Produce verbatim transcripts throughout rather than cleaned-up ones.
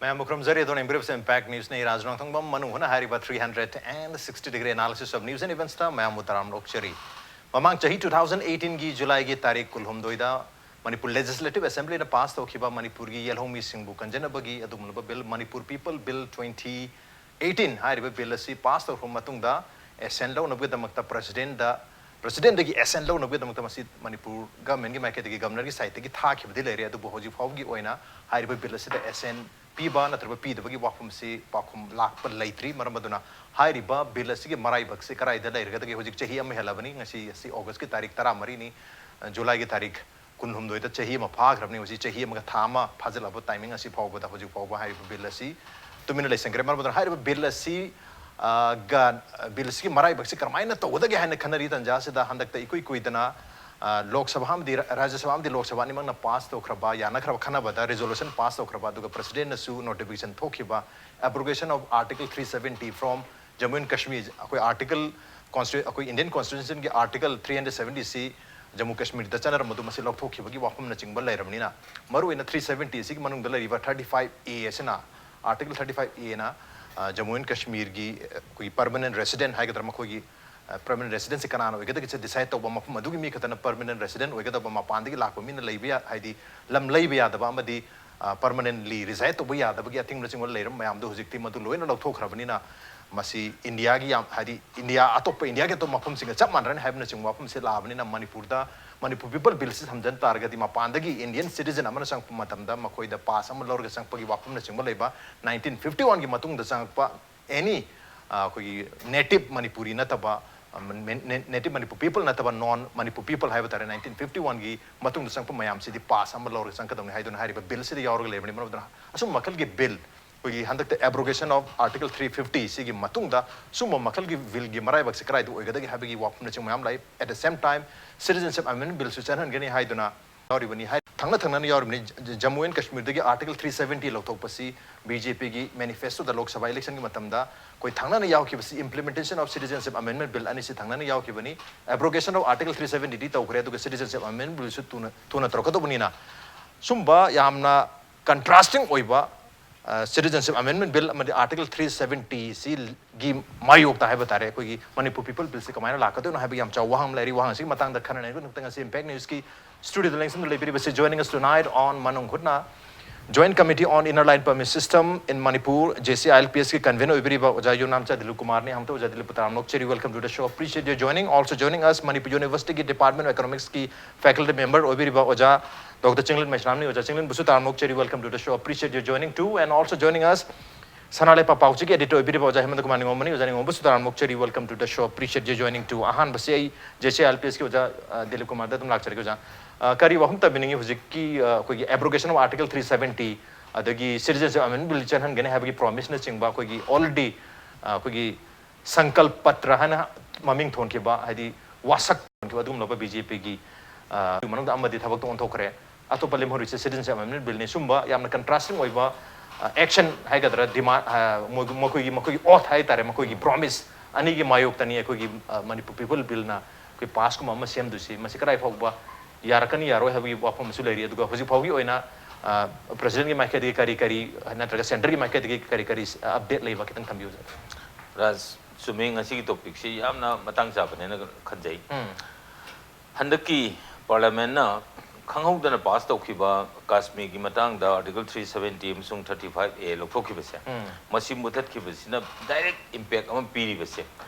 ꯃꯌꯥꯝꯕꯨ ꯈꯨꯔꯨꯝꯖꯔꯤ꯫ ꯑꯗꯣ ꯏꯝꯄ꯭ꯔꯤꯞꯁ ꯏꯝꯄꯦꯛ ꯅ꯭ꯌꯨꯁꯅ ꯑꯩ ꯔꯥꯖ ꯅꯣꯡꯊꯣꯡꯕꯝ ꯃꯅꯨꯡ ꯍꯨꯅ ꯍꯥꯏꯔꯤꯕ three hundred and sixty degree analysis of news and eventsꯇ ꯃꯌꯥꯝꯕꯨ ꯇꯔꯥꯝꯅ ꯑꯣꯛꯆꯔꯤ꯫ ꯃꯃꯥꯡ ꯆꯍꯤ two thousand eighteenꯒꯤ Julyꯒꯤ ꯇꯥꯔꯤꯛ ꯀꯨꯟꯍꯨꯝꯗꯣꯏꯗ ꯃꯅꯤꯄꯨꯔ Legislative Assemblyꯅ ꯄꯥꯁ ꯇꯧꯈꯤꯕ ꯃꯅꯤꯄꯨꯔꯒꯤ ꯌꯦꯜꯍꯧꯃꯤꯁꯤꯡꯕꯨ ꯀꯟꯖꯅꯕꯒꯤ ꯑꯗꯨꯒꯨꯝꯂꯕ bill, Manipur People Bill twenty eighteen ꯍꯥꯏꯔꯤꯕ ꯕꯤꯜ ꯑꯁꯤ ꯄꯥꯁ ꯇꯧꯈ꯭ꯔꯕ ꯃꯇꯨꯡꯗ ꯑꯦꯁꯦꯟ ꯂꯧꯅꯕꯒꯤꯗꯃꯛꯇ ꯄ꯭ꯔꯁꯤꯗꯦꯟꯗ ꯄ꯭ꯔꯁꯤꯗꯦꯟꯗꯒꯤ ꯑꯦꯁꯦꯟ ꯂꯧꯅꯕꯒꯤꯗꯃꯛꯇ ꯃꯁꯤ ꯃꯅꯤꯄꯨꯔ ꯒꯚꯔꯟꯃꯦꯟꯒꯤ ꯃꯥꯏꯀꯩꯗꯒꯤ ꯒꯚꯔꯅꯔꯒꯤ ꯁꯥꯏꯠꯇꯒꯤ ꯊꯥꯈꯤꯕꯗꯤ ꯂꯩꯔꯦ, ꯑꯗꯨꯕꯨ ꯍꯧꯖꯤꯛ ꯐꯥꯎꯕꯒꯤ ꯑꯣꯏꯅ ꯍꯥꯏꯔꯤꯕ ꯕꯤꯜ ꯑꯁꯤꯗ ꯑꯦꯁꯦꯟ ꯄꯤꯕ ꯅꯠꯇ꯭ꯔꯒ ꯄꯤꯗꯕꯒꯤ ꯋꯥꯐꯝꯁꯤ ꯄꯥꯎꯈꯨꯝ ꯂꯥꯛꯄ ꯂꯩꯇ꯭ꯔꯤ꯫ ꯃꯔꯝ ꯑꯗꯨꯅ ꯍꯥꯏꯔꯤꯕ ꯕꯤꯜ ꯑꯁꯤꯒꯤ ꯃꯔꯥꯏꯕꯛꯁꯤ ꯀꯗꯥꯏꯗ ꯂꯩꯔꯒꯗꯒꯦ? ꯍꯧꯖꯤꯛ ꯆꯍꯤ ꯑꯃ ꯍꯦꯜꯂꯕꯅꯤ꯫ ꯉꯁꯤ ꯑꯁꯤ ꯑꯣꯒꯁꯀꯤ ꯇꯥꯔꯤꯛ ꯇꯔꯥꯃꯔꯤꯅꯤ, ꯖꯨꯂꯥꯏꯒꯤ ꯇꯥꯔꯤꯛ ꯀꯨꯟꯍꯨꯝꯗꯣꯏꯗ ꯆꯍꯤ ꯑꯃ ꯐꯥꯈ꯭ꯔꯕꯅꯤ꯫ ꯍꯧꯖꯤꯛ ꯆꯍꯤ ꯑꯃꯒ ꯊꯥ ꯑꯃ ꯐꯥꯖꯤꯜꯂꯛꯑꯕ ꯇꯥꯏꯃꯤꯡ ꯑꯁꯤ ꯐꯥꯎꯕꯗ ꯍꯧꯖꯤꯛ ꯐꯥꯎꯕ ꯍꯥꯏꯔꯤꯕ ꯕꯤꯜ ꯑꯁꯤ ꯇꯨꯃꯤꯟꯅ ꯂꯩꯁꯟꯈ꯭ꯔꯦ꯫ ꯃꯔꯝ ꯑꯗꯨꯅ ꯍꯥꯏꯔꯤꯕ ꯕꯤꯜ ꯑꯁꯤ, ꯑ, ꯒ, ꯕꯤꯜ ꯑꯁꯤꯒꯤ ꯃꯔꯥꯏꯕꯛꯁꯤ ꯀꯔꯝꯍꯥꯏꯅ ꯇꯧꯒꯗꯒꯦ ꯍꯥꯏꯅ ꯈꯟꯅꯔꯤ ꯇꯥꯟꯖꯥ ꯑꯁꯤꯗ ꯍꯟꯗꯛꯇ ꯏꯀꯨꯏ ꯀꯨꯏꯗꯅ, ꯑ, ꯂꯣꯛ ꯁꯚꯥ ꯑꯃꯗꯤ ꯔꯥ-, ꯔꯥꯖ꯭ꯌ ꯁꯚꯥ ꯑꯃꯗꯤ ꯂꯣꯛ ꯁꯚꯥ ꯑꯅꯤꯃꯛꯅ ꯄꯥꯁ ꯇꯧꯈ꯭ꯔꯕ, ꯌꯥꯅꯈ꯭ꯔꯕ, ꯈꯟꯅꯕꯗ ꯔꯤꯖꯣꯂꯨꯁꯟ ꯄꯥꯁ ꯇꯧꯈ꯭ꯔꯕ, ꯑꯗꯨꯒ ꯄ꯭ꯔꯁꯤꯗꯦꯟꯅꯁꯨ ꯅꯣꯇꯤꯐꯤꯀꯦꯁꯟ ꯊꯣꯛꯈꯤꯕ, abrogation of Article three seventy from Jammu and Kashmir, ꯑꯩꯈꯣꯏ ꯑꯥꯔꯇꯤꯀꯜ ꯀꯣꯟꯁꯇꯤ-, ꯑꯩꯈꯣꯏ ꯏꯟꯗꯤꯌꯟ ꯀꯣꯟꯁꯇꯤꯇ꯭ꯌꯨꯁꯟꯒꯤ ꯑꯥꯔꯇꯤꯀꯜ three hundred seventy ꯁꯤ ꯖꯝꯃꯨ ꯀꯥꯁꯃꯤꯔꯗ ꯆꯠꯅꯔꯝꯕꯗꯨ ꯃꯁꯤ ꯂꯧꯊꯣꯛꯈꯤꯕꯒꯤ ꯋꯥꯐꯝꯅꯆꯤꯡꯕ ꯂꯩꯔꯕꯅꯤꯅ, ꯃꯔꯨꯑꯣꯏꯅ three seventy ꯑꯁꯤꯒꯤ ꯃꯅꯨꯡꯗ ꯂꯩꯔꯤꯕ thirty five A ꯑꯁꯤꯅ, Article thirty five Aꯅ, ꯑ, ꯖꯝꯃꯨ ꯑꯦꯟ ꯀꯥꯁꯃꯤꯔꯒꯤ, ꯑ, ꯑꯩꯈꯣꯏꯒꯤ permanent resident ꯍꯥꯏꯒꯗ꯭ꯔꯥ, ꯃꯈꯣꯏꯒꯤ, ꯑ, permanent residency ꯀꯅꯥꯅ ꯑꯣꯏꯒꯗꯒꯦꯁꯦ decide ꯇꯧꯕ, ꯃꯐꯝ ꯑꯗꯨꯒꯤ ꯃꯤ ꯈꯛꯇꯅ permanent resident ꯑꯣꯏꯒꯗꯕ, ꯃꯄꯥꯟꯗꯒꯤ ꯂꯥꯛꯄ ꯃꯤꯅ ꯂꯩꯕ ꯌꯥ-, ꯍꯥꯏꯗꯤ ꯂꯝ ꯂꯩꯕ ꯌꯥꯗꯕ ꯑꯃꯗꯤ, ꯑ, permanently reside ꯇꯧꯕ ꯌꯥꯗꯕꯒꯤ ꯑꯊꯤꯡꯕꯅꯆꯤꯡꯕ ꯂꯩꯔꯝꯕ ꯃꯌꯥꯝꯗꯣ ꯍꯧꯖꯤꯛꯇꯤ ꯃꯗꯨ ꯂꯣꯏꯅ ꯂꯧꯊꯣꯛꯈ꯭ꯔꯕꯅꯤꯅ, ꯃꯁꯤ ꯏꯟꯗꯤꯌꯥꯒꯤ ꯌꯥꯝ, ꯍꯥꯏꯗꯤ ꯏꯟꯗꯤꯌꯥ ꯑꯇꯣꯞꯄ, ꯏꯟꯗꯤꯌꯥꯒꯤ ꯑꯇꯣꯞꯄ ꯃꯐꯝꯁꯤꯡꯒ ꯆꯞ ꯃꯥꯟꯅꯔꯅꯤ ꯍꯥꯏꯕꯅꯆꯤꯡꯕ ꯋꯥꯐꯝꯁꯦ ꯂꯥꯛꯑꯕꯅꯤꯅ, ꯃꯅꯤꯄꯨꯔꯗ, ꯃꯅꯤꯄꯨꯔ People Bill ꯁꯤ ꯊꯝꯖꯤꯟ ꯇꯥꯔꯒꯗꯤ, ꯃꯄꯥꯟꯗꯒꯤ ꯏꯟꯗꯤꯌꯟ ꯁꯤꯇꯤꯖꯟ ꯑꯃꯅ ꯆꯪꯉꯛꯄ ꯃꯇꯝꯗ ꯃꯈꯣꯏꯗ ꯄꯥꯁ ꯑꯃ ꯂꯧꯔꯒ ꯆꯪꯉꯛꯄꯒꯤ ꯋꯥꯐꯝꯅꯆꯤꯡꯕ ꯂꯩꯕ, nineteen fifty one ꯒꯤ ꯃꯇꯨꯡꯗ ꯆꯪꯉꯛꯄ any, ꯑ, ꯑꯩꯈꯣꯏꯒꯤ native ꯃꯅꯤꯄꯨꯔꯤ ꯅꯠꯇꯕ, ꯑ, ꯃꯦ-, ꯅꯦ-, native Manipur people ꯅꯠꯇꯕ non Manipur people ꯍꯥꯏꯕ ꯇꯥꯔꯦ, nineteen fifty one ꯒꯤ ꯃꯇꯨꯡꯗ ꯆꯪꯉꯛꯄ ꯃꯌꯥꯝꯁꯤꯗꯤ ꯄꯥꯁ ꯑꯃ ꯂꯧꯔꯒ ꯆꯪꯉꯛꯀꯗꯧꯅꯤ ꯍꯥꯏꯗꯨꯅ ꯍꯥꯏꯔꯤꯕ ꯕꯤꯜꯁꯤꯗ ꯌꯥꯎꯔꯒ ꯂꯩꯕꯅꯤ꯫ ꯃꯔꯝ ꯑꯗꯨꯅ ꯑꯁꯨꯝꯕ ꯃꯈꯜꯒꯤ ꯕꯤꯜ, ꯑꯩꯈꯣꯏꯒꯤ ꯍꯟꯗꯛꯇ abrogation of Article three fifty ꯁꯤꯒꯤ ꯃꯇꯨꯡꯗ ꯁꯨꯝꯕ ꯃꯈꯜꯒꯤ ꯕꯤꯜꯒꯤ ꯃꯔꯥꯏꯕꯛꯁꯦ ꯀꯗꯥꯏꯗ ꯑꯣꯏꯒꯗꯒꯦ ꯍꯥꯏꯕꯒꯤ ꯋꯥꯐꯝꯅꯆꯤꯡꯕ ꯃꯌꯥꯝ ꯂꯥꯛꯏ꯫ At the same time, Citizenship Amendment Billꯁꯨ ꯆꯠꯍꯟꯒꯅꯤ ꯍꯥꯏꯗꯨꯅ ꯌꯥꯎꯔꯤꯕꯅꯤ ꯍꯥꯏ, ꯊꯪꯅ ꯊꯪꯅꯅ ꯌꯥꯎꯔꯤꯕꯅꯤ꯫ ꯖ-, ꯖ-, ꯖꯝꯃꯨ ꯑꯦꯟ ꯀꯥꯁꯃꯤꯔꯗꯒꯤ Article three seventy ꯂꯧꯊꯣꯛꯄꯁꯤ ꯕꯤ ꯖꯦ ꯄꯤꯒꯤ ꯃꯦꯅꯤꯐꯦꯁꯇꯣꯗ ꯂꯣꯛ ꯁꯚꯥ ꯏꯂꯦꯛꯁꯟꯒꯤ ꯃꯇꯝꯗ ꯑꯩꯈꯣꯏ ꯊꯪꯅꯅ ꯌꯥꯎꯈꯤꯕꯁꯤ implementation of Citizenship Amendment Bill ꯑꯅꯤꯁꯤ ꯊꯪꯅꯅ ꯌꯥꯎꯈꯤꯕꯅꯤ꯫ Abrogation of Article three seventy ꯗꯤ ꯇꯧꯈ꯭ꯔꯦ, ꯑꯗꯨꯒ Citizenship Amendment Billꯁꯨ ꯊꯨꯅ, ꯊꯨꯅ ꯇꯧꯔꯛꯀꯗꯧꯕꯅꯤꯅ, ꯁꯨꯝꯕ ꯌꯥꯝꯅ contrasting ꯑꯣꯏꯕ Citizenship Amendment Bill ꯑꯃꯗꯤ Article three seventy ꯁꯤꯒꯤ ꯃꯥꯌꯣꯛꯇ ꯍꯥꯏꯕ ꯇꯥꯔꯦ, ꯑꯩꯈꯣꯏꯒꯤ ꯃꯅꯤꯄꯨꯔ People Bill ꯁꯤ ꯀꯃꯥꯏꯅ ꯂꯥꯛꯀꯗꯣꯏꯅꯣ ꯍꯥꯏꯕꯒꯤ ꯌꯥꯝ ꯆꯥꯎꯕ ꯋꯥꯍꯪ ꯑꯃ ꯂꯩꯔꯤ꯫ ꯋꯥꯍꯪ ꯑꯁꯤꯒꯤ ꯃꯇꯥꯡꯗ ꯈꯟꯅꯅꯕꯒꯤꯗꯃꯛꯇ ꯉꯁꯤ Impact News ꯀꯤ studio the ꯂꯦꯡꯁꯤꯟꯗꯨꯅ ꯂꯩꯕꯤꯔꯤꯕꯁꯤ, joining us tonight on ꯃꯅꯨꯡ ꯍꯨꯠꯅ, Joint Committee on Inner Line Permit System in Manipur, JCILPS ꯀꯤ convener ꯑꯣꯏꯕꯤꯔꯤꯕ ꯑꯣꯖꯥ ꯌꯨꯝꯅꯥꯝꯆꯥ ꯗꯤꯂꯤꯞ ꯀꯨꯃꯥꯔꯅꯤ꯫ ꯍꯝꯇ ꯑꯣꯖꯥ ꯗꯤꯂꯤꯞꯄꯨ ꯇꯔꯥꯝꯅ ꯑꯣꯛꯆꯔꯤ, welcome to the show, appreciate your joining. Also joining us, Manipur University ꯒꯤ Department of Economics ꯀꯤ faculty member ꯑꯣꯏꯕꯤꯔꯤꯕ ꯑꯣꯖꯥ Doctor Chinglen ꯃꯩꯁꯅꯥꯝꯅꯤ꯫ ꯑꯣꯖꯥ ꯆꯤꯡꯂꯦꯟꯕꯨꯁꯨ ꯇꯔꯥꯝꯅ ꯑꯣꯛꯆꯔꯤ, welcome to the show, appreciate your joining too. And also joining us, ꯁꯅꯥ ꯂꯩꯄꯥꯛ ꯄꯥꯎꯆꯦꯒꯤ editor ꯑꯣꯏꯕꯤꯔꯤꯕ ꯑꯣꯖꯥ ꯍꯦꯃꯟꯇ ꯀꯨꯃꯥꯔ ꯅꯤꯉꯣꯝꯕꯅꯤ꯫ ꯑꯣꯖꯥ ꯅꯤꯉꯣꯝꯕꯁꯨ ꯇꯔꯥꯝꯅ ꯑꯣꯛꯆꯔꯤ, welcome to the show, appreciate your joining too. ꯑꯍꯥꯟꯕꯁꯤ ꯑꯩ JCILPS ꯀꯤ ꯑꯣꯖꯥ, ꯑ, ꯗꯤꯂꯤꯞ ꯀꯨꯃꯥꯔꯗ ꯑꯗꯨꯝ ꯂꯥꯛꯆꯔꯒꯦ ꯑꯣꯖꯥ꯫ ꯑ, ꯀꯔꯤ ꯋꯥꯐꯝ ꯇꯝꯕꯤꯅꯤꯡꯉꯤ ꯍꯧꯖꯤꯛꯀꯤ, ꯑ, ꯑꯩꯈꯣꯏꯒꯤ abrogation of Article three seventy, ꯑꯗꯒꯤ Citizenship Amendment Bill ꯆꯦꯟꯍꯟꯒꯅꯤ ꯍꯥꯏꯕꯒꯤ promise ꯅꯆꯤꯡꯕ ꯑꯩꯈꯣꯏꯒꯤ already, ꯑ, ꯑꯩꯈꯣꯏꯒꯤ ꯁꯪꯀꯜꯄ ꯄꯇ꯭ꯔ ꯍꯥꯏꯅ ꯃꯃꯤꯡ ꯊꯣꯟꯈꯤꯕ, ꯍꯥꯏꯗꯤ ꯋꯥꯁꯛ ꯊꯣꯟꯈꯤꯕ ꯑꯗꯨꯒꯨꯝꯂꯕ BJP ꯒꯤ, ꯑ, ꯃꯅꯨꯡꯗ ꯑꯃꯗꯤ ꯊꯕꯛꯇꯣ ꯑꯣꯟꯊꯣꯛꯈ꯭ꯔꯦ꯫ ꯑꯇꯣꯞꯄ ꯂꯦꯝꯍꯧꯔꯤꯁꯦ Citizenship Amendment Bill ꯅꯤ꯫ ꯁꯨꯝꯕ ꯌꯥꯝꯅ contrasting ꯑꯣꯏꯕ, ꯑ, action ꯍꯥꯏꯒꯗ꯭ꯔꯥ, demand, ꯑ, ꯃꯣꯏ-, ꯃꯈꯣꯏꯒꯤ, ꯃꯈꯣꯏꯒꯤ oath ꯍꯥꯏꯇꯥꯔꯦ, ꯃꯈꯣꯏꯒꯤ promise ꯑꯅꯤꯒꯤ ꯃꯥꯌꯣꯛꯇꯅꯤ ꯑꯩꯈꯣꯏꯒꯤ, ꯑ, Manipur People Bill ꯅ ꯑꯩꯈꯣꯏ pass ꯀꯨꯝꯕ ꯑꯃ ꯁꯦꯝꯗꯣꯏꯁꯤ꯫ ꯃꯁꯤ ꯀꯗꯥꯏ ꯐꯥꯎꯕ ꯌꯥꯔꯛꯀꯅꯤ, ꯌꯥꯔꯣꯏ ꯍꯥꯏꯕꯒꯤ ꯋꯥꯐꯝ ꯑꯃꯁꯨ ꯂꯩꯔꯤ꯫ ꯑꯗꯨꯒ ꯍꯧꯖꯤꯛ ꯐꯥꯎꯒꯤ ꯑꯣꯏꯅ, ꯑ, President ꯒꯤ ꯃꯥꯏꯀꯩꯗꯒꯤ ꯀꯔꯤ ꯀꯔꯤ, ꯅꯠꯇ꯭ꯔꯒ Centre ꯒꯤ ꯃꯥꯏꯀꯩꯗꯒꯤ ꯀꯔꯤ ꯀꯔꯤ, ꯑ, update ꯂꯩꯕ ꯈꯤꯇꯪ ꯊꯝꯕꯤꯌꯨ, ꯁꯔ꯫ ꯔꯥꯖ, ꯆꯨꯝꯃꯤ, ꯉꯁꯤꯒꯤ topic ꯁꯤ ꯌꯥꯝꯅ ꯃꯇꯥꯡ ꯆꯥꯕꯅꯦꯅ ꯈꯟꯖꯩ꯫ ꯎꯝ꯫ ꯍꯟꯗꯛꯀꯤ Parliament ꯅ ꯈꯪꯍꯧꯗꯅ pass ꯇꯧꯈꯤꯕ ꯀꯥꯁꯃꯤꯔꯒꯤ ꯃꯇꯥꯡꯗ Article three seventy ꯑꯃꯁꯨꯡ thirty-five A ꯂꯧꯊꯣꯛꯈꯤꯕꯁꯦ, ꯎꯝ꯫ ꯃꯁꯤ ꯃꯨꯊꯠꯈꯤꯕꯁꯤꯅ direct impact ꯑꯃ ꯄꯤꯔꯤꯕꯁꯦ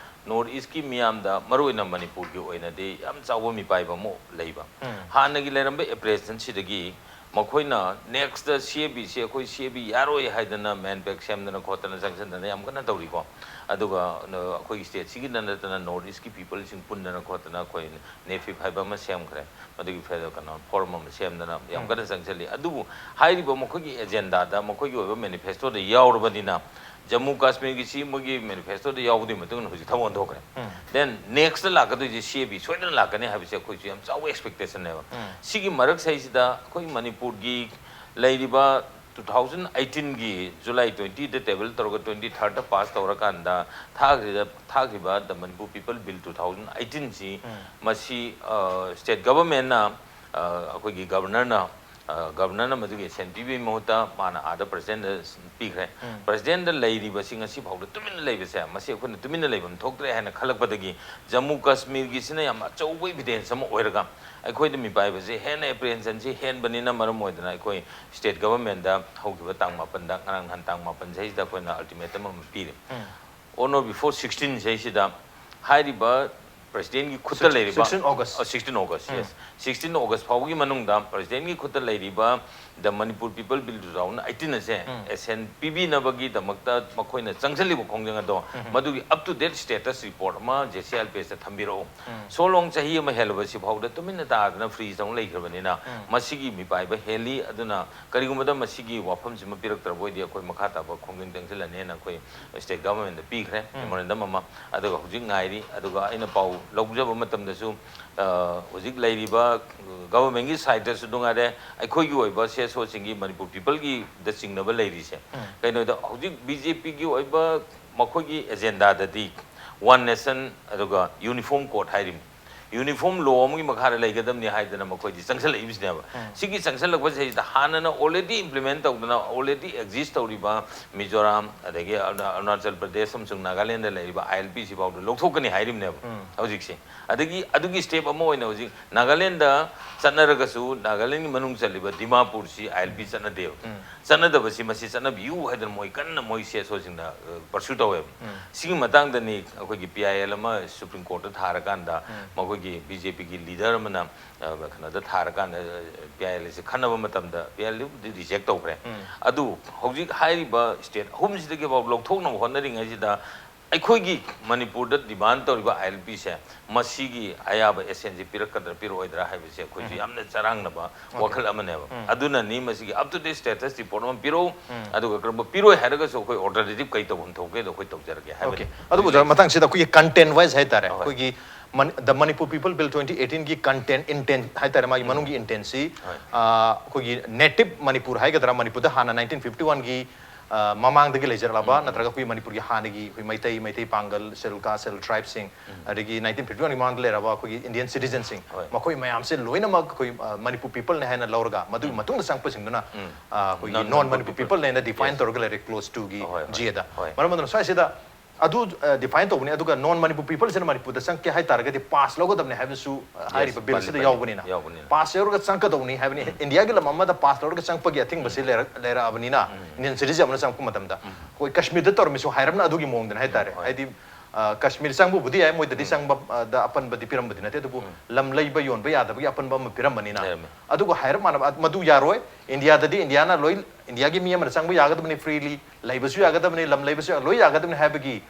North East ꯀꯤ ꯃꯤꯌꯥꯝꯗ, ꯃꯔꯨꯑꯣꯏꯅ ꯃꯅꯤꯄꯨꯔꯒꯤ ꯑꯣꯏꯅꯗꯤ ꯌꯥꯝ ꯆꯥꯎꯕ ꯃꯤꯄꯥꯏꯕ ꯑꯃ ꯂꯩꯕ꯫ ꯎꯝ꯫ ꯍꯥꯟꯅꯒꯤ ꯂꯩꯔꯝꯕ apprehension ꯁꯤꯗꯒꯤ ꯃꯈꯣꯏꯅ next CAB ꯁꯤ, ꯑꯩꯈꯣꯏ CAB ꯌꯥꯔꯣꯏ ꯍꯥꯏꯗꯅ MANPAC ꯁꯦꯝꯗꯅ ꯈꯣꯠꯇꯅ ꯆꯪꯁꯤꯟꯗꯅ ꯌꯥꯝ ꯀꯟꯅ ꯇꯧꯔꯤꯀꯣ꯫ ꯑꯗꯨꯒ, ꯑ, ꯑꯩꯈꯣꯏꯒꯤ state ꯁꯤꯒꯤꯗ ꯅꯠꯇꯅ North East ꯀꯤ people ꯁꯤꯡ ꯄꯨꯟꯗꯅ ꯈꯣꯠꯇꯅ ꯑꯩꯈꯣꯏ NEFIP ꯍꯥꯏꯕ ꯑꯃ ꯁꯦꯝꯈ꯭ꯔꯦ꯫ ꯃꯗꯨꯒꯤ federal ꯀꯩꯅꯣ forum ꯑꯃ ꯁꯦꯝꯗꯅ ꯌꯥꯝ ꯎꯝ꯫ ꯀꯟꯅ ꯆꯪꯁꯤꯜꯂꯤ꯫ ꯑꯗꯨꯕꯨ ꯍꯥꯏꯔꯤꯕ ꯃꯈꯣꯏꯒꯤ agenda ꯗ, ꯃꯈꯣꯏꯒꯤ ꯑꯣꯏꯕ manifesto ꯗ ꯌꯥꯎꯔꯕꯅꯤꯅ, ꯖꯝꯃꯨ ꯀꯥꯁꯃꯤꯔꯒꯤꯁꯤ ꯃꯣꯏꯒꯤ manifesto ꯗ ꯌꯥꯎꯕꯗꯨꯒꯤ ꯃꯇꯨꯡ ꯏꯟꯅ ꯍꯧꯖꯤꯛ ꯊꯕꯛ ꯑꯣꯟꯊꯣꯛꯈ꯭ꯔꯦ꯫ ꯎꯝ꯫ Then next ꯂꯥꯛꯀꯗꯣꯏꯁꯦ CAB ꯁꯣꯏꯗꯅ ꯂꯥꯛꯀꯅꯤ ꯍꯥꯏꯕꯁꯦ ꯑꯩꯈꯣꯏꯁꯨ ꯌꯥꯝ ꯆꯥꯎꯕ expectation ꯅꯦꯕ꯫ ꯎꯝ꯫ ꯁꯤꯒꯤ ꯃꯔꯛꯁꯤꯗꯩꯁꯤꯗ ꯑꯩꯈꯣꯏ ꯃꯅꯤꯄꯨꯔꯒꯤ ꯂꯩꯔꯤꯕ two thousand eighteen ꯒꯤ July twenty ꯗ table ꯇꯧꯔꯒ twenty third ꯗ pass ꯇꯧꯔꯀꯥꯟꯗ ꯊꯥꯈ꯭ꯔꯤꯕ, ꯊꯥꯈ꯭ꯔꯤꯕ The Manipur People Bill two thousand eighteen ꯁꯤ, ꯎꯝ꯫ ꯃꯁꯤ, ꯑ, state government ꯅ, ꯑ, ꯑꯩꯈꯣꯏꯒꯤ Governor ꯅ ꯒꯕꯔꯅꯔꯅ ꯃꯗꯨꯒꯤ ꯑꯦꯁꯦꯟ ꯄꯤꯕꯒꯤ ꯃꯍꯨꯠꯇ ꯃꯥꯅ ꯑꯥꯗ ꯄ꯭ꯔꯁꯤꯗꯦꯟꯗ ꯄꯤꯈ꯭ꯔꯦ꯫ ꯄ꯭ꯔꯁꯤꯗꯦꯟꯗ ꯂꯩꯔꯤꯕꯁꯤ ꯉꯁꯤ ꯐꯥꯎꯗ ꯇꯨꯃꯤꯟꯅ ꯂꯩꯕꯁꯦ, ꯃꯁꯤ ꯑꯩꯈꯣꯏꯅ ꯇꯨꯃꯤꯟꯅ ꯂꯩꯐꯝ ꯊꯣꯛꯇ꯭ꯔꯦ ꯍꯥꯏꯅ ꯈꯜꯂꯛꯄꯗꯒꯤ ꯖꯝꯃꯨ ꯀꯥꯁꯃꯤꯔꯒꯤꯁꯤꯅ ꯌꯥꯝ ꯑꯆꯧꯕ ꯏꯚꯤꯗꯦꯟꯁ ꯑꯃ ꯑꯣꯏꯔꯒ ꯑꯩꯈꯣꯏꯗ ꯃꯤꯄꯥꯏꯕꯁꯤ ꯍꯦꯟꯅ ꯑꯦꯄ꯭ꯔꯤꯍꯦꯟꯁꯟꯁꯤ ꯍꯦꯟꯕꯅꯤꯅ ꯃꯔꯝ ꯑꯣꯏꯗꯅ ꯑꯩꯈꯣꯏ ꯁ꯭ꯇꯦꯠ ꯒꯕꯔꯃꯦꯟꯗ ꯍꯧꯈꯤꯕ ꯇꯥꯡ ꯃꯥꯄꯟꯗ, ꯉꯔꯥꯡ ꯅꯍꯥꯟ ꯇꯥꯡ ꯃꯥꯄꯟꯁꯤꯗꯩꯁꯤꯗ ꯑꯩꯈꯣꯏꯅ ꯑꯜꯇꯤꯃꯦꯇꯝ ꯑꯃ ꯄꯤꯔꯦ꯫ On or before sixteen ꯁꯤꯗꯩꯁꯤꯗ ꯍꯥꯏꯔꯤꯕ ꯄ꯭ꯔꯁꯤꯗꯦꯟꯒꯤ ꯈꯨꯠꯇ ꯂꯩꯔꯤꯕ sixteen August. ꯑꯣ, sixteen August, yes, sixteen August ꯐꯥꯎꯕꯒꯤ ꯃꯅꯨꯡꯗ ꯄ꯭ꯔꯁꯤꯗꯦꯟꯒꯤ ꯈꯨꯠꯇ ꯂꯩꯔꯤꯕ The Manipur People Bill two thousand eighteen ꯑꯁꯦ ꯑꯦꯁꯦꯟ ꯄꯤꯕꯤꯅꯕꯒꯤꯗꯃꯛꯇ ꯃꯈꯣꯏꯅ ꯆꯪꯁꯤꯜꯂꯤꯕ ꯈꯣꯡꯖꯪ ꯑꯗꯣ ꯃꯗꯨꯒꯤ up to date status report ꯑꯃ J C R P S ꯇ ꯊꯝꯕꯤꯔꯛꯎ꯫ ꯁꯣꯂꯣꯡ ꯆꯍꯤ ꯑꯃ ꯍꯦꯜꯂꯕꯁꯤ ꯐꯥꯎꯗ ꯇꯨꯃꯤꯟꯅ ꯇꯥꯗꯅ ꯐ꯭ꯔꯤꯖ ꯑꯃ ꯂꯩꯈ꯭ꯔꯕꯅꯤꯅ ꯃꯁꯤꯒꯤ ꯃꯤꯄꯥꯏꯕ ꯍꯦꯜꯂꯤ꯫ ꯑꯗꯨꯅ ꯀꯔꯤꯒꯨꯝꯕꯗ ꯃꯁꯤꯒꯤ ꯋꯥꯐꯝꯁꯤꯃ ꯄꯤꯔꯛꯇ꯭ꯔꯕ ꯑꯣꯏꯗꯤ ꯑꯩꯈꯣꯏ ꯃꯈꯥ ꯇꯥꯕ ꯈꯣꯡꯖꯪ ꯆꯪꯁꯤꯜꯂꯅꯤꯅ ꯑꯩꯈꯣꯏ ꯁ꯭ꯇꯦꯠ ꯒꯚꯔꯟꯃꯦꯟꯗ ꯄꯤꯈ꯭ꯔꯦ ꯃꯦꯃꯣꯔꯦꯟꯗꯝ ꯑꯃ꯫ ꯑꯗꯨꯒ ꯍꯧꯖꯤꯛ ꯉꯥꯏꯔꯤ꯫ ꯑꯗꯨꯒ ꯑꯩꯅ ꯄꯥꯎ ꯂꯧꯖꯕ ꯃꯇꯝꯗꯁꯨ ꯍꯧꯖꯤꯛ ꯂꯩꯔꯤꯕ ꯒꯚꯔꯟꯃꯦꯟꯒꯤ ꯁꯥꯏꯠꯇꯁꯨ ꯅꯨꯡꯉꯥꯏꯔꯦ, ꯑꯩꯈꯣꯏꯒꯤ ꯑꯣꯏꯕ ꯁꯤ ꯑꯦꯁ ꯑꯣꯁꯤꯡꯒꯤ ꯃꯅꯤꯄꯨꯔ ꯄꯤꯄꯜꯒꯤꯗ ꯆꯤꯡꯅꯕ ꯂꯩꯔꯤꯁꯦ꯫ ꯀꯩꯅꯣꯗ ꯍꯧꯖꯤꯛ ꯕꯤ ꯖꯦ ꯄꯤꯒꯤ ꯑꯣꯏꯕ ꯃꯈꯣꯏꯒꯤ ꯑꯦꯖꯦꯟꯗꯥꯗꯗꯤ ꯋꯥꯟ ꯅꯦꯁꯟ ꯑꯗꯨꯒ ꯌꯨꯅꯤꯐꯣꯔꯝ ꯀꯣꯔꯠ ꯍꯥꯏꯔꯤꯕ ꯌꯨꯅꯤꯐꯣꯔꯝ ꯂꯣ ꯑꯃꯒꯤ ꯃꯈꯥꯗ ꯂꯩꯒꯗꯕꯅꯤ ꯍꯥꯏꯗꯅ ꯃꯈꯣꯏꯗꯤ ꯆꯪꯁꯤꯜꯂꯛꯏꯕꯁꯤꯅꯦꯕ꯫ ꯁꯤꯒꯤ ꯆꯪꯁꯤꯜꯂꯛꯄꯁꯤꯗꯩꯁꯤꯗ ꯍꯥꯟꯅꯅ ꯑꯣꯜꯔꯦꯗꯤ ꯏꯝꯄ꯭ꯂꯤꯃꯦꯟ ꯇꯧꯗꯅ ꯑꯣꯜꯔꯦꯗꯤ ꯑꯦꯛꯖꯤꯁ ꯇꯧꯔꯤꯕ ꯃꯤꯖꯣꯔꯥꯝ, ꯑꯗꯒꯤ ꯑꯔꯨꯅꯥ- ꯑꯔꯨꯅꯥꯆꯜ ꯄ꯭ꯔꯗꯦꯁ ꯑꯃꯁꯨꯡ ꯅꯥꯒꯥꯂꯦꯟꯗ ꯂꯩꯔꯤꯕ ꯑꯥꯏ ꯑꯦꯜ ꯄꯤ ꯁꯤ ꯐꯥꯎꯗ ꯂꯧꯊꯣꯛꯀꯅꯤ ꯍꯥꯏꯔꯤꯕꯅꯦꯕ ꯍꯧꯖꯤꯛꯁꯦ꯫ ꯑꯗꯒꯤ ꯑꯗꯨꯒꯤ ꯁ꯭ꯇꯦꯞ ꯑꯃ ꯑꯣꯏꯅ ꯍꯧꯖꯤꯛ ꯅꯥꯒꯥꯂꯦꯟꯗ ꯆꯠꯅꯔꯒꯁꯨ ꯅꯥꯒꯥꯂꯦꯟꯒꯤ ꯃꯅꯨꯡ ꯆꯜꯂꯤꯕ ꯗꯤꯃꯥꯄꯨꯔꯁꯤ ꯑꯥꯏ ꯑꯦꯜ ꯄꯤ ꯆꯠꯅꯗꯦꯕ꯫ ꯆꯠꯅꯗꯕꯁꯤ ꯃꯁꯤ ꯆꯠꯅꯕꯤꯌꯨ ꯍꯥꯏꯗꯅ ꯃꯣꯏ ꯀꯟꯅ ꯃꯣꯏ ꯁꯤ ꯑꯦꯁ ꯑꯣꯁꯤꯡꯅ ꯄꯔꯁꯨ ꯇꯧꯋꯦꯕ꯫ ꯁꯤꯒꯤ ꯃꯇꯥꯡꯗꯅꯤ ꯑꯩꯈꯣꯏꯒꯤ ꯄꯤ ꯑꯥꯏ ꯑꯦꯜ ꯑꯃ ꯁꯨꯄ꯭ꯔꯤꯝ ꯀꯣꯔꯠꯇ ꯊꯥꯔꯀꯥꯟꯗ ꯃꯈꯣꯏꯒꯤ ꯕꯤ ꯖꯦ ꯄꯤꯒꯤ ꯂꯤꯗꯔ ꯑꯃꯅ ꯑ, ꯀꯩꯅꯣꯗ ꯊꯥꯔꯀꯥꯟꯗ ꯄꯤ ꯑꯥꯏ ꯑꯦꯜ ꯑꯦꯁꯦ ꯈꯟꯅꯕ ꯃꯇꯝꯗ ꯄꯤ ꯑꯥꯏ ꯑꯦꯜ ꯑꯦꯕꯨꯗꯤ ꯔꯤꯖꯦꯛ ꯇꯧꯈ꯭ꯔꯦ꯫ ꯑꯗꯨ ꯍꯧꯖꯤꯛ ꯍꯥꯏꯔꯤꯕ ꯁ꯭ꯇꯦꯠ ꯑꯍꯨꯝꯁꯤꯗꯒꯤ ꯐꯥꯎ ꯂꯧꯊꯣꯛꯅꯕ ꯍꯣꯠꯅꯔꯤꯉꯩꯁꯤꯗ ꯑꯩꯈꯣꯏꯒꯤ ꯃꯅꯤꯄꯨꯔꯗ ꯗꯤꯃꯥꯟ ꯇꯧꯔꯤꯕ ꯑꯥꯏ ꯑꯦꯜ ꯄꯤꯁꯦ ꯃꯁꯤꯒꯤ ꯑꯌꯥꯕ ꯑꯦꯁꯦꯟꯁꯤ ꯄꯤꯔꯛꯀꯗ꯭ꯔꯥ ꯄꯤꯔꯛꯑꯣꯏꯗ꯭ꯔꯥ ꯍꯥꯏꯕꯁꯦ ꯑꯩꯈꯣꯏꯁꯨ ꯌꯥꯝꯅ ꯆꯔꯥꯡꯅꯕ ꯋꯥꯈꯜ ꯑꯃꯅꯦꯕ꯫ ꯑꯗꯨꯅꯅꯤ ꯃꯁꯤꯒꯤ up to date status report ꯑꯃ ꯄꯤꯔꯛꯎ, ꯑꯗꯨꯒ ꯀꯔꯝꯕ ꯄꯤꯔꯣꯏ ꯍꯥꯏꯔꯒꯁꯨ ꯑꯩꯈꯣꯏ ꯑꯣꯜꯇꯔꯅꯦꯇꯤꯚ ꯀꯩ ꯇꯧꯐꯝ ꯊꯣꯛꯀꯦꯗꯣ ꯑꯩꯈꯣꯏ ꯇꯧꯖꯔꯒꯦ ꯍꯥꯏꯕꯅꯤ꯫ ꯑꯣꯀꯦ꯫ ꯑꯗꯨꯕꯨ ꯑꯣꯖꯥ, ꯃꯊꯪꯁꯤꯗ ꯑꯩꯈꯣꯏꯒꯤ ꯀꯟꯇꯦꯟ ꯋꯥꯏꯁ ꯍꯥꯏꯇꯥꯔꯦ, ꯑꯍꯣꯏ꯫ ꯑꯩꯈꯣꯏꯒꯤ ꯗ ꯃꯅꯤꯄꯨꯔ ꯄꯤꯄꯜ ꯕꯤꯜ ꯇ꯭ꯋꯦꯟꯇꯤ ꯑꯩꯠꯇꯤꯟꯒꯤ ꯀꯟꯇꯦꯟ, ꯏꯟꯇꯦꯟ ꯍꯥꯏꯇꯥꯔꯦ, ꯃꯥꯒꯤ ꯃꯅꯨꯡꯒꯤ ꯏꯟꯇꯦꯟꯁꯤ ꯍꯣꯏ꯫ ꯑꯩꯈꯣꯏꯒꯤ ꯅꯦꯇꯤꯞ ꯃꯅꯤꯄꯨꯔ ꯍꯥꯏꯒꯗ꯭ꯔꯥ, ꯃꯅꯤꯄꯨꯔꯗ ꯍꯥꯟꯅ ꯅꯥꯏꯟꯇꯤꯟ ꯐꯤꯐꯇꯤ ꯋꯥꯟꯒꯤ ꯑ, ꯃꯃꯥꯡꯗꯒꯤ ꯂꯩꯖꯔꯛꯂꯕ ꯅꯠꯇ꯭ꯔꯒ ꯑꯩꯈꯣꯏ ꯃꯅꯤꯄꯨꯔꯒꯤ ꯍꯥꯟꯅꯒꯤ ꯑꯩꯈꯣꯏ ꯃꯩꯇꯩ, ꯃꯩꯇꯩ ꯄꯥꯡꯒꯜ, Scheduled Caste, Scheduled Tribeꯁꯤꯡ, ꯑꯗꯒꯤ nineteen fifty one ꯒꯤ ꯃꯃꯥꯡꯗ ꯂꯩꯔꯕ ꯑꯩꯈꯣꯏꯒꯤ Indian citizenꯁꯤꯡ, ꯍꯣꯏ꯫ ꯃꯈꯣꯏ ꯃꯌꯥꯝꯁꯦ ꯂꯣꯏꯅꯃꯛ ꯑꯩꯈꯣꯏ, ꯑ, ꯃꯅꯤꯄꯨꯔ peopleꯅꯦ ꯍꯥꯏꯅ ꯂꯧꯔꯒ ꯃꯗꯨꯒꯤ ꯃꯇꯨꯡꯗ ꯆꯪꯉꯛꯄꯁꯤꯡꯗꯨꯅ, ꯑ, ꯑꯩꯈꯣꯏꯒꯤ Non non Manipur Manipur peopleꯅꯦ ꯍꯥꯏꯅ define Yes. ꯇꯧꯔꯒ ꯂꯩꯔꯦ clause twoꯒꯤ ꯍꯣꯏ, ꯍꯣꯏ. Jꯗ꯫ ꯍꯣꯏ. ꯃꯔꯝ ꯑꯗꯨꯅ ꯁ꯭ꯋꯥꯏꯁꯤꯗ ꯑꯗꯨ, ꯑ, define ꯇꯧꯕꯅꯤ, ꯑꯗꯨꯒ non Manipur peopleꯁꯤꯅ ꯃꯅꯤꯄꯨꯔꯗ ꯆꯪꯉꯛꯀꯦ ꯍꯥꯏ ꯇꯥꯔꯒꯗꯤ pass ꯂꯧꯒꯗꯕꯅꯤ ꯍꯥꯏꯕꯁꯨ, ꯑ, ꯍꯥꯏꯔꯤꯕ billꯁꯤꯗ valid. ꯌꯥꯎꯕꯅꯤꯅ, ꯌꯥꯎꯕꯅꯤꯅ. Pass ꯂꯧꯔꯒ ꯆꯪꯉꯛꯀꯗꯧꯅꯤ ꯍꯥꯏꯕꯅꯤ꯫ Indiaꯒꯤ ꯂꯝ ꯑꯃꯗ pass ꯂꯧꯔꯒ ꯆꯪꯉꯛꯄꯒꯤ ꯑꯊꯤꯡꯕꯁꯤ ꯂꯩꯔ-, ꯂꯩꯔꯛꯑꯕꯅꯤꯅ, Indian citizen ꯑꯃꯅ ꯆꯪꯉꯛꯄ ꯃꯇꯝꯗ꯫ ꯑꯩꯈꯣꯏ ꯀꯥꯁꯃꯤꯔꯗ ꯇꯧꯔꯝꯃꯤꯁꯨ ꯍꯥꯏꯔꯞꯅ ꯑꯗꯨꯒꯤ ꯃꯑꯣꯡꯗꯅ ꯍꯥꯏꯇꯥꯔꯦ꯫ ꯍꯣꯏ. ꯍꯥꯏꯗꯤ, ꯑ, ꯀꯥꯁꯃꯤꯔ ꯆꯪꯕꯕꯨꯗꯤ ꯌꯥꯏ, ꯃꯣꯏꯗꯗꯤ ꯆꯪꯕ, ꯑ, ꯗ ꯑꯄꯟꯕꯗꯤ ꯄꯤꯔꯝꯕꯗꯤ ꯅꯠꯇꯦ, ꯑꯗꯨꯕꯨ ꯂꯝ ꯂꯩꯕ ꯌꯣꯟꯕ ꯌꯥꯗꯕꯒꯤ ꯑꯄꯟꯕ ꯑꯃ ꯄꯤꯔꯝꯕꯅꯤꯅ꯫ ꯂꯩꯔꯝꯃꯦ. ꯑꯗꯨꯒ ꯍꯥꯏꯔꯞ ꯃꯥꯟꯅꯕ, ꯑ, ꯃꯗꯨ ꯌꯥꯔꯣꯏ꯫ Indiaꯗꯗꯤ Indiaꯅ ꯂꯣꯏ, Indiaꯒꯤ ꯃꯤ ꯑꯃꯅ ꯆꯪꯕ ꯌꯥꯒꯗꯕꯅꯤ freely, ꯂꯩꯕꯁꯨ ꯌꯥꯒꯗꯕꯅꯤ, ꯂꯝ ꯂꯩꯕꯁꯨ ꯌꯥ-, ꯂꯣꯏ ꯌꯥꯒꯗꯕꯅꯤ ꯍꯥꯏꯕꯒꯤ,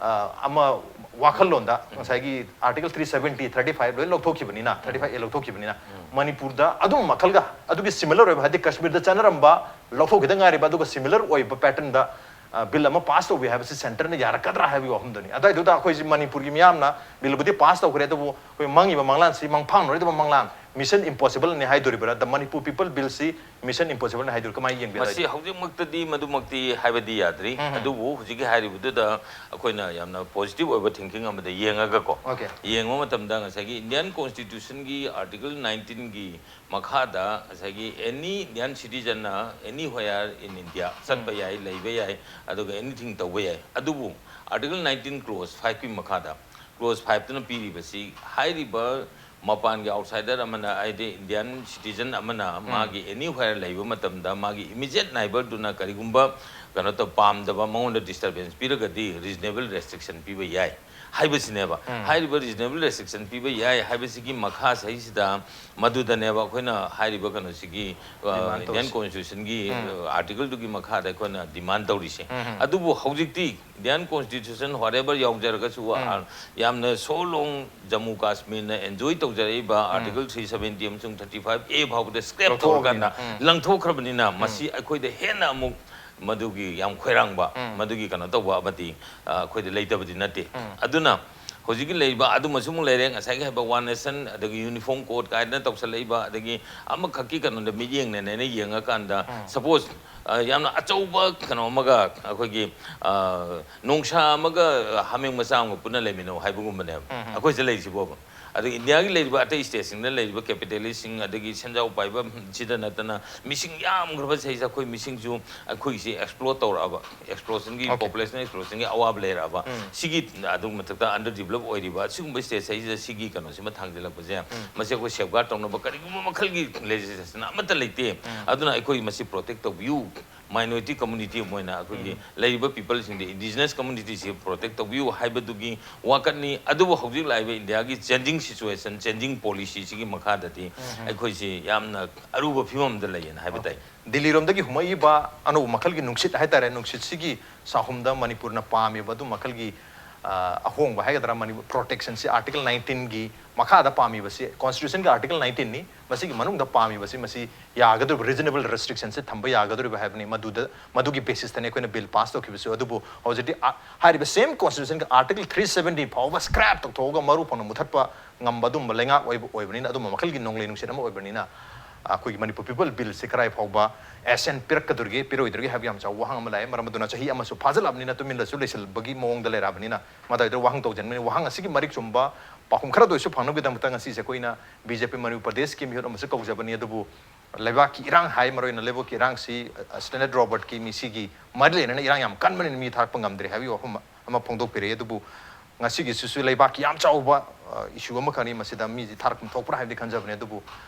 ꯑ, ꯑꯃ ꯋꯥꯈꯜꯂꯣꯟꯗ ꯉꯁꯥꯏꯒꯤ Article three seventy, thirty five ꯂꯣꯏ ꯂꯧꯊꯣꯛꯈꯤꯕꯅꯤꯅ, thirty five A ꯂꯧꯊꯣꯛꯈꯤꯕꯅꯤꯅ, ꯃꯅꯤꯄꯨꯔꯗ ꯑꯗꯨꯝ ꯃꯈꯜꯒ ꯑꯗꯨꯒꯤ similar ꯑꯣꯏꯕ, ꯍꯥꯏꯗꯤ ꯀꯥꯁꯃꯤꯔꯗ ꯆꯠꯅꯔꯝꯕ ꯂꯧꯊꯣꯛꯈꯤꯗ ꯉꯥꯏꯔꯤꯕ, ꯑꯗꯨꯒ similar ꯑꯣꯏꯕ patternꯗ, ꯑ, bill ꯑꯃ pass ꯇꯧꯕꯤ ꯍꯥꯏꯕꯁꯤ centreꯅ ꯌꯥꯔꯛꯀꯗ꯭ꯔꯥ ꯍꯥꯏꯕꯒꯤ ꯋꯥꯐꯝꯗꯨꯅꯤ꯫ ꯑꯗꯨꯋꯥꯏꯗꯨꯗ ꯑꯩꯈꯣꯏꯁꯤ ꯃꯅꯤꯄꯨꯔꯒꯤ ꯃꯤꯌꯥꯝꯅ billꯕꯨꯗꯤ pass ꯇꯧꯈ꯭ꯔꯦ, ꯑꯗꯨꯕꯨ ꯑꯩꯈꯣꯏ ꯃꯪꯉꯤꯕ ꯃꯪꯂꯥꯟꯁꯤ ꯃꯪꯐꯥꯡꯅꯔꯣꯏꯗꯕ ꯃꯪꯂꯥꯟ, mission impossibleꯅꯤ ꯍꯥꯏꯗꯣꯔꯤꯕ꯭ꯔꯥ? The Manipur People Billꯁꯤ mission impossibleꯅꯤ ꯍꯥꯏꯗꯣꯔꯤꯕ꯭ꯔꯥ? ꯀꯃꯥꯏꯅ ꯌꯦꯡꯕꯤꯔ? ꯃꯁꯤ ꯍꯧꯖꯤꯛꯃꯛꯇꯗꯤ ꯃꯗꯨꯃꯛꯇꯤ ꯍꯥꯏꯕꯗꯤ ꯌꯥꯗ꯭ꯔꯤ꯫ ꯑꯗꯨꯕꯨ ꯍꯧꯖꯤꯛꯀꯤ ꯍꯥꯏꯔꯤꯕꯗꯨꯗ ꯑꯩꯈꯣꯏꯅ ꯌꯥꯝꯅ positive ꯑꯣꯏꯕ thinking ꯑꯃꯗ ꯌꯦꯡꯉꯒꯀꯣ, Okay. ꯌꯦꯡꯕ ꯃꯇꯝꯗ ꯉꯁꯥꯏꯒꯤ Indian Constitutionꯒꯤ Article nineteenꯒꯤ ꯃꯈꯥꯗ ꯉꯁꯥꯏꯒꯤ any Indian citizenꯅ anywhere in India ꯆꯠꯄ ꯌꯥꯏ, ꯂꯩꯕ ꯌꯥꯏ, ꯑꯗꯨꯒ anything ꯇꯧꯕ ꯌꯥꯏ꯫ ꯑꯗꯨꯕꯨ Article nineteen clause fiveꯀꯤ ꯃꯈꯥꯗ, clause fiveꯇꯨꯅ ꯄꯤꯔꯤꯕꯁꯤ ꯍꯥꯏꯔꯤꯕ ꯃꯄꯥꯟꯒꯤ outsider ꯑꯃꯅ, ꯍꯥꯏꯗꯤ Indian citizen ꯑꯃꯅ ꯃꯥꯒꯤ anywhere ꯂꯩꯕ ꯃꯇꯝꯗ ꯃꯥꯒꯤ immediate neighbourꯗꯨꯅ ꯀꯔꯤꯒꯨꯝꯕ ꯀꯩꯅꯣ ꯇꯧ, ꯄꯥꯝꯗꯕ, ꯃꯉꯣꯟꯗ disturbance ꯄꯤꯔꯒꯗꯤ reasonable restriction ꯄꯤꯕ ꯌꯥꯏ ꯍꯥꯏꯕꯁꯤꯅꯦꯕ꯫ ꯍꯥꯏꯔꯤꯕ reasonable restriction ꯄꯤꯕ ꯌꯥꯏ ꯍꯥꯏꯕꯁꯤꯒꯤ ꯃꯈꯥꯁꯤꯗꯩꯁꯤꯗ ꯃꯗꯨꯗꯅꯦꯕ ꯑꯩꯈꯣꯏꯅ ꯍꯥꯏꯔꯤꯕ ꯀꯩꯅꯣꯁꯤꯒꯤ, ꯑ, Demand Indian ꯇꯧꯔꯤꯁꯦ꯫ Constitutionꯒꯤ, ꯑ, articleꯗꯨꯒꯤ ꯃꯈꯥꯗ ꯑꯩꯈꯣꯏꯅ demand ꯇꯧꯔꯤꯁꯦ꯫ ꯑꯗꯨꯕꯨ ꯍꯧꯖꯤꯛꯇꯤ Indian Constitution whatever ꯌꯥꯎꯖꯔꯒꯁꯨ, ꯑ, ꯌꯥꯝꯅ so long Jammu Kashmirꯅ enjoy ꯇꯧꯖꯔꯛꯏꯕ Article three seventy ꯑꯃꯁꯨꯡ thirty five A ꯐꯥꯎꯕꯗ scrap ꯂꯧꯊꯣꯛꯑꯕꯅꯤꯅ꯫ ꯇꯧꯔꯀꯥꯟꯗ, ꯂꯪꯊꯣꯛꯈ꯭ꯔꯕꯅꯤꯅ ꯃꯁꯤ ꯑꯩꯈꯣꯏꯗ ꯍꯦꯟꯅ ꯑꯃꯨꯛ ꯃꯗꯨꯒꯤ ꯌꯥꯝ ꯈꯣꯏꯔꯥꯡꯕ, ꯃꯗꯨꯒꯤ ꯀꯩꯅꯣ ꯇꯧꯕ ꯑꯃꯗꯤ, ꯑ, ꯑꯩꯈꯣꯏꯗ ꯂꯩꯇꯕꯗꯤ ꯅꯠꯇꯦ꯫ ꯑꯗꯨꯅ ꯍꯧꯖꯤꯛꯀꯤ ꯂꯩꯔꯤꯕ ꯑꯗꯨꯃꯁꯨ ꯑꯃꯨꯛ ꯂꯩꯔꯦ, ꯉꯁꯥꯏꯒꯤ ꯍꯥꯏꯕ ꯋꯥꯟ ꯅꯦꯁꯟ, ꯑꯗꯒꯤ ꯌꯨꯅꯤꯐꯣꯔꯝ ꯀꯣꯗ ꯀꯥꯏꯗꯅ ꯇꯧꯁꯜꯂꯛꯏꯕ, ꯑꯗꯒꯤ ꯑꯃꯈꯛꯀꯤ ꯀꯩꯅꯣꯗ ꯃꯤꯠꯌꯦꯡꯅꯅꯦꯅ ꯌꯦꯡꯉꯀꯥꯟꯗ, ꯁꯄꯣꯁ, ꯌꯥꯝꯅ ꯑꯆꯧꯕ ꯀꯩꯅꯣ ꯑꯃꯒ, ꯑꯩꯈꯣꯏꯒꯤ, ꯑ, ꯅꯣꯡꯁꯥ ꯑꯃꯒ ꯍꯥꯃꯦꯡ ꯃꯆꯥ ꯑꯃꯒ ꯄꯨꯟꯅ ꯂꯩꯃꯤꯟꯅꯧ ꯍꯥꯏꯕꯒꯨꯝꯕꯅꯦꯕ ꯑꯩꯈꯣꯏꯁꯤꯗ ꯂꯩꯔꯤꯁꯤꯕꯣꯕ꯫ ꯑꯗꯒꯤ ꯏꯟꯗꯤꯌꯥꯒꯤ ꯂꯩꯔꯤꯕ ꯑꯇꯩ ꯁ꯭ꯇꯦꯠꯁꯤꯡꯗ ꯂꯩꯔꯤꯕ ꯀꯦꯄꯤꯇꯦꯂꯤꯁꯁꯤꯡ, ꯑꯗꯒꯤ ꯁꯦꯟꯖꯥꯎ ꯄꯥꯏꯕꯁꯤꯗ ꯅꯠꯇꯅ ꯃꯤꯁꯤꯡ ꯌꯥꯝꯈ꯭ꯔꯕ ꯆꯍꯤꯁꯦ, ꯑꯩꯈꯣꯏ ꯃꯤꯁꯤꯡꯁꯨ ꯑꯩꯈꯣꯏꯒꯤꯁꯤ ꯑꯦꯛꯁꯄ꯭ꯂꯣꯔ ꯇꯧꯔꯛꯑꯕ, ꯑꯦꯛꯁꯄ꯭ꯂꯣꯔꯁꯟꯒꯤ, Okay. ꯄꯣꯄꯨꯂꯦꯁꯟ ꯑꯦꯛꯁꯄ꯭ꯂꯣꯔꯁꯟꯒꯤ ꯑꯋꯥꯕ ꯂꯩꯔꯛꯑꯕ, ꯎꯝ. ꯁꯤꯒꯤ ꯑꯗꯨ ꯃꯊꯛꯇ ꯑꯟꯗꯔ ꯗꯤꯕꯂꯞ ꯑꯣꯏꯔꯤꯕ ꯁꯤꯒꯨꯝꯕ ꯁ꯭ꯇꯦꯠꯁꯤꯗ ꯁꯤꯒꯤ ꯀꯩꯅꯣꯁꯤꯃ ꯊꯥꯡꯖꯤꯜꯂꯛꯄꯁꯦ, ꯃꯁꯤ ꯑꯩꯈꯣꯏ ꯁꯦꯐꯒꯥꯔꯗ ꯇꯧꯅꯕ ꯀꯔꯤꯒꯨꯝꯕ ꯃꯈꯜꯒꯤ ꯂꯦꯖꯤꯁꯂꯦꯁꯟ ꯑꯃꯠꯇ ꯂꯩꯇꯦ꯫ ꯑꯗꯨꯅ ꯑꯩꯈꯣꯏ ꯃꯁꯤ ꯄ꯭ꯔꯣꯇꯦꯛ ꯇꯧꯕꯤꯌꯨ, ꯃꯥꯏꯅꯣꯔꯤꯇꯤ ꯀꯝꯃꯨꯅꯤꯇꯤ ꯑꯃ ꯑꯣꯏꯅ ꯑꯩꯈꯣꯏꯒꯤ ꯂꯩꯔꯤꯕ ꯄꯤꯄꯜꯁꯤꯡꯗꯤ, ꯏꯟꯗꯤꯖꯤꯅꯁ ꯀꯝꯃꯨꯅꯤꯇꯤꯁꯤ ꯄ꯭ꯔꯣꯇꯦꯛ ꯇꯧꯕꯤꯌꯨ ꯍꯥꯏꯕꯗꯨꯒꯤ ꯋꯥꯀꯠꯅꯤ꯫ ꯑꯗꯨꯕꯨ ꯍꯧꯖꯤꯛ ꯂꯥꯛꯏꯕ ꯏꯟꯗꯤꯌꯥꯒꯤ ꯆꯦꯟꯖꯤꯡ ꯁꯤꯆꯨꯋꯦꯁꯟ, ꯆꯦꯟꯖꯤꯡ ꯄꯣꯂꯤꯁꯤꯁꯤꯒꯤ ꯃꯈꯥꯗꯗꯤ ꯑꯩꯈꯣꯏꯁꯤ ꯌꯥꯝꯅ ꯑꯔꯨꯕ ꯐꯤꯕꯝ ꯑꯃꯗ ꯂꯩꯌꯦꯅ ꯍꯥꯏꯕ ꯇꯥꯏ꯫ ꯗꯤꯜꯂꯤꯔꯣꯝꯗꯒꯤ ꯍꯨꯝꯃꯛꯏꯕ ꯑꯅꯧꯕ ꯃꯈꯜꯒꯤ ꯅꯨꯡꯁꯤꯠ ꯍꯥꯏꯇꯥꯔꯦ, ꯅꯨꯡꯁꯤꯠꯁꯤꯒꯤ ꯆꯥꯍꯨꯝꯗ ꯃꯅꯤꯄꯨꯔꯅ ꯄꯥꯝꯃꯤꯕ ꯑꯗꯨ ꯃꯈꯜꯒꯤ, ꯑ, ꯑꯍꯣꯡꯕ ꯍꯥꯏꯒꯗ꯭ꯔꯥ, ꯃꯅꯤꯄꯨꯔ ꯄ꯭ꯔꯣꯇꯦꯛꯁꯟꯁꯤ ꯑꯥꯔꯇꯤꯀꯜ ꯅꯥꯏꯟꯇꯤꯟꯒꯤ ꯃꯈꯥꯗ ꯄꯥꯝꯃꯤꯕꯁꯤ, ꯀꯣꯟꯁꯇꯤꯇ꯭ꯌꯨꯁꯟꯒꯤ ꯑꯥꯔꯇꯤꯀꯜ ꯅꯥꯏꯟꯇꯤꯟꯅꯤ, ꯃꯁꯤꯒꯤ ꯃꯅꯨꯡꯗ ꯄꯥꯝꯃꯤꯕꯁꯤ, ꯃꯁꯤ ꯌꯥꯒꯗꯧꯔꯤꯕ, ꯔꯤꯖꯅꯦꯕꯜ ꯔꯦꯁꯇ꯭ꯔꯤꯛꯁꯟꯁꯤ ꯊꯝꯕ ꯌꯥꯒꯗꯧꯔꯤꯕ ꯍꯥꯏꯕꯅꯤ꯫ ꯃꯗꯨꯗ, ꯃꯗꯨꯒꯤ ꯕꯦꯁꯤꯁꯇꯅꯤ ꯑꯩꯈꯣꯏꯅ ꯕꯤꯜ ꯄꯥꯁ ꯇꯧꯈꯤꯕꯁꯨ꯫ ꯑꯗꯨꯕꯨ ꯍꯧꯖꯤꯛꯇꯤ ꯑ-, ꯍꯥꯏꯔꯤꯕ ꯁꯦꯝ ꯀꯣꯟꯁꯇꯤꯇ꯭ꯌꯨꯁꯟꯒꯤ ꯑꯥꯔꯇꯤꯀꯜ ꯊ꯭ꯔꯤ ꯁꯕꯦꯟꯇꯤ ꯐꯥꯎꯕ ꯁ꯭ꯀ꯭ꯔꯦꯞ ꯇꯧꯊꯣꯛꯑꯒ ꯃꯔꯨ ꯐꯪꯅ ꯃꯨꯊꯠꯄ ꯉꯝꯕ ꯑꯗꯨꯝꯕ ꯂꯩꯉꯥꯛ ꯑꯣꯏꯕ, ꯑꯣꯏꯕꯅꯤꯅ, ꯑꯗꯨꯝꯕ ꯃꯈꯜꯒꯤ ꯅꯣꯡꯂꯩ ꯅꯨꯡꯁꯤꯠ ꯑꯃ ꯑꯣꯏꯕꯅꯤꯅ, ꯑꯩꯈꯣꯏꯒꯤ ꯃꯅꯤꯄꯨꯔ ꯄꯤꯄꯜ ꯕꯤꯜꯁꯦ ꯀꯗꯥꯏ ꯐꯥꯎꯕ ꯑꯦꯁꯦꯟ ꯄꯤꯔꯛꯀꯗꯧꯔꯤꯒꯦ, ꯄꯤꯔꯣꯏꯗꯧꯔꯤꯒꯦ ꯍꯥꯏꯕ ꯌꯥꯝ ꯆꯥꯎꯕ ꯋꯥꯍꯪ ꯑꯃ ꯂꯥꯛꯑꯦ꯫ ꯃꯔꯝ ꯑꯗꯨꯅ ꯆꯍꯤ ꯑꯃꯁꯨ ꯐꯥꯖꯤꯜꯂꯛꯑꯕꯅꯤꯅ ꯇꯨꯃꯤꯟꯅꯁꯨ ꯂꯩꯁꯤꯜꯕꯒꯤ ꯃꯑꯣꯡꯗ ꯂꯩꯔꯛꯑꯕꯅꯤꯅ, ꯃꯗꯥꯏꯗ ꯋꯥꯍꯪ ꯇꯧꯖꯅꯤꯡꯕꯅꯤ꯫ ꯋꯥꯍꯪ ꯑꯁꯤꯒꯤ ꯃꯔꯤꯛ ꯆꯨꯝꯕ ꯄꯥꯎꯈꯨꯝ ꯈꯔꯗ ꯑꯣꯏꯔꯁꯨ ꯐꯪꯅꯕꯒꯤꯗꯃꯛꯇ ꯉꯁꯤꯁꯦ ꯑꯩꯈꯣꯏꯅ ꯕꯤ ꯖꯦ ꯄꯤ ꯃꯅꯤꯄꯨꯔ ꯄ꯭ꯔꯗꯦꯁꯀꯤ ꯃꯤꯍꯨꯠ ꯑꯃꯁꯨ ꯀꯧꯖꯕꯅꯤ꯫ ꯑꯗꯨꯕꯨ ꯂꯩꯕꯥꯛꯀꯤ ꯏꯔꯥꯡ ꯍꯥꯏ, ꯃꯔꯨꯑꯣꯏꯅ ꯂꯩꯕꯥꯛꯀꯤ ꯏꯔꯥꯡꯁꯤ, ꯑ, ꯁ꯭ꯇꯦꯟꯗꯔꯠ ꯔꯣꯕꯔꯠꯀꯤ ꯃꯤꯁꯤꯒꯤ ꯃꯔꯤ ꯂꯩꯅꯅ ꯏꯔꯥꯡ ꯌꯥꯝ ꯀꯟꯕꯅꯤꯅ ꯃꯤ ꯊꯥꯔꯛꯄ ꯉꯝꯗ꯭ꯔꯦ ꯍꯥꯏꯕꯒꯤ ꯋꯥꯐꯝ ꯑꯃ ꯐꯣꯡꯗꯣꯛꯄꯤꯔꯛꯏ꯫ ꯑꯗꯨꯕꯨ ꯉꯁꯤꯒꯤꯁꯤꯁꯨ ꯂꯩꯕꯥꯛꯀꯤ ꯌꯥꯝ ꯆꯥꯎꯕ, ꯑ, ꯏꯁꯨ ꯑꯃꯈꯛꯅꯤ꯫ ꯃꯁꯤꯗ ꯃꯤꯁꯤ ꯊꯥꯔꯛꯐꯝ ꯊꯣꯛꯄ꯭ꯔꯥ ꯍꯥꯏꯕꯗꯤ ꯈꯟꯖꯕꯅꯤ꯫ ꯑꯗꯨꯕꯨ,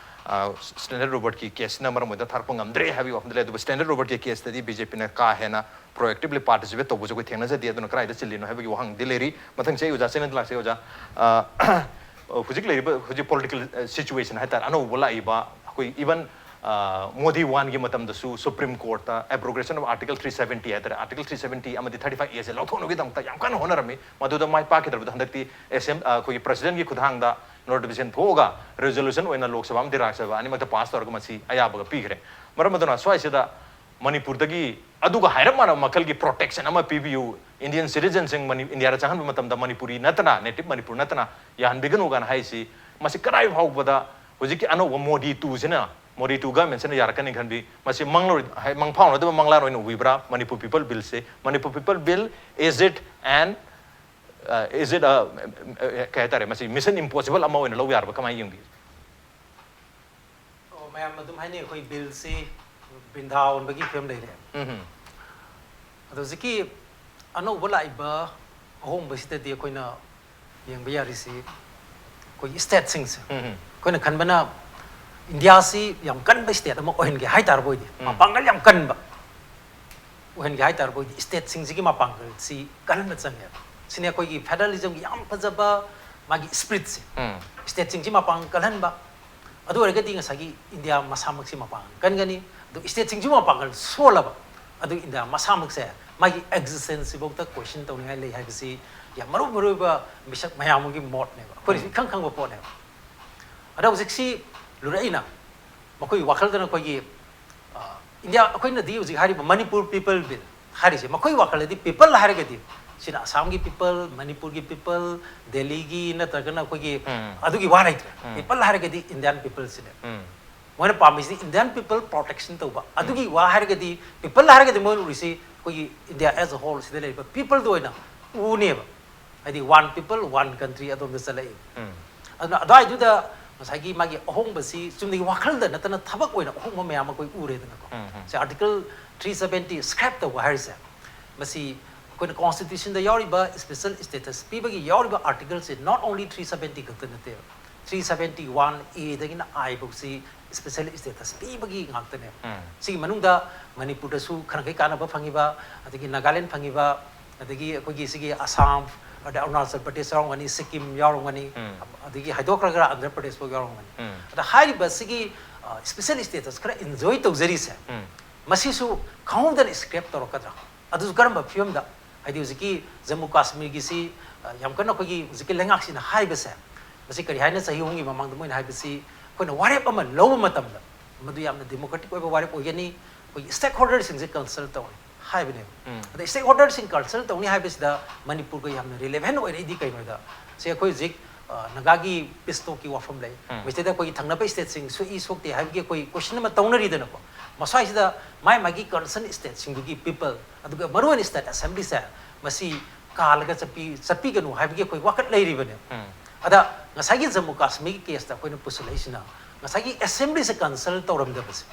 ꯑ, ꯁ꯭ꯇꯦꯟꯗꯔꯠ ꯔꯣꯕꯔꯠꯀꯤ ꯀꯦꯁꯁꯤꯅ ꯃꯔꯝ ꯑꯣꯏꯗꯨꯅ ꯊꯥꯔꯛꯄ ꯉꯝꯗ꯭ꯔꯦ ꯍꯥꯏꯕꯒꯤ ꯋꯥꯐꯝꯗꯤ ꯂꯩ꯫ ꯑꯗꯨꯕꯨ ꯁ꯭ꯇꯦꯟꯗꯔꯠ ꯔꯣꯕꯔꯠꯀꯤ ꯀꯦꯁꯇꯗꯤ ꯕꯤ ꯖꯦ ꯄꯤꯅ ꯀꯥ ꯍꯦꯟꯅ ꯄ꯭ꯔꯣꯑꯦꯛꯇꯤꯕꯂꯤ ꯄꯥꯔꯇꯤꯁꯤꯄꯦꯠ ꯇꯧꯕꯁꯨ ꯑꯩꯈꯣꯏ ꯊꯦꯡꯅꯖꯗꯦ꯫ ꯑꯗꯨꯅ ꯀꯗꯥꯏꯗ ꯆꯤꯜꯂꯤꯅꯣ ꯍꯥꯏꯕꯒꯤ ꯋꯥꯍꯪꯗꯤ ꯂꯩꯔꯤ꯫ ꯃꯊꯪꯁꯦ ꯑꯩ ꯑꯣꯖꯥ ꯆꯦꯅꯟꯗ ꯂꯥꯛꯆꯩ꯫ ꯑꯣꯖꯥ, ꯑ, ꯍꯧꯖꯤꯛ ꯂꯩꯔꯤꯕ, ꯍꯧꯖꯤꯛ ꯄꯣꯂꯤꯇꯤꯀꯦꯜ, ꯑ, ꯁꯤꯆꯨꯋꯦꯁꯟ ꯍꯥꯏꯇꯥꯔꯦ, ꯑꯅꯧꯕ ꯂꯥꯛꯏꯕ, ꯑꯩꯈꯣꯏ ꯏꯚꯟ, ꯑ, ꯃꯣꯗꯤ ꯋꯥꯟꯒꯤ ꯃꯇꯝꯗꯁꯨ ꯁꯨꯄ꯭ꯔꯤꯝ ꯀꯣꯔꯠꯇ abrogation of article three seventy ꯍꯥꯏꯇꯥꯔꯦ, ꯑꯥꯔꯇꯤꯀꯜ ꯊ꯭ꯔꯤ ꯁꯕꯦꯟꯇꯤ ꯑꯃꯗꯤ ꯊꯥꯔꯇꯤ ꯐꯥꯏꯚ ꯑꯦꯁꯦ ꯂꯧꯊꯣꯛꯅꯕꯒꯤꯗꯃꯛꯇ ꯌꯥꯝ ꯀꯟꯅ ꯍꯣꯠꯅꯔꯝꯃꯤ꯫ ꯃꯗꯨꯗ ꯃꯥꯏ ꯄꯥꯛꯈꯤꯗ꯭ꯔꯕꯗ ꯍꯟꯗꯛꯇꯤ ꯑꯦꯁꯦꯝ-, ꯑ, ꯑꯩꯈꯣꯏꯒꯤ ꯄ꯭ꯔꯁꯤꯗꯦꯟꯒꯤ ꯈꯨꯠꯊꯥꯡꯗ ꯅꯣꯇꯤꯐꯤꯀꯦꯁꯟ ꯊꯣꯛꯑꯒ ꯔꯤꯖꯣꯂꯨꯁꯟ ꯑꯣꯏꯅ ꯂꯣꯛ ꯁꯚꯥ ꯑꯃꯗꯤ ꯔꯥꯖ꯭ꯌ ꯁꯚꯥ ꯑꯅꯤꯃꯛꯇ ꯄꯥꯁ ꯇꯧꯔꯒ ꯃꯁꯤ ꯑꯌꯥꯕꯒ ꯄꯤꯈ꯭ꯔꯦ꯫ ꯃꯔꯝ ꯑꯗꯨꯅ ꯁ꯭ꯋꯥꯏꯁꯤꯗ ꯃꯅꯤꯄꯨꯔꯗꯒꯤ ꯑꯗꯨꯒ ꯍꯥꯏꯔꯞ ꯃꯥꯟꯅꯕ ꯃꯈꯜꯒꯤ protection ꯑꯃ ꯄꯤꯕꯤꯌꯨ, Indian citizenꯁꯤꯡ ꯃꯅꯤ-, ꯏꯟꯗꯤꯌꯥꯗ ꯆꯪꯍꯟꯕ ꯃꯇꯝꯗ ꯃꯅꯤꯄꯨꯔꯤ ꯅꯠꯇꯅ, native ꯃꯅꯤꯄꯨꯔ ꯅꯠꯇꯅ ꯌꯥꯍꯟꯕꯤꯒꯅꯨ ꯀꯥꯏꯅ ꯍꯥꯏꯔꯤꯁꯤ, ꯃꯁꯤ ꯀꯗꯥꯏ ꯐꯥꯎꯕꯗ ꯍꯧꯖꯤꯛꯀꯤ ꯑꯅꯧꯕ ꯃꯣꯗꯤ ꯇꯨꯁꯤꯅ, ꯃꯣꯗꯤ ꯇꯨ ꯒꯚꯔꯟꯃꯦꯟꯁꯤꯅ ꯌꯥꯔꯛꯀꯅꯤ ꯈꯟꯕꯤ? ꯃꯁꯤ ꯃꯪꯂꯣꯏ-, ꯍꯥꯏ-, ꯃꯪꯐꯥꯎꯅꯗꯕ ꯃꯪꯂꯥꯟ ꯑꯣꯏꯅ ꯎꯕꯤꯕ꯭ꯔꯥ? ꯃꯅꯤꯄꯨꯔ ꯄꯤꯄꯜ ꯕꯤꯜꯁꯦ, Manipur people bill, is it an, uh, is it a, uh, ꯀꯩ ꯍꯥꯏꯇꯥꯔꯦ, ꯃꯁꯤ mission impossible ꯑꯃ ꯑꯣꯏꯅ ꯂꯧ ꯌꯥꯔꯕ? ꯀꯃꯥꯏꯅ ꯌꯦꯡꯕꯤ? ꯑꯣ, ꯃꯌꯥꯝ ꯑꯗꯨꯝ ꯍꯥꯏꯅꯩ ꯑꯩꯈꯣꯏ ꯕꯤꯜꯁꯤ ꯕ꯭ꯔꯤꯟꯗꯥ ꯑꯣꯟꯕꯒꯤ ꯐꯤꯕꯝ ꯂꯩꯔꯦ꯫ ꯎꯝ ꯑꯗꯣ ꯍꯧꯖꯤꯛꯀꯤ ꯑꯅꯧꯕ ꯂꯥꯛꯏꯕ ꯑꯍꯣꯡꯕꯁꯤꯗꯗꯤ ꯑꯩꯈꯣꯏꯅ ꯌꯦꯡꯕ ꯌꯥꯔꯤꯁꯤ ꯑꯩꯈꯣꯏꯒꯤ ꯁ꯭ꯇꯦꯠꯁꯤꯡꯁꯦ, ꯎꯝ ꯑꯩꯈꯣꯏꯅ ꯈꯟꯕꯅ ꯏꯟꯗꯤꯌꯥꯁꯤ ꯌꯥꯝ ꯀꯟꯕ ꯁ꯭ꯇꯦꯠ ꯑꯃ ꯑꯣꯏꯍꯟꯒꯦ ꯍꯥꯏꯇꯥꯔꯕ ꯑꯣꯏꯗꯤ, ꯎꯝ꯫ ꯃꯄꯥꯡꯒꯜ ꯌꯥꯝ ꯀꯟꯕ ꯑꯣꯏꯍꯟꯒꯦ ꯍꯥꯏꯇꯥꯔꯕ ꯑꯣꯏꯗꯤ, ꯁ꯭ꯇꯦꯠꯁꯤꯡꯁꯤꯒꯤ ꯃꯄꯥꯡꯒꯜꯁꯤ ꯀꯜꯍꯟꯕ ꯆꯪꯉꯦꯕ꯫ ꯁꯤꯅꯤ ꯑꯩꯈꯣꯏꯒꯤ ꯐꯦꯗꯔꯦꯂꯤꯖꯝꯒꯤ ꯌꯥꯝ ꯐꯖꯕ ꯃꯥꯒꯤ ꯁ꯭ꯄꯤꯔꯤꯠꯁꯦ꯫ ꯎꯝ꯫ ꯁ꯭ꯇꯦꯠꯁꯤꯡꯁꯤ ꯃꯄꯥꯡꯒꯜ ꯀꯜꯍꯟꯕ, ꯑꯗꯨ ꯑꯣꯏꯔꯒꯗꯤ ꯉꯁꯥꯏꯒꯤ ꯏꯟꯗꯤꯌꯥ ꯃꯁꯥꯃꯛꯁꯤ ꯃꯄꯥꯡꯒꯜ ꯀꯟꯒꯅꯤ꯫ ꯑꯗꯨ ꯁ꯭ꯇꯦꯠꯁꯤꯡꯁꯤ ꯃꯄꯥꯡꯒꯜ ꯁꯣꯜꯂꯕ, ꯑꯗꯨ ꯏꯟꯗꯤꯌꯥ ꯃꯁꯥꯃꯛꯁꯦ ꯃꯥꯒꯤ ꯑꯦꯛꯖꯤꯁꯇꯦꯟꯁꯁꯤꯐꯧꯗ ꯀꯣꯏꯁꯟ ꯇꯧꯅꯤꯡꯉꯥꯏ ꯂꯩ ꯍꯥꯏꯕꯁꯤ ꯌꯥꯝ ꯃꯔꯨ ꯃꯔꯨ ꯑꯣꯏꯕ ꯃꯤꯁꯛ ꯃꯌꯥꯝ ꯑꯃꯒꯤ ꯃꯣꯠꯅꯦꯕ, ꯑꯩꯈꯣꯏꯅꯁꯨ ꯎꯝ꯫ ꯏꯈꯪ ꯈꯪꯕ ꯄꯣꯠꯅꯦꯕ꯫ ꯑꯗ ꯍꯧꯖꯤꯛꯁꯤ ꯂꯨꯔꯛꯏꯅ ꯃꯈꯣꯏꯒꯤ ꯋꯥꯈꯜꯗꯅ ꯑꯩꯈꯣꯏꯒꯤ, ꯑ, ꯏꯟꯗꯤꯌꯥ, ꯑꯩꯈꯣꯏꯅꯗꯤ ꯍꯧꯖꯤꯛ ꯍꯥꯏꯔꯤꯕ ꯃꯅꯤꯄꯨꯔ ꯄꯤꯄꯜ ꯕꯤꯜ ꯍꯥꯏꯔꯤꯁꯦ, ꯃꯈꯣꯏ ꯋꯥꯈꯜꯗꯗꯤ ꯄꯤꯄꯜ ꯍꯥꯏꯔꯒꯗꯤ ꯁꯤꯅ ꯑꯁꯥꯝꯒꯤ ꯄꯤꯄꯜ, ꯃꯅꯤꯄꯨꯔꯒꯤ ꯄꯤꯄꯜ, ꯗꯦꯜꯂꯤꯒꯤ ꯅꯠꯇ꯭ꯔꯒꯅ ꯑꯩꯈꯣꯏꯒꯤ ꯎꯝ꯫ ꯑꯗꯨꯒꯤ ꯋꯥ ꯂꯩꯇ꯭ꯔꯦ꯫ ꯎꯝ꯫ ꯄꯤꯄꯜ ꯍꯥꯏꯔꯒꯗꯤ ꯏꯟꯗꯤꯌꯥꯟ ꯄꯤꯄꯜꯁꯤꯅꯦ꯫ ꯎꯝ꯫ ꯃꯣꯏꯅ ꯄꯥꯝꯃꯤꯁꯤꯗꯤ ꯏꯟꯗꯤꯌꯥꯟ ꯄꯤꯄꯜ ꯄ꯭ꯔꯣꯇꯦꯛꯁꯟ ꯇꯧꯕ, ꯑꯗꯨꯒꯤ ꯋꯥ ꯍꯥꯏꯔꯒꯗꯤ, ꯄꯤꯄꯜ ꯍꯥꯏꯔꯒꯗꯤ ꯃꯣꯏꯅ ꯎꯔꯤꯁꯤ ꯑꯩꯈꯣꯏꯒꯤ ꯏꯟꯗꯤꯌꯥ as a whole ꯁꯤꯗ ꯂꯩꯔꯤꯕ ꯄꯤꯄꯜꯗ ꯑꯣꯏꯅ ꯎꯅꯦꯕ꯫ ꯍꯥꯏꯗꯤ one people, one country ꯑꯗꯣꯝꯗ ꯆꯠꯂꯛꯏ꯫ ꯎꯝ꯫ ꯑꯗꯨꯅ ꯑꯗꯨꯋꯥꯏꯗꯨꯗ ꯉꯁꯥꯏꯒꯤ ꯃꯥꯒꯤ ꯑꯍꯣꯡꯕꯁꯤ ꯆꯨꯝꯅꯒꯤ ꯋꯥꯈꯜꯗ ꯅꯠꯇꯅ ꯊꯕꯛ ꯑꯣꯏꯅ ꯑꯍꯣꯡꯕ ꯃꯌꯥꯝ ꯑꯩꯈꯣꯏ ꯎꯔꯦꯗꯅꯀꯣ꯫ ꯎꯝ, ꯎꯝ꯫ ꯁꯦ, ꯑꯥꯔꯇꯤꯀꯜ ꯊ꯭ꯔꯤ ꯁꯕꯦꯟꯇꯤ ꯁ꯭ꯀ꯭ꯔꯦꯞ ꯇꯧꯕ ꯍꯥꯏꯔꯤꯁꯦ, ꯃꯁꯤ ꯑꯩꯈꯣꯏꯅ ꯀꯣꯟꯁꯇꯤꯇ꯭ꯌꯨꯁꯟꯗ ꯌꯥꯎꯔꯤꯕ ꯁ꯭ꯄꯦꯁꯦꯜ ꯁ꯭ꯇꯦꯇꯁ ꯄꯤꯕꯒꯤ ꯌꯥꯎꯔꯤꯕ ꯑꯥꯔꯇꯤꯀꯜꯁꯦ not only ꯊ꯭ꯔꯤ ꯁꯕꯦꯟꯇꯤ ꯈꯛꯇ ꯅꯠꯇꯦꯕ, ꯊ꯭ꯔꯤ ꯁꯕꯦꯟꯇꯤ ꯋꯥꯟ ꯑꯦꯗꯒꯤꯅ ꯑꯥꯏ ꯐꯥꯎꯁꯤ ꯁ꯭ꯄꯦꯁꯦꯜ ꯁ꯭ꯇꯦꯇꯁ ꯄꯤꯕꯒꯤ ꯉꯥꯛꯇꯅꯦꯕ꯫ ꯎꯝ꯫ ꯁꯤꯒꯤ ꯃꯅꯨꯡꯗ ꯃꯅꯤꯄꯨꯔꯗꯁꯨ ꯈꯔ ꯃꯈꯩ ꯀꯥꯟꯅꯕ ꯐꯪꯉꯤꯕ, ꯑꯗꯒꯤ ꯅꯥꯒꯥꯂꯦꯟ ꯐꯪꯉꯤꯕ, ꯑꯗꯒꯤ ꯑꯩꯈꯣꯏꯒꯤ ꯁꯤꯒꯤ ꯑꯁꯥꯝ, ꯑꯗꯩ ꯑꯔꯨꯅꯥꯆꯜ ꯄ꯭ꯔꯗꯦꯁ ꯌꯥꯎꯔꯝꯒꯅꯤ, ꯁꯤꯛꯀꯤꯝ ꯌꯥꯎꯔꯝꯒꯅꯤ, ꯎꯝ꯫ ꯑꯗꯒꯤ ꯍꯥꯏꯗꯣꯛꯈ꯭ꯔꯒ ꯑꯟꯙ꯭ꯔ ꯄ꯭ꯔꯗꯦꯁ ꯐꯥꯎ ꯌꯥꯎꯔꯝꯒꯅꯤ꯫ ꯎꯝ꯫ ꯑꯗ ꯍꯥꯏꯔꯤꯕ ꯁꯤꯒꯤ, ꯑ, ꯁ꯭ꯄꯦꯁꯦꯜ ꯁ꯭ꯇꯦꯇꯁ ꯈꯔ ꯏꯟꯖꯣꯏ ꯇꯧꯖꯔꯤꯁꯦ, ꯎꯝ꯫ ꯃꯁꯤꯁꯨ ꯈꯪꯍꯧꯗꯅ ꯁ꯭ꯀ꯭ꯔꯦꯞ ꯇꯧꯔꯛꯀꯗ꯭ꯔꯥ? ꯑꯗꯨꯁꯨ ꯀꯔꯝꯕ ꯐꯤꯕꯝꯗ? ꯍꯥꯏꯗꯤ ꯍꯧꯖꯤꯛꯀꯤ ꯖꯝꯃꯨ ꯀꯥꯁꯃꯤꯔꯒꯤꯁꯤ, ꯑ, ꯌꯥꯝ ꯀꯟꯅ ꯑꯩꯈꯣꯏꯒꯤ ꯍꯧꯖꯤꯛꯀꯤ ꯂꯩꯉꯥꯛꯁꯤꯅ ꯍꯥꯏꯕꯁꯦ, ꯃꯁꯤ ꯀꯔꯤ ꯍꯥꯏꯅ ꯆꯍꯤ ꯑꯍꯨꯝꯒꯤ ꯃꯃꯥꯡꯗ ꯃꯣꯏꯅ ꯍꯥꯏꯕꯁꯤ, ꯑꯩꯈꯣꯏꯅ ꯋꯥꯔꯦꯞ ꯑꯃ ꯂꯧꯕ ꯃꯇꯝꯗ ꯃꯗꯨ ꯌꯥꯝꯅ ꯗꯦꯃꯣꯀ꯭ꯔꯦꯇꯤꯛ ꯑꯣꯏꯕ ꯋꯥꯔꯦꯞ ꯑꯣꯏꯒꯅꯤ, ꯑꯩꯈꯣꯏꯒꯤ stakeholderꯁꯤꯡꯁꯦ consult ꯇꯧꯅꯤ ꯍꯥꯏꯕꯅꯦꯕ꯫ ꯎꯝ. ꯑꯗ stakeholderꯁꯤꯡ consult ꯇꯧꯅꯤ ꯍꯥꯏꯕꯁꯤꯗ ꯃꯅꯤꯄꯨꯔꯒ ꯌꯥꯝꯅ relevant ꯑꯣꯏꯔꯛꯏꯗꯤ ꯀꯩꯅꯣꯗ, ꯁꯦ ꯑꯩꯈꯣꯏ ꯍꯧꯖꯤꯛ, ꯑ, ꯅꯥꯒꯥꯒꯤ peace talkꯀꯤ ꯋꯥꯐꯝ ꯂꯩ꯫ ꯎꯝ. ꯃꯁꯤꯗ ꯑꯩꯈꯣꯏꯒꯤ ꯊꯪꯅꯕ stateꯁꯤꯡ ꯁꯣꯛꯏ ꯁꯣꯛꯇꯦ ꯍꯥꯏꯕꯒꯤ ꯑꯩꯈꯣꯏ question ꯑꯃ ꯇꯧꯅꯔꯤꯗꯅꯀꯣ꯫ ꯃꯁ꯭ꯋꯥꯏꯁꯤꯗ ꯃꯥꯏ ꯃꯥꯒꯤ concern stateꯁꯤꯡꯗꯨꯒꯤ people, ꯑꯗꯨꯒ ꯃꯔꯨꯑꯣꯏꯅ state assemblyꯁꯦ ꯃꯁꯤ ꯀꯥꯜꯂꯒ ꯆꯠꯄꯤ-, ꯆꯠꯄꯤꯒꯅꯨ ꯍꯥꯏꯕꯒꯤ ꯑꯩꯈꯣꯏ ꯋꯥꯀꯠ ꯂꯩꯔꯤꯕꯅꯦꯕ꯫ ꯎꯝ. ꯑꯗ ꯉꯁꯥꯏꯒꯤ ꯖꯝꯃꯨ ꯀꯥꯁꯃꯤꯔꯒꯤ caseꯇ ꯑꯩꯈꯣꯏꯅ ꯄꯨꯁꯤꯜꯂꯛꯏꯁꯤꯅ ꯉꯁꯥꯏꯒꯤ assemblyꯁꯦ consult ꯇꯧꯔꯝꯗꯕꯁꯦ꯫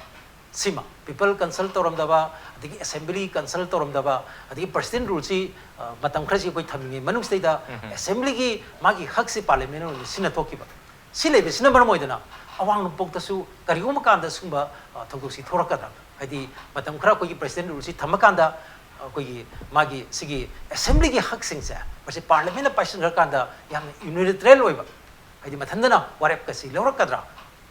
ꯁꯤꯃ, people consult ꯇꯧꯔꯝꯗꯕ, ꯑꯗꯒꯤ assembly consult ꯇꯧꯔꯝꯗꯕ, ꯑꯗꯒꯤ president ruleꯁꯤ, ꯑ, ꯃꯇꯝ ꯈꯔꯁꯤ ꯑꯩꯈꯣꯏ ꯊꯝꯂꯤꯉꯩ ꯃꯅꯨꯡꯁꯤꯗꯩꯗ ꯎꯝ. assemblyꯒꯤ ꯃꯥꯒꯤ ꯍꯛꯁꯤ parliament ꯑꯣꯏꯅ ꯁꯤꯖꯤꯟꯅꯊꯣꯛꯈꯤꯕ꯫ ꯁꯤ ꯂꯩꯕꯁꯤꯅ ꯃꯔꯝ ꯑꯣꯏꯗꯅ ꯑꯋꯥꯡ ꯅꯣꯡꯄꯣꯛꯇꯁꯨ ꯀꯔꯤꯒꯨꯝꯕ ꯀꯥꯟꯗ ꯁꯤꯒꯨꯝꯕ, ꯑ, ꯊꯧꯗꯣꯛꯁꯤ ꯊꯣꯛꯂꯛꯀꯗ꯭ꯔꯥ? ꯍꯥꯏꯗꯤ ꯃꯇꯝ ꯈꯔ ꯑꯩꯈꯣꯏꯒꯤ president ruleꯁꯤ ꯊꯝꯃꯀꯥꯟꯗ ꯑꯩꯈꯣꯏꯒꯤ ꯃꯥꯒꯤ ꯁꯤꯒꯤ assemblyꯒꯤ ꯍꯛꯁꯤꯡꯁꯦ ꯃꯁꯤ parliamentꯅ ꯄꯥꯏꯁꯤꯟꯈ꯭ꯔꯀꯥꯟꯗ ꯌꯥꯝꯅ unilateral ꯑꯣꯏꯕ, ꯍꯥꯏꯗꯤ ꯃꯊꯟꯇꯅ ꯋꯥꯔꯦꯞꯀꯁꯤ ꯂꯧꯔꯛꯀꯗ꯭ꯔꯥ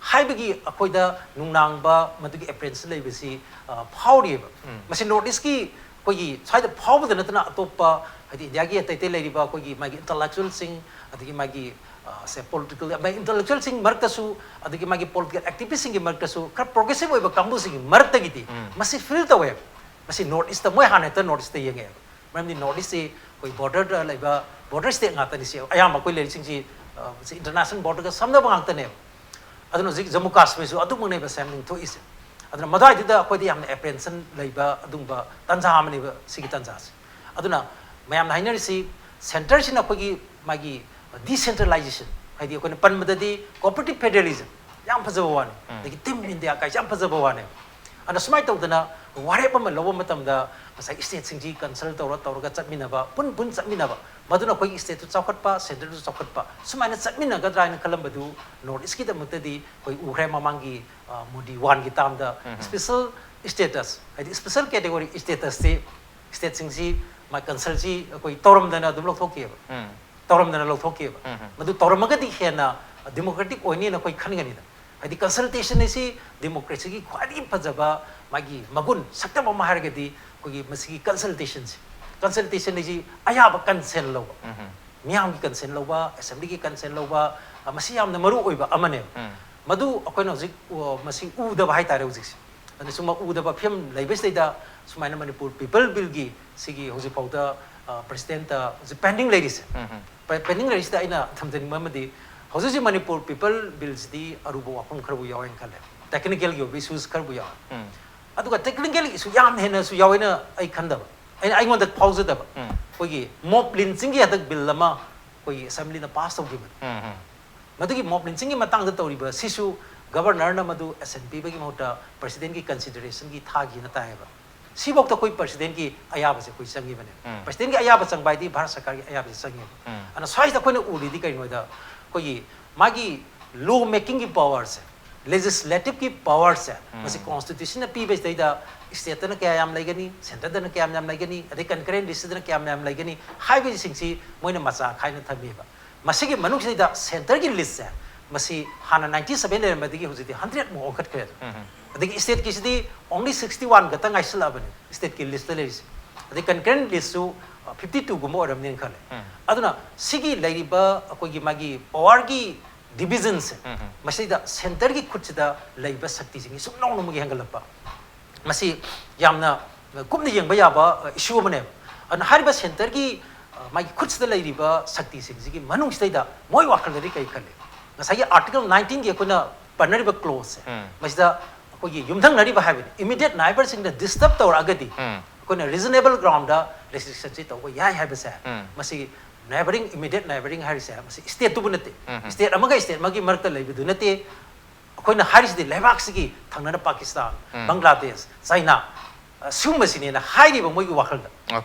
ꯍꯥꯏꯕꯒꯤ ꯑꯩꯈꯣꯏꯗ ꯅꯨꯡꯅꯥꯡꯕ ꯃꯗꯨꯒꯤ apprehension ꯂꯩꯕꯁꯤ, ꯑ, ꯐꯥꯎꯔꯤꯑꯕ꯫ ꯎꯝ. ꯃꯁꯤ North Eastꯀꯤ ꯑꯩꯈꯣꯏꯒꯤ ꯁ꯭ꯋꯥꯏꯗ ꯐꯥꯎꯕꯗ ꯅꯠꯇꯅ ꯑꯇꯣꯞꯄ ꯍꯥꯏꯗꯤ Indiaꯒꯤ ꯑꯇꯩ ꯑꯇꯩ ꯂꯩꯔꯤꯕ ꯑꯩꯈꯣꯏꯒꯤ ꯃꯥꯒꯤ intellectualꯁꯤꯡ, ꯑꯗꯒꯤ ꯃꯥꯒꯤ, ꯑ, ꯁꯦ political, ꯃꯥꯒꯤ intellectualꯁꯤꯡ ꯃꯔꯛꯇꯁꯨ, ꯑꯗꯒꯤ ꯃꯥꯒꯤ political activistꯁꯤꯡꯒꯤ ꯃꯔꯛꯇꯁꯨ ꯈꯔ progressive ꯑꯣꯏꯕ ꯀꯥꯡꯕꯨꯁꯤꯡꯒꯤ ꯃꯔꯛꯇꯒꯤꯗꯤ ꯎꯝ. ꯃꯁꯤ feel ꯇꯧꯋꯦꯕ꯫ ꯃꯁꯤ North Eastꯇ ꯃꯣꯏ ꯍꯥꯟꯅ ꯍꯦꯛꯇ North Eastꯇ ꯌꯦꯡꯉꯛꯑꯦꯕ꯫ ꯃꯔꯝꯗꯤ North Eastꯁꯤ ꯑꯩꯈꯣꯏ borderꯗ ꯂꯩꯕ border state ꯉꯥꯛꯇꯅꯤ꯫ ꯁꯤ ꯑꯌꯥꯝꯕ ꯑꯩꯈꯣꯏ ꯂꯩꯔꯤꯁꯤꯡꯁꯤ, ꯑ, ꯁꯤ international borderꯒ ꯁꯝꯅꯕ ꯉꯥꯛꯇꯅꯦꯕ꯫ ꯑꯗꯨꯅ ꯍꯧꯖꯤꯛ ꯖꯝꯃꯨ ꯀꯥꯁꯃꯤꯔꯁꯨ ꯑꯗꯨꯃꯛꯅꯦꯕ ꯁꯦꯝꯅꯤꯡ ꯊꯣꯛꯏꯁꯦ꯫ ꯑꯗꯨꯅ ꯃꯗꯨꯋꯥꯏꯗꯨꯗ ꯑꯩꯈꯣꯏꯗ ꯌꯥꯝꯅ apprehension ꯂꯩꯕ ꯑꯗꯨꯒꯨꯝꯕ ꯇꯥꯟꯖꯥ ꯑꯃꯅꯦꯕ ꯁꯤꯒꯤ ꯇꯥꯟꯖꯥꯁꯦ꯫ ꯑꯗꯨꯅ ꯃꯌꯥꯝꯅ ꯍꯥꯏꯅꯔꯤꯁꯤ centreꯁꯤꯅ ꯑꯩꯈꯣꯏꯒꯤ ꯃꯥꯒꯤ decentralization, ꯍꯥꯏꯗꯤ ꯑꯩꯈꯣꯏꯅ ꯄꯟꯕꯗꯗꯤ cooperative federalism ꯌꯥꯝ ꯐꯖꯕ ꯋꯥꯅꯤ, ꯎꯝ. ꯑꯗꯒꯤ Team India ꯀꯥꯏꯁꯦ ꯌꯥꯝ ꯐꯖꯕ ꯋꯥꯅꯦꯕ꯫ ꯑꯗꯨꯅ ꯁꯨꯃꯥꯏꯅ ꯇꯧꯗꯅ ꯋꯥꯔꯦꯞ ꯑꯃ ꯂꯧꯕ ꯃꯇꯝꯗ ꯉꯁꯥꯏ stateꯁꯤꯡꯁꯤ consult ꯇꯧꯔ ꯇꯧꯔꯒ ꯆꯠꯃꯤꯟꯅꯕ, ꯄꯨꯟ ꯄꯨꯟ ꯆꯠꯃꯤꯟꯅꯕ, ꯃꯗꯨꯅ ꯑꯩꯈꯣꯏꯒꯤ stateꯇꯨ ꯆꯥꯎꯈꯠꯄ, centreꯗꯨ ꯆꯥꯎꯈꯠꯄ, ꯁꯨꯃꯥꯏꯅ ꯆꯠꯃꯤꯟꯅꯒꯗ꯭ꯔꯥ ꯍꯥꯏꯅ ꯈꯜꯂꯝꯕꯗꯨ North Eastꯀꯤꯗꯃꯛꯇꯗꯤ ꯑꯩꯈꯣꯏ ꯎꯈ꯭ꯔꯦ ꯃꯃꯥꯡꯒꯤ, ꯑ, ꯃꯣꯗꯤ oneꯒꯤ termꯗ ꯎꯝ. special status, ꯍꯥꯏꯗꯤ special category statusꯁꯤ stateꯁꯤꯡꯁꯤ ꯃꯥ consultꯁꯤ ꯑꯩꯈꯣꯏ ꯇꯧꯔꯝꯗꯅ ꯑꯗꯨꯝ ꯂꯧꯊꯣꯛꯈꯤꯑꯕ꯫ ꯎꯝ. ꯇꯧꯔꯝꯗꯅ ꯂꯧꯊꯣꯛꯈꯤꯑꯕ꯫ ꯎꯝ. ꯃꯗꯨ ꯇꯧꯔꯝꯃꯒꯗꯤ ꯍꯦꯟꯅ democratic ꯑꯣꯏꯅꯤꯅ ꯑꯩꯈꯣꯏ ꯈꯟꯒꯅꯤꯗ꯫ ꯍꯥꯏꯗꯤ consultation ꯍꯥꯏꯁꯤ democracyꯒꯤ ꯈ꯭ꯋꯥꯏꯗꯒꯤ ꯐꯖꯕ ꯃꯥꯒꯤ ꯃꯒꯨꯟ, ꯁꯛꯇꯝ ꯑꯃ ꯍꯥꯏꯔꯒꯗꯤ ꯑꯩꯈꯣꯏꯒꯤ ꯃꯁꯤꯒꯤ consultationꯁꯦ꯫ Consultation ꯍꯥꯏꯁꯤ ꯑꯌꯥꯕ consent ꯂꯧꯕ꯫ ꯎꯝ. ꯃꯤꯌꯥꯝꯒꯤ consent ꯂꯧꯕ, assemblyꯒꯤ consent ꯂꯧꯕ, ꯑ, ꯃꯁꯤ ꯌꯥꯝꯅ ꯃꯔꯨ ꯑꯣꯏꯕ ꯑꯃꯅꯦꯕ꯫ ꯎꯝ. ꯃꯗꯨ ꯑꯩꯈꯣꯏꯅ ꯍꯧꯖꯤꯛ, ꯑ, ꯃꯁꯤ ꯎꯗꯕ ꯍꯥꯏꯇꯥꯔꯦ ꯍꯧꯖꯤꯛꯁꯦ꯫ ꯑꯗꯨꯅ ꯁꯨꯝ ꯎꯗꯕ ꯐꯤꯕꯝ ꯂꯩꯕꯁꯤꯗꯩꯗ ꯁꯨꯃꯥꯏꯅ ꯃꯅꯤꯄꯨꯔ ꯄꯤꯄꯜ ꯕꯤꯜꯒꯤ ꯁꯤꯒꯤ ꯍꯧꯖꯤꯛꯐꯥꯎꯗ ꯄ꯭ꯔꯁꯤꯗꯦꯟꯠꯇ ꯍꯧꯖꯤꯛ ꯄꯦꯟꯗꯤꯡ ꯂꯩꯔꯤꯁꯦ꯫ ꯄꯦꯟꯗꯤꯡ ꯂꯩꯔꯤꯁꯤꯗ ꯑꯩꯅ ꯊꯝꯖꯅꯤꯡꯕ ꯑꯃꯗꯤ ꯍꯧꯖꯤꯛ ꯍꯧꯖꯤꯛ ꯃꯅꯤꯄꯨꯔ ꯄꯤꯄꯜ ꯕꯤꯜꯁꯤꯗꯤ ꯑꯔꯨꯕ ꯋꯥꯐꯝ ꯈꯔꯕꯨ ꯌꯥꯎꯋꯦꯅ ꯈꯜꯂꯦ꯫ ꯇꯦꯛꯅꯤꯀꯦꯜꯒꯤ ꯑꯣꯏꯕ ꯏꯁꯨꯁ ꯈꯔꯕꯨ ꯌꯥꯎꯋꯦ꯫ ꯑꯗꯨꯒ ꯇꯦꯛꯅꯤꯀꯦꯜ ꯏꯁꯨ ꯌꯥꯝ ꯍꯦꯟꯅꯁꯨ ꯌꯥꯎꯋꯦꯅ ꯑꯩ ꯈꯟꯗꯕ, ꯑꯩꯅ ꯑꯩꯉꯣꯟꯗ ꯐꯥꯎꯖꯗꯕ꯫ ꯑꯩꯈꯣꯏꯒꯤ ꯃꯣꯞ ꯂꯤꯟꯆꯤꯡꯒꯤ ꯍꯟꯗꯛ ꯕꯤꯜ ꯑꯃ ꯑꯩꯈꯣꯏꯒꯤ ꯑꯦꯁꯦꯝꯕ꯭ꯂꯤꯅ ꯄꯥꯁ ꯇꯧꯈꯤꯕꯅꯤ꯫ ꯃꯗꯨꯒꯤ ꯃꯣꯞ ꯂꯤꯟꯆꯤꯡꯒꯤ ꯃꯇꯥꯡꯗ ꯇꯧꯔꯤꯕ ꯁꯤꯁꯨ ꯒꯕꯔꯅꯔꯅ ꯃꯗꯨ ꯑꯦꯁꯦꯟ ꯄꯤꯕꯒꯤ ꯃꯍꯨꯠꯇ ꯄ꯭ꯔꯁꯤꯗꯦꯟꯠꯀꯤ ꯀꯟꯁꯤꯗꯔꯦꯁꯟꯒꯤ ꯊꯥꯈꯤꯅ ꯇꯥꯏꯌꯦꯕ꯫ ꯁꯤꯐꯥꯎꯗ ꯑꯩꯈꯣꯏ ꯄ꯭ꯔꯁꯤꯗꯦꯟꯠꯀꯤ ꯑꯌꯥꯕꯁꯦ ꯑꯩꯈꯣꯏ ꯆꯪꯉꯤꯕꯅꯦ꯫ ꯄ꯭ꯔꯁꯤꯗꯦꯟꯠꯀꯤ ꯑꯌꯥꯕ ꯆꯪꯕ ꯍꯥꯏꯗꯤ ꯚꯥꯔꯠ ꯁꯔꯀꯥꯔꯒꯤ ꯑꯌꯥꯕꯁꯦ ꯆꯪꯉꯦꯕ꯫ ꯑꯗꯨꯅ ꯁ꯭ꯋꯥꯏꯁꯤꯗ ꯑꯩꯈꯣꯏꯅ ꯎꯔꯤꯗꯤ ꯀꯩꯅꯣꯗ ꯑꯩꯈꯣꯏꯒꯤ ꯃꯥꯒꯤ ꯂꯣ ꯃꯦꯀꯤꯡꯒꯤ ꯄꯋꯥꯔꯁꯦ, ꯂꯦꯖꯤꯁꯂꯦꯇꯤꯚꯀꯤ ꯄꯋꯥꯔꯁꯦ, ꯃꯁꯤ ꯀꯣꯟꯁꯇꯤꯇ꯭ꯌꯨꯁꯟꯅ ꯄꯤꯕꯁꯤꯗꯩꯗ ꯁ꯭ꯇꯦꯠꯇꯅ ꯀꯌꯥ ꯌꯥꯝ ꯂꯩꯒꯅꯤ, ꯁꯦꯟꯇꯔꯗꯅ ꯀꯌꯥ ꯌꯥꯝ ꯂꯩꯒꯅꯤ, ꯑꯗꯩ ꯀꯟꯀꯔꯦꯟ ꯂꯤꯁꯇꯗꯅ ꯀꯌꯥꯝ ꯌꯥꯝ ꯂꯩꯒꯅꯤ ꯍꯥꯏꯕꯁꯤꯡꯁꯤ ꯃꯣꯏꯅ ꯃꯆꯥ ꯈꯥꯏꯅ ꯊꯝꯃꯤꯕ꯫ ꯃꯁꯤꯒꯤ ꯃꯅꯨꯡꯁꯤꯗꯩꯗ ꯁꯦꯟꯇꯔꯒꯤ ꯂꯤꯁꯁꯦ ꯃꯁꯤ ꯍꯥꯟꯅ ꯅꯥꯏꯟꯇꯤ ꯁꯕꯦꯟ ꯂꯩꯔꯝꯕꯗꯒꯤ ꯍꯧꯖꯤꯛꯇꯤ ꯍꯟꯗ꯭ꯔꯦꯠꯃꯨꯛ ꯑꯣꯟꯈꯠꯈ꯭ꯔꯦ꯫ ꯑꯗꯒꯤ ꯁ꯭ꯇꯦꯠꯀꯤꯁꯤꯗꯤ ꯑꯣꯡꯂꯤ ꯁꯤꯛꯁꯇꯤ ꯋꯥꯟ ꯈꯛꯇ ꯉꯥꯏꯁꯤꯜꯂꯛꯑꯕꯅꯤ ꯁ꯭ꯇꯦꯠꯀꯤ ꯂꯤꯁꯇ ꯂꯩꯔꯤꯁꯦ꯫ ꯑꯗꯩ ꯀꯟꯀꯔꯦꯟ ꯂꯤꯁꯁꯨ ꯐꯤꯐꯇꯤ ꯇꯨꯒꯨꯝꯕ ꯑꯣꯏꯔꯝꯅꯤꯅ ꯈꯜꯂꯦ꯫ ꯑꯗꯨꯅ ꯁꯤꯒꯤ ꯂꯩꯔꯤꯕ ꯑꯩꯈꯣꯏꯒꯤ ꯃꯥꯒꯤ ꯄꯋꯥꯔꯒꯤ ꯗꯤꯕꯤꯖꯟꯁꯦ ꯃꯁꯤꯗ ꯁꯦꯟꯇꯔꯒꯤ ꯈꯨꯠꯁꯤꯗ ꯂꯩꯕ ꯁꯛꯇꯤꯁꯤꯡꯁꯤ ꯁꯨꯝ ꯅꯣꯡ ꯅꯣꯡꯃꯒꯤ ꯍꯦꯟꯒꯠꯂꯛꯄ꯫ ꯃꯁꯤ ꯌꯥꯝꯅ ꯀꯨꯞꯅ ꯌꯦꯡꯕ ꯌꯥꯕ ꯏꯁꯨ ꯑꯃꯅꯦꯕ꯫ ꯑꯗꯨꯅ ꯍꯥꯏꯔꯤꯕ ꯁꯦꯟꯇꯔꯒꯤ ꯃꯥꯒꯤ ꯈꯨꯠꯁꯤꯗ ꯂꯩꯔꯤꯕ ꯁꯛꯇꯤꯁꯤꯡꯁꯤꯒꯤ ꯃꯅꯨꯡꯁꯤꯗꯩꯗ ꯃꯣꯏ ꯋꯥꯈꯜꯗꯗꯤ ꯀꯔꯤ ꯈꯜꯂꯤ? ꯉꯁꯥꯏꯒꯤ ꯑꯥꯔꯇꯤꯀꯜ ꯅꯥꯏꯟꯇꯤꯟꯒꯤ ꯑꯩꯈꯣꯏꯅ ꯄꯟꯅꯔꯤꯕ ꯀ꯭ꯂꯣꯖꯁꯦ, ꯃꯁꯤꯗ ꯑꯩꯈꯣꯏꯒꯤ ꯌꯨꯝꯊꯪꯅꯔꯤꯕ ꯍꯥꯏꯕꯗꯤ ꯏꯃꯤꯗꯤꯌꯦꯠ ꯅꯥꯏꯕꯔꯁꯤꯡꯅ ꯗꯤꯁꯇꯔꯕ ꯇꯧꯔꯛꯑꯒꯗꯤ ꯑꯩꯈꯣꯏꯅ ꯔꯤꯖꯅꯦꯕꯜ ꯒ꯭ꯔꯥꯎꯟꯗ ꯔꯦꯁꯇ꯭ꯔꯤꯛꯁꯟꯁꯤ ꯇꯧꯕ ꯌꯥꯏ ꯍꯥꯏꯕꯁꯦ, ꯃꯁꯤ ꯅꯥꯏꯕꯔꯤꯡ, ꯏꯃꯤꯗꯤꯌꯦꯠ ꯅꯥꯏꯕꯔꯤꯡ ꯍꯥꯏꯔꯤꯁꯦ ꯃꯁꯤ ꯁ꯭ꯇꯦꯠꯇꯨꯕꯨ ꯅꯠꯇꯦ꯫ ꯁ꯭ꯇꯦꯠ ꯑꯃꯒ ꯁ꯭ꯇꯦꯠ ꯑꯃꯒꯤ ꯃꯔꯛꯇ ꯂꯩꯕꯗꯨ ꯅꯠꯇꯦ꯫ ꯑꯩꯈꯣꯏꯅ ꯍꯥꯏꯔꯤꯁꯤꯗꯤ ꯂꯩꯕꯥꯛꯁꯤꯒꯤ ꯊꯪꯅꯅ ꯄꯥꯀꯤꯁꯇꯥꯟ, ꯕꯪꯒ꯭ꯂꯥꯗꯦꯁ, ꯆꯥꯏꯅꯥ, ꯑ, ꯁꯤꯒꯨꯝꯕꯁꯤꯅꯦꯅ ꯍꯥꯏꯔꯤꯕ ꯃꯣꯏꯒꯤ ꯋꯥꯈꯜꯗ꯫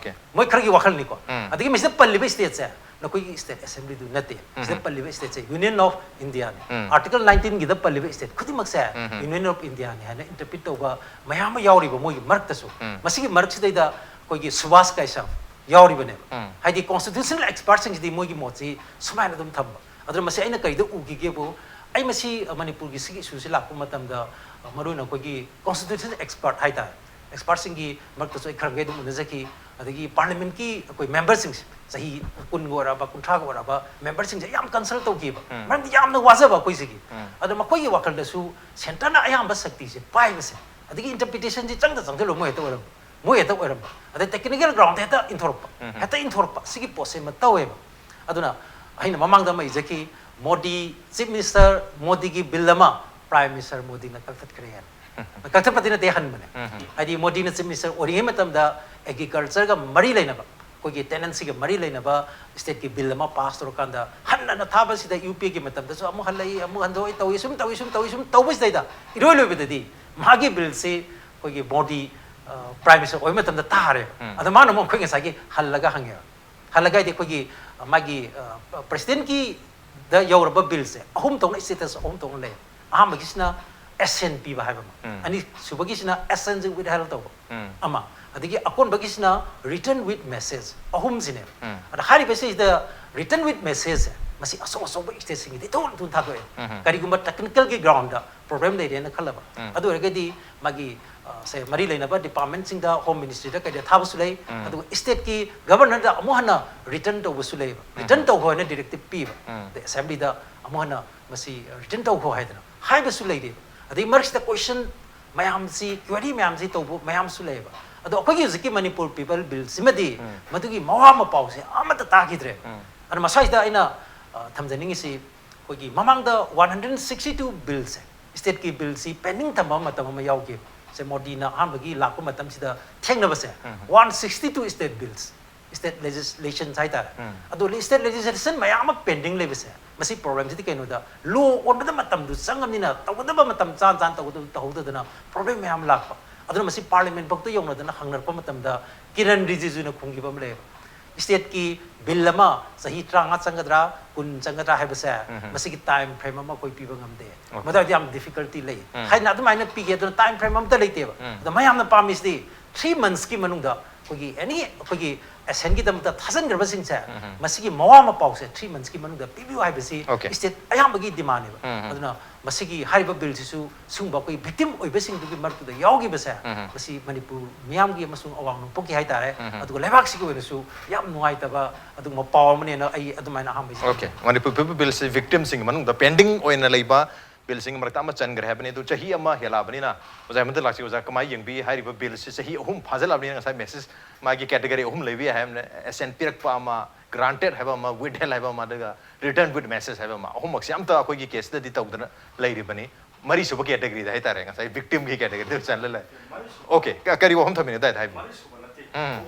ꯃꯣꯏ ꯈꯔꯒꯤ ꯋꯥꯈꯜꯅꯤꯀꯣ꯫ ꯑꯗꯒꯤ ꯃꯁꯤꯗ ꯄꯜꯂꯤꯕ ꯁ꯭ꯇꯦꯠꯁꯦ ꯅꯈꯣꯏꯒꯤ ꯁ꯭ꯇꯦꯠ ꯑꯦꯁꯦꯝꯕ꯭ꯂꯤꯗꯨ ꯅꯠꯇꯦ꯫ ꯁꯤꯗ ꯄꯜꯂꯤꯕ ꯁ꯭ꯇꯦꯠꯁꯦ ꯌꯨꯅꯤꯌꯟ ꯑꯣꯐ ꯏꯟꯗꯤꯌꯥꯅꯤ꯫ ꯑꯥꯔꯇꯤꯀꯜ ꯅꯥꯏꯟꯇꯤꯟꯒꯤꯗ ꯄꯜꯂꯤꯕ ꯁ꯭ꯇꯦꯠ ꯈꯨꯗꯤꯡꯃꯛꯁꯦ ꯌꯨꯅꯤꯌꯟ ꯑꯣꯐ ꯏꯟꯗꯤꯌꯥꯅꯤ ꯍꯥꯏꯅ ꯏꯟꯇꯔꯄ꯭ꯔꯤꯠ ꯇꯧꯕ ꯃꯌꯥꯝ ꯑꯃ ꯌꯥꯎꯔꯤꯕ ꯃꯣꯏꯒꯤ ꯃꯔꯛꯇꯁꯨ꯫ ꯃꯁꯤꯒꯤ ꯃꯔꯛꯁꯤꯗꯩꯗ ꯑꯩꯈꯣꯏꯒꯤ ꯁꯨꯕꯥꯁ ꯀꯩꯁꯥꯞ ꯌꯥꯎꯔꯤꯕꯅꯦꯕ꯫ ꯍꯥꯏꯗꯤ ꯀꯣꯟꯁꯇꯤꯇ꯭ꯌꯨꯁꯅꯦꯜ ꯑꯦꯛꯁꯄꯥꯔꯠꯁꯤꯡꯁꯤꯗꯤ ꯃꯣꯏꯒꯤ ꯃꯣꯠꯁꯤ ꯁꯨꯃꯥꯏꯅ ꯑꯗꯨꯝ ꯊꯝꯕ꯫ ꯑꯗꯨꯅ ꯃꯁꯤ ꯑꯩꯅ ꯀꯔꯤꯗ ꯎꯈꯤꯒꯦꯕꯨ, ꯑꯩ ꯃꯁꯤ, ꯑ, ꯃꯅꯤꯄꯨꯔꯒꯤ ꯁꯤꯒꯤ ꯏꯁꯨꯁꯤ ꯂꯥꯛꯄ ꯃꯇꯝꯗ, ꯑ, ꯃꯔꯨꯑꯣꯏꯅ ꯑꯩꯈꯣꯏꯒꯤ ꯀꯣꯟꯁꯇꯤꯇ꯭ꯌꯨꯁꯟ ꯑꯦꯛꯁꯄꯥꯔꯠ ꯍꯥꯏꯇꯥꯔꯦ, ꯑꯦꯛꯁꯄꯥꯔꯠꯁꯤꯡꯒꯤ ꯃꯔꯛꯇꯁꯨ ꯑꯩ ꯈꯔ ꯃꯈꯩ ꯑꯗꯨꯝ ꯎꯅꯖꯈꯤ꯫ ꯑꯗꯒꯤ ꯄꯥꯔꯂꯤꯌꯥꯃꯦꯟꯠꯀꯤ ꯑꯩꯈꯣꯏ ꯃꯦꯝꯕꯔꯁꯤꯡꯁꯦ, ꯆꯍꯤ ꯀꯨꯟꯒ ꯑꯣꯏꯔꯛꯑꯕ, ꯀꯨꯟꯊ꯭ꯔꯥꯒ ꯑꯣꯏꯔꯛꯑꯕ ꯃꯦꯝꯕꯔꯁꯤꯡꯁꯦ ꯌꯥꯝ ꯀꯟꯁꯜ ꯇꯧꯈꯤꯕ꯫ ꯃꯔꯝꯗꯤ ꯌꯥꯝꯅ ꯋꯥꯖꯕ ꯑꯩꯈꯣꯏꯁꯤꯒꯤ꯫ ꯑꯗꯣ ꯃꯈꯣꯏꯒꯤ ꯋꯥꯈꯜꯗꯁꯨ ꯁꯦꯟꯇꯔꯅ ꯑꯌꯥꯝꯕ ꯁꯛꯇꯤꯁꯦ ꯄꯥꯏꯕꯁꯦ, ꯑꯗꯒꯤ interpretationꯁꯤ ꯆꯪꯗ ꯆꯪꯁꯤꯜꯂꯣ, ꯃꯣꯏ ꯍꯦꯛꯇ ꯑꯣꯏꯔꯝꯕ, ꯃꯣꯏ ꯍꯦꯛꯇ ꯑꯣꯏꯔꯝꯕ, ꯑꯗꯩ technical groundꯗ ꯍꯦꯛꯇ ꯏꯟꯊꯣꯔꯛꯄ, ꯍꯦꯛꯇ ꯏꯟꯊꯣꯔꯛꯄ, ꯁꯤꯒꯤ ꯄꯣꯠꯁꯦ ꯑꯃ ꯇꯧꯋꯦꯕ꯫ ꯑꯗꯨꯅ ꯑꯩꯅ ꯃꯃꯥꯡꯗ ꯑꯃ ꯏꯖꯈꯤ, ꯃꯣꯗꯤ, Chief Minister ꯃꯣꯗꯤꯒꯤ bill ꯑꯃ Prime Minister ꯃꯣꯗꯤꯅ ꯀꯛꯊꯠꯈ꯭ꯔꯦ ꯍꯥꯏꯅ꯫ ꯀꯛꯊꯠꯄꯗꯤ ꯅꯠꯇꯦ, ꯍꯟꯕꯅꯦ꯫ ꯍꯥꯏꯗꯤ ꯃꯣꯗꯤꯅ Chief Minister ꯑꯣꯏꯔꯤꯉꯩ ꯃꯇꯝꯗ agricultureꯒ ꯃꯔꯤ ꯂꯩꯅꯕ, ꯑꯩꯈꯣꯏꯒꯤ tenancyꯒ ꯃꯔꯤ ꯂꯩꯅꯕ stateꯀꯤ bill ꯑꯃ pass ꯇꯧꯔꯀꯥꯟꯗ ꯍꯟꯅ ꯊꯥꯕꯁꯤꯗ UPAꯒꯤ ꯃꯇꯝꯗꯁꯨ ꯑꯃꯨꯛ ꯍꯜꯂꯛꯏ, ꯑꯃꯨꯛ ꯍꯟꯗꯣꯛꯏ, ꯇꯧꯏ, ꯁꯨꯝ ꯇꯧꯏ, ꯁꯨꯝ ꯇꯧꯏ, ꯁꯨꯝ ꯇꯧꯕꯁꯤꯗꯩꯗ ꯏꯔꯣꯏ ꯂꯣꯏꯕꯗꯗꯤ ꯃꯥꯒꯤ billꯁꯤ ꯑꯩꯈꯣꯏꯒꯤ ꯃꯣꯗꯤ, ꯑ, Prime Minister ꯑꯣꯏꯕ ꯃꯇꯝꯗ ꯇꯥꯔꯦ꯫ ꯑꯗ ꯃꯥꯅ ꯑꯃꯨꯛ ꯑꯩꯈꯣꯏ ꯉꯁꯥꯏꯒꯤ ꯍꯜꯂꯒ ꯍꯪꯉꯦꯕ꯫ ꯍꯜꯂꯒ ꯍꯥꯏꯗꯤ ꯑꯩꯈꯣꯏꯒꯤ, ꯑ, ꯃꯥꯒꯤ, ꯑ, Presidentꯀꯤꯗ ꯌꯧꯔꯕ billꯁꯦ ꯑꯍꯨꯝ ꯊꯣꯛꯅ, status ꯑꯍꯨꯝ ꯊꯣꯛꯅ ꯂꯩ꯫ ꯑꯍꯥꯟꯕꯒꯤꯁꯤꯅ assent ꯄꯤꯕ ꯍꯥꯏꯕ ꯑꯃ, ꯑꯅꯤꯁꯨꯕꯒꯤꯁꯤꯅ assent withheld ꯇꯧꯕ ꯑꯃ, ꯑꯗꯒꯤ ꯑꯀꯣꯟꯕꯒꯤꯁꯤꯅ written with message, ꯑꯍꯨꯝꯁꯤꯅꯦꯕ꯫ ꯑꯗ ꯍꯥꯏꯔꯤꯕꯁꯤꯗ written with messageꯁꯦ ꯃꯁꯤ ꯑꯆꯧ ꯑꯆꯧꯕ stateꯁꯤꯡꯒꯤꯗꯤ ꯊꯨꯅ ꯊꯨꯅ ꯊꯥꯗꯣꯛꯑꯦ꯫ ꯀꯔꯤꯒꯨꯝꯕ technicalꯒꯤ groundꯗ problem ꯂꯩꯔꯦꯅ ꯈꯜꯂꯕ, ꯑꯗꯨ ꯑꯣꯏꯔꯒꯗꯤ ꯃꯥꯒꯤ, ꯑ, ꯁꯦ, ꯃꯔꯤ ꯂꯩꯅꯕ departmentꯁꯤꯡꯗ, Home Ministryꯗ ꯀꯩꯗ ꯊꯥꯕꯁꯨ ꯂꯩ, ꯑꯗꯨꯒ stateꯀꯤ governorꯗ ꯑꯃꯨꯛ ꯍꯟꯅ written ꯇꯧꯕꯁꯨ ꯂꯩꯌꯦꯕ꯫ Written ꯇꯧꯈꯣ ꯍꯥꯏꯅ directive ꯄꯤꯕ, ꯑꯗꯩ assemblyꯗ ꯑꯃꯨꯛ ꯍꯟꯅ ꯃꯁꯤ written ꯇꯧꯈꯣ ꯍꯥꯏꯗꯅ ꯍꯥꯏꯕꯁꯨ ꯂꯩꯔꯤꯕ꯫ ꯑꯗꯩ ꯃꯔꯛꯁꯤꯗ question ꯃꯌꯥꯝꯁꯤ, query ꯃꯌꯥꯝꯁꯤ ꯇꯧꯕ ꯃꯌꯥꯝꯁꯨ ꯂꯩꯌꯦꯕ꯫ ꯑꯗꯣ ꯑꯩꯈꯣꯏꯒꯤ ꯍꯧꯖꯤꯛꯀꯤ ꯃꯅꯤꯄꯨꯔ People Billꯁꯤꯃꯗꯤ ꯃꯗꯨꯒꯤ ꯃꯋꯥ ꯃꯄꯥꯎꯁꯦ ꯑꯃꯠꯇ ꯇꯥꯈꯤꯗ꯭ꯔꯦ꯫ ꯑꯗꯣ ꯃꯁꯥꯏꯁꯤꯗ ꯑꯩꯅ, ꯑ, ꯊꯝꯖꯅꯤꯡꯉꯤꯁꯤ, ꯑꯩꯈꯣꯏꯒꯤ ꯃꯃꯥꯡꯗ one hundred sixty two billꯁꯦ, stateꯀꯤ billꯁꯤ pending ꯊꯝꯕ ꯃꯇꯝ ꯑꯃ ꯌꯥꯎꯈꯤꯕ꯫ ꯁꯦ ꯃꯣꯗꯤꯅ ꯑꯍꯥꯟꯕꯒꯤ ꯂꯥꯛꯄ ꯃꯇꯝꯁꯤꯗ ꯊꯦꯡꯅꯕꯁꯦ, one sixty two state bills, state legislations ꯍꯥꯏꯇꯥꯔꯦ꯫ ꯑꯗꯣ state legislation ꯃꯌꯥꯝ ꯑꯃ pending ꯂꯩꯕꯁꯦ, ꯃꯁꯤ problemꯁꯤꯗꯤ ꯀꯩꯅꯣꯗ, law ꯑꯣꯟꯕꯗ ꯃꯇꯝꯗꯨ ꯆꯪꯉꯕꯅꯤꯅ ꯇꯧꯒꯗꯕ ꯃꯇꯝ ꯆꯥ ꯆꯥꯅ ꯇꯧꯒꯗꯕ ꯇꯧꯍꯧꯗꯗꯅ problem ꯃꯌꯥꯝ ꯂꯥꯛꯄ꯫ ꯑꯗꯨꯅ ꯃꯁꯤ parliament ꯐꯥꯎꯇ ꯌꯧꯅꯗꯅ ꯍꯪꯅꯔꯛꯄ ꯃꯇꯝꯗ ꯀꯤꯔꯟ ꯔꯤꯖꯤꯖꯨꯅ ꯈꯨꯝꯈꯤꯕ ꯑꯃ ꯂꯩꯌꯦꯕ꯫ Stateꯀꯤ bill ꯑꯃ ꯆꯍꯤ ꯇꯔꯥꯃꯉꯥ ꯆꯪꯒꯗ꯭ꯔꯥ, ꯀꯨꯟ ꯆꯪꯒꯗ꯭ꯔꯥ ꯍꯥꯏꯕꯁꯦ, ꯃꯁꯤꯒꯤ time frame ꯑꯃ ꯑꯩꯈꯣꯏ ꯄꯤꯕ ꯉꯝꯗꯦ꯫ ꯃꯗꯨꯗꯤ ꯌꯥꯝ difficulty ꯂꯩ ꯍꯥꯏꯅ ꯑꯗꯨꯃꯥꯏꯅ ꯄꯤꯒꯦ꯫ ꯑꯗꯨꯅ time frame ꯑꯃꯇ ꯂꯩꯇꯦꯕ꯫ ꯑꯗꯣ ꯃꯌꯥꯝꯅ ꯄꯥꯝꯃꯤꯁꯤꯗꯤ three monthsꯀꯤ ꯃꯅꯨꯡꯗ ꯑꯩꯈꯣꯏꯒꯤ any ꯑꯩꯈꯣꯏꯒꯤ assentꯒꯤꯗꯃꯛꯇ ꯊꯥꯖꯤꯟꯈ꯭ꯔꯕꯁꯤꯡꯁꯦ, ꯃꯁꯤꯒꯤ ꯃꯋꯥ ꯃꯄꯥꯎꯁꯦ three monthsꯀꯤ ꯃꯅꯨꯡꯗ ꯄꯤꯕꯤꯌꯨ ꯍꯥꯏꯕꯁꯤ state ꯑꯌꯥꯝꯕꯒꯤ demandꯅꯦꯕ꯫ ꯑꯗꯨꯅ ꯃꯁꯤꯒꯤ ꯍꯥꯏꯔꯤꯕ billꯁꯤꯁꯨ ꯁꯤꯒꯨꯝꯕ ꯑꯩꯈꯣꯏ victim ꯑꯣꯏꯕꯁꯤꯡꯗꯨꯒꯤ ꯃꯔꯛꯇꯨꯗ ꯌꯥꯎꯈꯤꯕꯁꯦ, ꯃꯁꯤ ꯃꯅꯤꯄꯨꯔ ꯃꯤꯌꯥꯝꯒꯤ ꯑꯃꯁꯨꯡ ꯑꯋꯥꯡ ꯅꯣꯡꯄꯣꯛꯀꯤ ꯍꯥꯏꯇꯥꯔꯦ, ꯑꯗꯨꯒ ꯂꯩꯕꯥꯛꯁꯤꯒꯤ ꯑꯣꯏꯅꯁꯨ ꯌꯥꯝ ꯅꯨꯡꯉꯥꯏꯇꯕ ꯑꯗꯨꯒꯨꯝꯕ ꯄꯥꯎ ꯑꯃꯅꯦꯅ ꯑꯩ ꯑꯗꯨꯃꯥꯏꯅ ꯑꯍꯥꯟꯕ Okay, ꯃꯅꯤꯄꯨꯔ People Billꯁꯤ victimꯁꯤꯡꯒꯤ ꯃꯅꯨꯡꯗ pending ꯑꯣꯏꯅ ꯂꯩꯕ ꯕꯤꯜꯁꯤꯡꯒꯤ ꯃꯔꯛꯇ ꯑꯃ ꯆꯟꯈ꯭ꯔꯦ ꯍꯥꯏꯕꯅꯤ꯫ ꯑꯗꯨ ꯆꯍꯤ ꯑꯃ ꯍꯦꯜꯂꯛꯑꯕꯅꯤꯅ ꯑꯣꯖꯥ ꯍꯦꯃꯟꯇ ꯂꯥꯛꯁꯤ, ꯑꯣꯖꯥ ꯀꯃꯥꯏꯅ ꯌꯦꯡꯕꯤ? ꯍꯥꯏꯔꯤꯕ ꯕꯤꯜꯁꯤ ꯆꯍꯤ ꯑꯍꯨꯝ ꯐꯥꯖꯤꯜꯂꯛꯑꯕꯅꯤꯅ ꯉꯁꯥꯏ ꯃꯦꯁꯦꯖ ꯃꯥꯒꯤ ꯀꯦꯇꯒꯣꯔꯤ ꯑꯍꯨꯝ ꯂꯩꯕ ꯌꯥꯏ ꯍꯥꯏꯕꯅꯤ꯫ ꯑꯦꯁꯦꯟ ꯄꯤꯔꯛꯄ ꯑꯃ, ꯒ꯭ꯔꯥꯟꯇꯦꯠ ꯍꯥꯏꯕ ꯑꯃ, ꯋꯤꯠꯍꯦꯜ ꯍꯥꯏꯕ ꯑꯃ, ꯑꯗꯨꯒ ꯔꯤꯇꯔꯟ ꯋꯤꯠ ꯃꯦꯁꯦꯖ ꯍꯥꯏꯕ ꯑꯃ꯫ ꯑꯍꯨꯝꯃꯛꯁꯤ ꯑꯝꯇ ꯑꯩꯈꯣꯏꯒꯤ ꯀꯦꯁꯇꯗꯤ ꯇꯧꯗꯅ ꯂꯩꯔꯤꯕꯅꯤ꯫ ꯃꯔꯤꯁꯨꯕ ꯀꯦꯇꯒꯣꯔꯤꯗ ꯍꯥꯏꯇꯥꯔꯦ, ꯉꯁꯥꯏ ꯚꯤꯛꯇꯤꯝꯒꯤ ꯀꯦꯇꯒꯣꯔꯤꯗ ꯆꯜꯂ ꯂꯩ꯫ ꯑꯣꯀꯦ, ꯀ- ꯀꯔꯤ ꯋꯥꯐꯝ ꯊꯝꯕꯤꯅꯣ ꯑꯗꯥꯏꯗ ꯍꯥꯏꯕꯤꯌꯨ꯫ ꯎꯝ꯫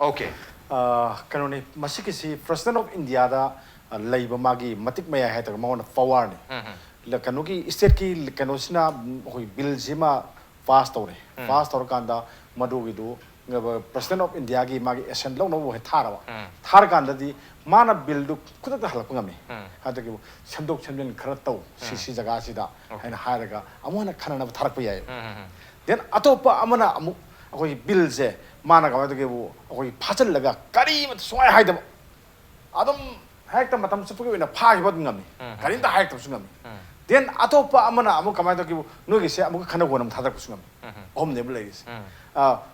ꯑꯣꯀꯦ꯫ ꯑ, ꯀꯩꯅꯣꯅꯤ, ꯃꯁꯤꯒꯤꯁꯤ ꯄ꯭ꯔꯁꯤꯗꯦꯟ ꯑꯣꯐ ꯏꯟꯗꯤꯌꯥꯗ, ꯑ, ꯂꯩꯕ ꯃꯥꯒꯤ ꯃꯇꯤꯛ ꯃꯌꯥꯏ ꯍꯥꯏꯇꯥꯔꯦ, ꯃꯉꯣꯟꯗ ꯄꯋꯥꯔꯅꯤ꯫ ꯂ- ꯀꯩꯅꯣꯒꯤ ꯏꯁꯇꯦꯠꯀꯤ ꯀꯩꯅꯣꯁꯤꯅ, ꯎꯝ, ꯑꯩꯈꯣꯏ ꯕꯤꯜꯁꯤꯃ ꯄꯥꯁ ꯇꯧꯔꯦ꯫ ꯄꯥꯁ ꯇꯧꯔꯀꯥꯟꯗ ꯃꯗꯨꯒꯤꯗꯨ ꯄ꯭ꯔꯁꯤꯗꯦꯟ ꯑꯣꯐ ꯏꯟꯗꯤꯌꯥꯒꯤ ꯃꯥꯒꯤ ꯑꯦꯁꯦꯟ ꯂꯧꯅꯕ ꯑꯣꯏꯅ ꯊꯥꯔꯕ꯫ ꯊꯥꯔꯀꯥꯟꯗꯗꯤ ꯃꯥꯅ ꯕꯤꯜꯗꯨ ꯈꯨꯗꯛꯇ ꯍꯜꯂꯛꯄ ꯉꯝꯃꯤ꯫ ꯍꯟꯗꯛꯀꯤ ꯁꯦꯝꯗꯣꯛ ꯁꯦꯝꯖꯤꯟ ꯈꯔ ꯇꯧ ꯁꯤ ꯁꯤ ꯖꯒꯥꯁꯤꯗ ꯍꯥꯏꯅ ꯍꯥꯏꯔꯒ ꯑꯃꯨꯛ ꯍꯟꯅ ꯈꯟꯅꯅꯕ ꯊꯥꯔꯛꯄ ꯌꯥꯏꯌꯦꯕ꯫ ꯗꯦꯟ ꯑꯇꯣꯞꯄ ꯑꯃꯅ ꯑꯃꯨꯛ ꯑꯩꯈꯣꯏꯒꯤ ꯕꯤꯜꯁꯦ ꯃꯥꯅ ꯀꯃꯥꯏꯅ ꯇꯧꯒꯦꯕꯨ ꯑꯩꯈꯣꯏꯒꯤ ꯐꯥꯖꯤꯜꯂꯒ ꯀꯔꯤꯃꯠꯇ ꯁꯨꯡꯍꯥꯏ ꯍꯥꯏꯗꯕ, ꯑꯗꯨꯝ ꯍꯦꯛꯇ ꯃꯇꯝ ꯆꯨꯞꯄꯒꯤ ꯑꯣꯏꯅ ꯐꯥꯈꯤꯕ ꯑꯗꯨꯝ ꯉꯝꯃꯤ꯫ ꯀꯔꯤꯝꯇ ꯍꯥꯏꯔꯛꯇꯕꯁꯨ ꯉꯝꯃꯤ꯫ ꯗꯦꯟ ꯑꯇꯣꯞꯄ ꯑꯃꯅ ꯑꯃꯨꯛ ꯀꯃꯥꯏꯅ ꯇꯧꯒꯦꯕꯨ ꯅꯣꯏꯒꯤꯁꯦ ꯑꯃꯨꯛꯀ ꯈꯟꯅ ꯍꯣꯠꯅꯕ ꯊꯥꯗꯔꯛꯄꯁꯨ ꯉꯝꯃꯤ꯫ ꯑꯍꯨꯝꯅꯦꯕ ꯂꯩꯔꯤꯁꯦ꯫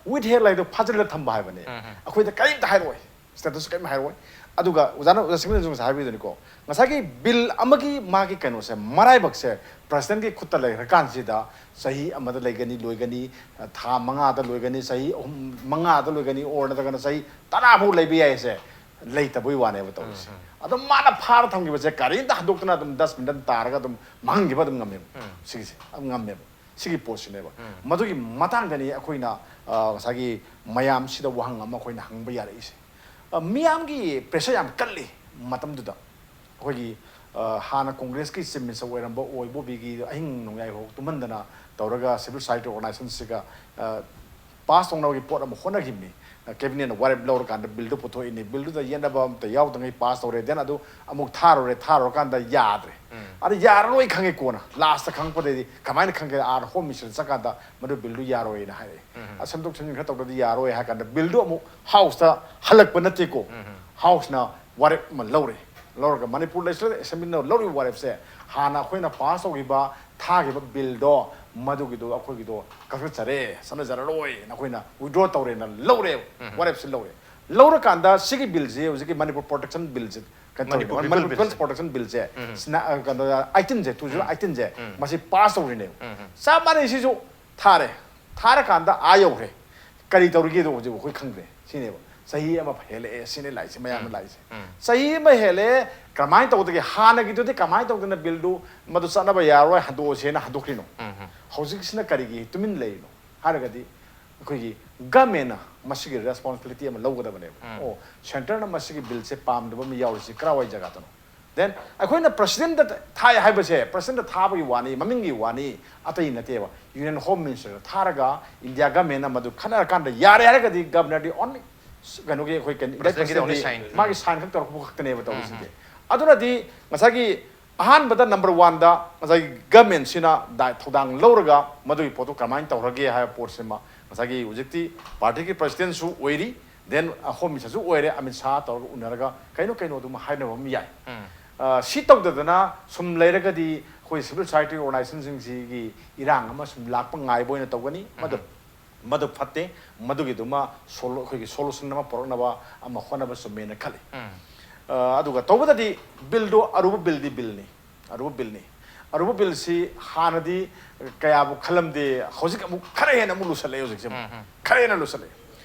ꯋꯤꯠꯍꯦꯜ ꯍꯥꯏꯗꯣ ꯐꯥꯖꯤꯜꯂ ꯊꯝꯕ ꯍꯥꯏꯕꯅꯦ꯫ ꯑꯩꯈꯣꯏꯗ ꯀꯔꯤꯝꯇ ꯍꯥꯏꯔꯛꯑꯣꯏ, ꯁ꯭ꯇꯦꯇꯁꯁꯨ ꯀꯔꯤꯝ ꯍꯥꯏꯔꯛꯑꯣꯏ꯫ ꯑꯗꯨꯒ ꯑꯣꯖꯥꯅ, ꯑꯣꯖꯥ ꯁꯤꯃꯤꯅꯁꯨ ꯉꯁꯥꯏ ꯍꯥꯏꯕꯤꯗꯨꯅꯤꯀꯣ, ꯉꯁꯥꯏꯒꯤ ꯕꯤꯜ ꯑꯃꯒꯤ ꯃꯥꯒꯤ ꯀꯩꯅꯣꯁꯦ, ꯃꯔꯥꯏꯕꯛꯁꯦ ꯄ꯭ꯔꯁꯤꯗꯦꯟꯒꯤ ꯈꯨꯠꯇ ꯂꯩꯈ꯭ꯔꯀꯥꯟꯁꯤꯗ ꯆꯍꯤ ꯑꯃꯗ ꯂꯩꯒꯅꯤ, ꯂꯣꯏꯒꯅꯤ, ꯊꯥ ꯃꯉꯥꯗ ꯂꯣꯏꯒꯅꯤ, ꯆꯍꯤ ꯑꯍꯨꯝ, ꯃꯉꯥꯗ ꯂꯣꯏꯒꯅꯤ, ꯑꯣꯔ ꯅꯠꯇ꯭ꯔꯒꯅ ꯆꯍꯤ ꯇꯔꯥ ꯐꯥꯎ ꯂꯩꯕ ꯌꯥꯏꯁꯦ ꯂꯩꯇꯕꯩ ꯋꯥꯅꯦꯕ ꯇꯧꯔꯤꯁꯦ꯫ ꯑꯗꯨꯝ ꯃꯥꯅ ꯐꯥꯔ ꯊꯝꯈꯤꯕꯁꯦ ꯀꯔꯤꯝꯇ ꯍꯟꯗꯣꯛꯇꯅ ꯑꯗꯨꯝ ꯗꯁꯕꯤꯟꯗ ꯑꯗꯨꯝ ꯇꯥꯔꯒ ꯑꯗꯨꯝ ꯃꯥꯡꯍꯟꯈꯤꯕ ꯑꯗꯨꯝ ꯉꯝꯃꯦꯕ꯫ ꯁꯤꯒꯤꯁꯦ ꯑꯗꯨꯝ ꯉꯝꯃꯦꯕ꯫ ꯁꯤꯒꯤ ꯄꯣꯠꯁꯤꯅꯦꯕ꯫ ꯃꯗꯨꯒꯤ ꯃꯇꯥꯡꯗꯅꯤ ꯑꯩꯈꯣꯏꯅ, ꯑ, ꯉꯁꯥꯏꯒꯤ ꯃꯌꯥꯝꯁꯤꯗ ꯋꯥꯍꯪ ꯑꯃ ꯑꯩꯈꯣꯏꯅ ꯍꯪꯕ ꯌꯥꯔꯛꯏꯁꯦ꯫ ꯑ, ꯃꯤꯌꯥꯝꯒꯤ ꯄ꯭ꯔꯦꯁꯔ ꯌꯥꯝ ꯀꯜꯂꯤ ꯃꯇꯝꯗꯨꯗ꯫ ꯑꯩꯈꯣꯏꯒꯤ, ꯑ, ꯍꯥꯟꯅ ꯀꯣꯡꯒ꯭ꯔꯦꯁꯀꯤ ꯆꯤꯐ ꯃꯤꯅꯤꯁꯇꯔ ꯑꯣꯏꯔꯝꯕ ꯑꯣꯏꯕꯣꯕꯤꯒꯤ ꯑꯍꯤꯡ ꯅꯣꯡꯌꯥꯏ ꯐꯥꯎ ꯇꯨꯝꯍꯟꯗꯅ ꯇꯧꯔꯒ ꯁꯤꯚꯤꯜ ꯁꯣꯁꯥꯏꯇꯤ ꯑꯣꯔꯒꯅꯥꯏꯖꯦꯁꯟꯁꯤꯒ, ꯑ, ꯄꯥꯁ ꯇꯧꯅꯕꯒꯤ ꯄꯣꯠ ꯑꯃ ꯍꯣꯠꯅꯈꯤꯕꯅꯤ꯫ ꯀꯦꯕꯤꯅꯦꯠꯅ ꯋꯥꯔꯦꯞ ꯂꯧꯔꯀꯥꯟꯗ ꯕꯤꯜꯗꯨ ꯄꯨꯊꯣꯛꯏꯅꯤ꯫ ꯕꯤꯜꯗꯨꯗ ꯌꯦꯠꯅꯕ ꯑꯝꯇ ꯌꯥꯎꯗꯉꯩ ꯄꯥꯁ ꯇꯧꯔꯦ꯫ ꯗꯦꯟ ꯑꯗꯨ ꯑꯃꯨꯛ ꯊꯥꯔꯨꯔꯦ, ꯊꯥꯔꯨꯔꯀꯥꯟꯗ ꯌꯥꯗ꯭ꯔꯦ꯫ ꯑꯗ ꯌꯥꯔꯔꯣꯏ ꯈꯪꯉꯦ ꯀꯣꯟꯅ, ꯂꯥꯁꯇ ꯈꯪꯉꯛꯄꯗꯩꯗꯤ ꯀꯃꯥꯏꯅ ꯈꯪꯒꯦ? ꯑꯥ, ꯍꯣꯝ ꯃꯤꯅꯤꯁꯇꯔꯗ ꯆꯠꯀꯥꯟꯗ ꯃꯗꯨ ꯕꯤꯜꯗꯨ ꯌꯥꯔꯣꯏꯅ ꯍꯥꯏꯔꯛꯑꯦ꯫ ꯑ, ꯁꯦꯝꯗꯣꯛ ꯁꯦꯝꯖꯤꯟ ꯈꯔ ꯇꯧꯗ꯭ꯔꯗꯤ ꯌꯥꯔꯣꯏ ꯍꯥꯏ ꯀꯥꯟꯗ ꯕꯤꯜꯗꯨ ꯑꯃꯨꯛ ꯍꯥꯎꯁꯇ ꯍꯜꯂꯛꯄ ꯅꯠꯇꯦꯀꯣ, ꯍꯥꯎꯁꯅ ꯋꯥꯔꯦꯞ ꯑꯃ ꯂꯧꯔꯦ꯫ ꯂꯧꯔꯒ ꯃꯅꯤꯄꯨꯔ ꯂꯦꯖꯤꯁꯂꯦꯇꯤꯚ ꯑꯦꯁꯦꯝꯕ꯭ꯂꯤꯅ ꯂꯧꯔꯤꯕ ꯋꯥꯔꯦꯞꯁꯦ ꯍꯥꯟꯅ ꯑꯩꯈꯣꯏꯅ ꯄꯥꯁ ꯇꯧꯈꯤꯕ, ꯊꯥꯈꯤꯕ ꯕꯤꯜꯗꯣ ꯃꯗꯨꯒꯤꯗꯣ ꯑꯩꯈꯣꯏꯒꯤꯗꯣ ꯀꯛꯊꯠꯆꯔꯦ, ꯆꯠꯅꯖꯔꯔꯣꯏꯅ ꯑꯩꯈꯣꯏꯅ ꯋꯤꯗ꯭ꯔꯣ ꯇꯧꯔꯦꯅ ꯂꯧꯔꯦꯕ, ꯋꯥꯔꯦꯞꯁꯦ ꯂꯧꯔꯦ꯫ ꯂꯧꯔꯀꯥꯟꯗ ꯁꯤꯒꯤ ꯕꯤꯜꯁꯦ, ꯍꯧꯖꯤꯛꯀꯤ ꯃꯅꯤꯄꯨꯔ ꯄ꯭ꯔꯣꯇꯦꯛꯁꯟ ꯕꯤꯜꯁꯦ, ꯀꯩꯅꯣ ꯇꯧꯔꯤꯅꯦ, Manipur People Bill ꯁꯦ꯫ Protection Bill ꯁꯦ, ꯁꯤꯅ, ꯑ, ꯀꯩꯅꯣ, eighteen ꯁꯦ, two thousand eighteen ꯁꯦ, ꯃꯁꯤ pass ꯇꯧꯔꯤꯅꯦꯕ꯫ ꯆꯞ ꯃꯥꯟꯅꯩ, ꯁꯤꯁꯨ ꯊꯥꯔꯦ꯫ ꯊꯥꯔꯀꯥꯟꯗ ꯑꯥ ꯌꯧꯈ꯭ꯔꯦ꯫ ꯀꯔꯤ ꯇꯧꯔꯤꯒꯦꯗꯣ ꯍꯧꯖꯤꯛ ꯑꯩꯈꯣꯏ ꯈꯪꯗ꯭ꯔꯦ꯫ ꯁꯤꯅꯦꯕ꯫ ꯆꯍꯤ ꯑꯃ ꯍꯦꯜꯂꯛꯑꯦ, ꯁꯤꯅꯦ ꯂꯥꯛꯏꯁꯦ, ꯃꯌꯥꯝꯅ ꯂꯥꯛꯏꯁꯦ꯫ ꯆꯍꯤ ꯑꯃ ꯍꯦꯜꯂꯦ, ꯀꯔꯝꯍꯥꯏꯅ ꯇꯧꯗꯒꯦ? ꯍꯥꯟꯅꯒꯤꯗꯨꯗꯤ ꯀꯃꯥꯏꯅ ꯇꯧꯗꯅ billꯗꯨ ꯃꯗꯨ ꯆꯠꯅꯕ ꯌꯥꯔꯣꯏ, ꯍꯟꯗꯣꯛꯑꯁꯦꯅ ꯍꯟꯗꯣꯛꯈ꯭ꯔꯤꯅꯣ? ꯍꯧꯖꯤꯛꯁꯤꯅ ꯀꯔꯤꯒꯤ ꯇꯨꯃꯤꯟ ꯂꯩꯔꯤꯅꯣ ꯍꯥꯏꯔꯒꯗꯤ, ꯑꯩꯈꯣꯏꯒꯤ governmentꯅ ꯃꯁꯤꯒꯤ responsibility ꯑꯃ ꯂꯧꯒꯗꯕꯅꯦꯕ꯫ ꯑꯣ, centreꯅ ꯃꯁꯤꯒꯤ billꯁꯦ ꯄꯥꯝꯗꯕ ꯑꯃ ꯌꯥꯎꯔꯤꯁꯤ ꯀꯔꯥꯏꯋꯥꯏ ꯖꯒꯥꯗꯅꯣ? Then ꯑꯩꯈꯣꯏꯅ presidentꯇ ꯊꯥꯏ ꯍꯥꯏꯕꯁꯦ, presidentꯇ ꯊꯥꯕꯒꯤ ꯋꯥꯅꯤ, ꯃꯃꯤꯡꯒꯤ ꯋꯥꯅꯤ, ꯑꯇꯩ ꯅꯠꯇꯦꯕ꯫ Union Home Ministerꯗ ꯊꯥꯔꯒ India governmentꯅ ꯃꯗꯨ ꯈꯟꯅꯔꯀꯥꯟꯗ ꯌꯥꯔꯦ ꯍꯥꯏꯔꯒꯗꯤ governorꯗꯤ only ꯀꯩꯅꯣꯒꯤ, ꯑꯩꯈꯣꯏ ꯀꯩꯅꯣ, presidentꯀꯤꯗꯤ only presidentꯗꯤ sign꯫ ꯃꯥꯒꯤ sign ꯈꯛ ꯇꯧꯔꯛꯄ ꯈꯛꯇꯅꯦꯕ ꯇꯧꯔꯤꯁꯤꯡꯁꯦ꯫ ꯑꯗꯨꯅꯗꯤ ꯉꯁꯥꯏꯒꯤ ꯑꯍꯥꯟꯕꯗ number oneꯗ ꯉꯁꯥꯏꯒꯤ governmentꯁꯤꯅ ꯗꯥꯏ-, ꯊꯧꯗꯥꯡ ꯂꯧꯔꯒ ꯃꯗꯨꯒꯤ ꯄꯣꯠꯇꯨ ꯀꯃꯥꯏꯅ ꯇꯧꯔꯒꯦ ꯍꯥꯏꯕ ꯄꯣꯠꯁꯤꯃ ꯉꯁꯥꯏꯒꯤ ꯍꯧꯖꯤꯛꯇꯤ partyꯒꯤ presidentꯁꯨ ꯑꯣꯏꯔꯤ, then Home Ministerꯁꯨ ꯑꯣꯏꯔꯦ, ꯑꯃꯤꯠ ꯁꯥꯍ ꯇꯧꯔꯒ ꯎꯅꯔꯒ ꯀꯩꯅꯣ ꯀꯩꯅꯣ ꯑꯗꯨꯝ ꯍꯥꯏꯅꯕ ꯑꯃ ꯌꯥꯏ꯫ ꯑ, ꯁꯤ ꯇꯧꯗꯗꯅ ꯁꯨꯝ ꯂꯩꯔꯒꯗꯤ ꯑꯩꯈꯣꯏ civil society organizationꯁꯤꯡꯁꯤꯒꯤ ꯏꯔꯥꯡ ꯑꯃ ꯁꯨꯝ ꯂꯥꯛꯄ ꯉꯥꯏꯕ ꯑꯣꯏꯅ ꯇꯧꯒꯅꯤ꯫ ꯃꯗꯨ, ꯃꯗꯨ ꯐꯠꯇꯦ꯫ ꯃꯗꯨꯒꯤꯗꯨꯃ solu-, ꯑꯩꯈꯣꯏꯒꯤ solution ꯑꯃ ꯄꯨꯔꯛꯅꯕ ꯑꯃ ꯍꯣꯠꯅꯕ ꯆꯨꯝꯃꯦꯅ ꯈꯜꯂꯤ꯫ ꯑ, ꯑꯗꯨꯒ ꯇꯧꯕꯗꯗꯤ billꯗꯣ ꯑꯔꯨꯕ billꯗꯤ billꯅꯤ꯫ ꯑꯔꯨꯕ billꯅꯤ꯫ ꯑꯔꯨꯕ billꯁꯤ ꯍꯥꯟꯅꯗꯤ ꯀꯌꯥꯕꯨ ꯈꯜꯂꯝꯗꯦ, ꯍꯧꯖꯤꯛ ꯑꯃꯨꯛ ꯈꯔ ꯍꯦꯟꯅ ꯑꯃꯨꯛ ꯂꯨꯁꯜꯂꯛꯑꯦ ꯍꯧꯖꯤꯛꯁꯦ ꯑꯃꯨꯛ꯫ ꯈꯔ ꯍꯦꯟꯅ ꯂꯨꯁꯜꯂꯛꯑꯦ꯫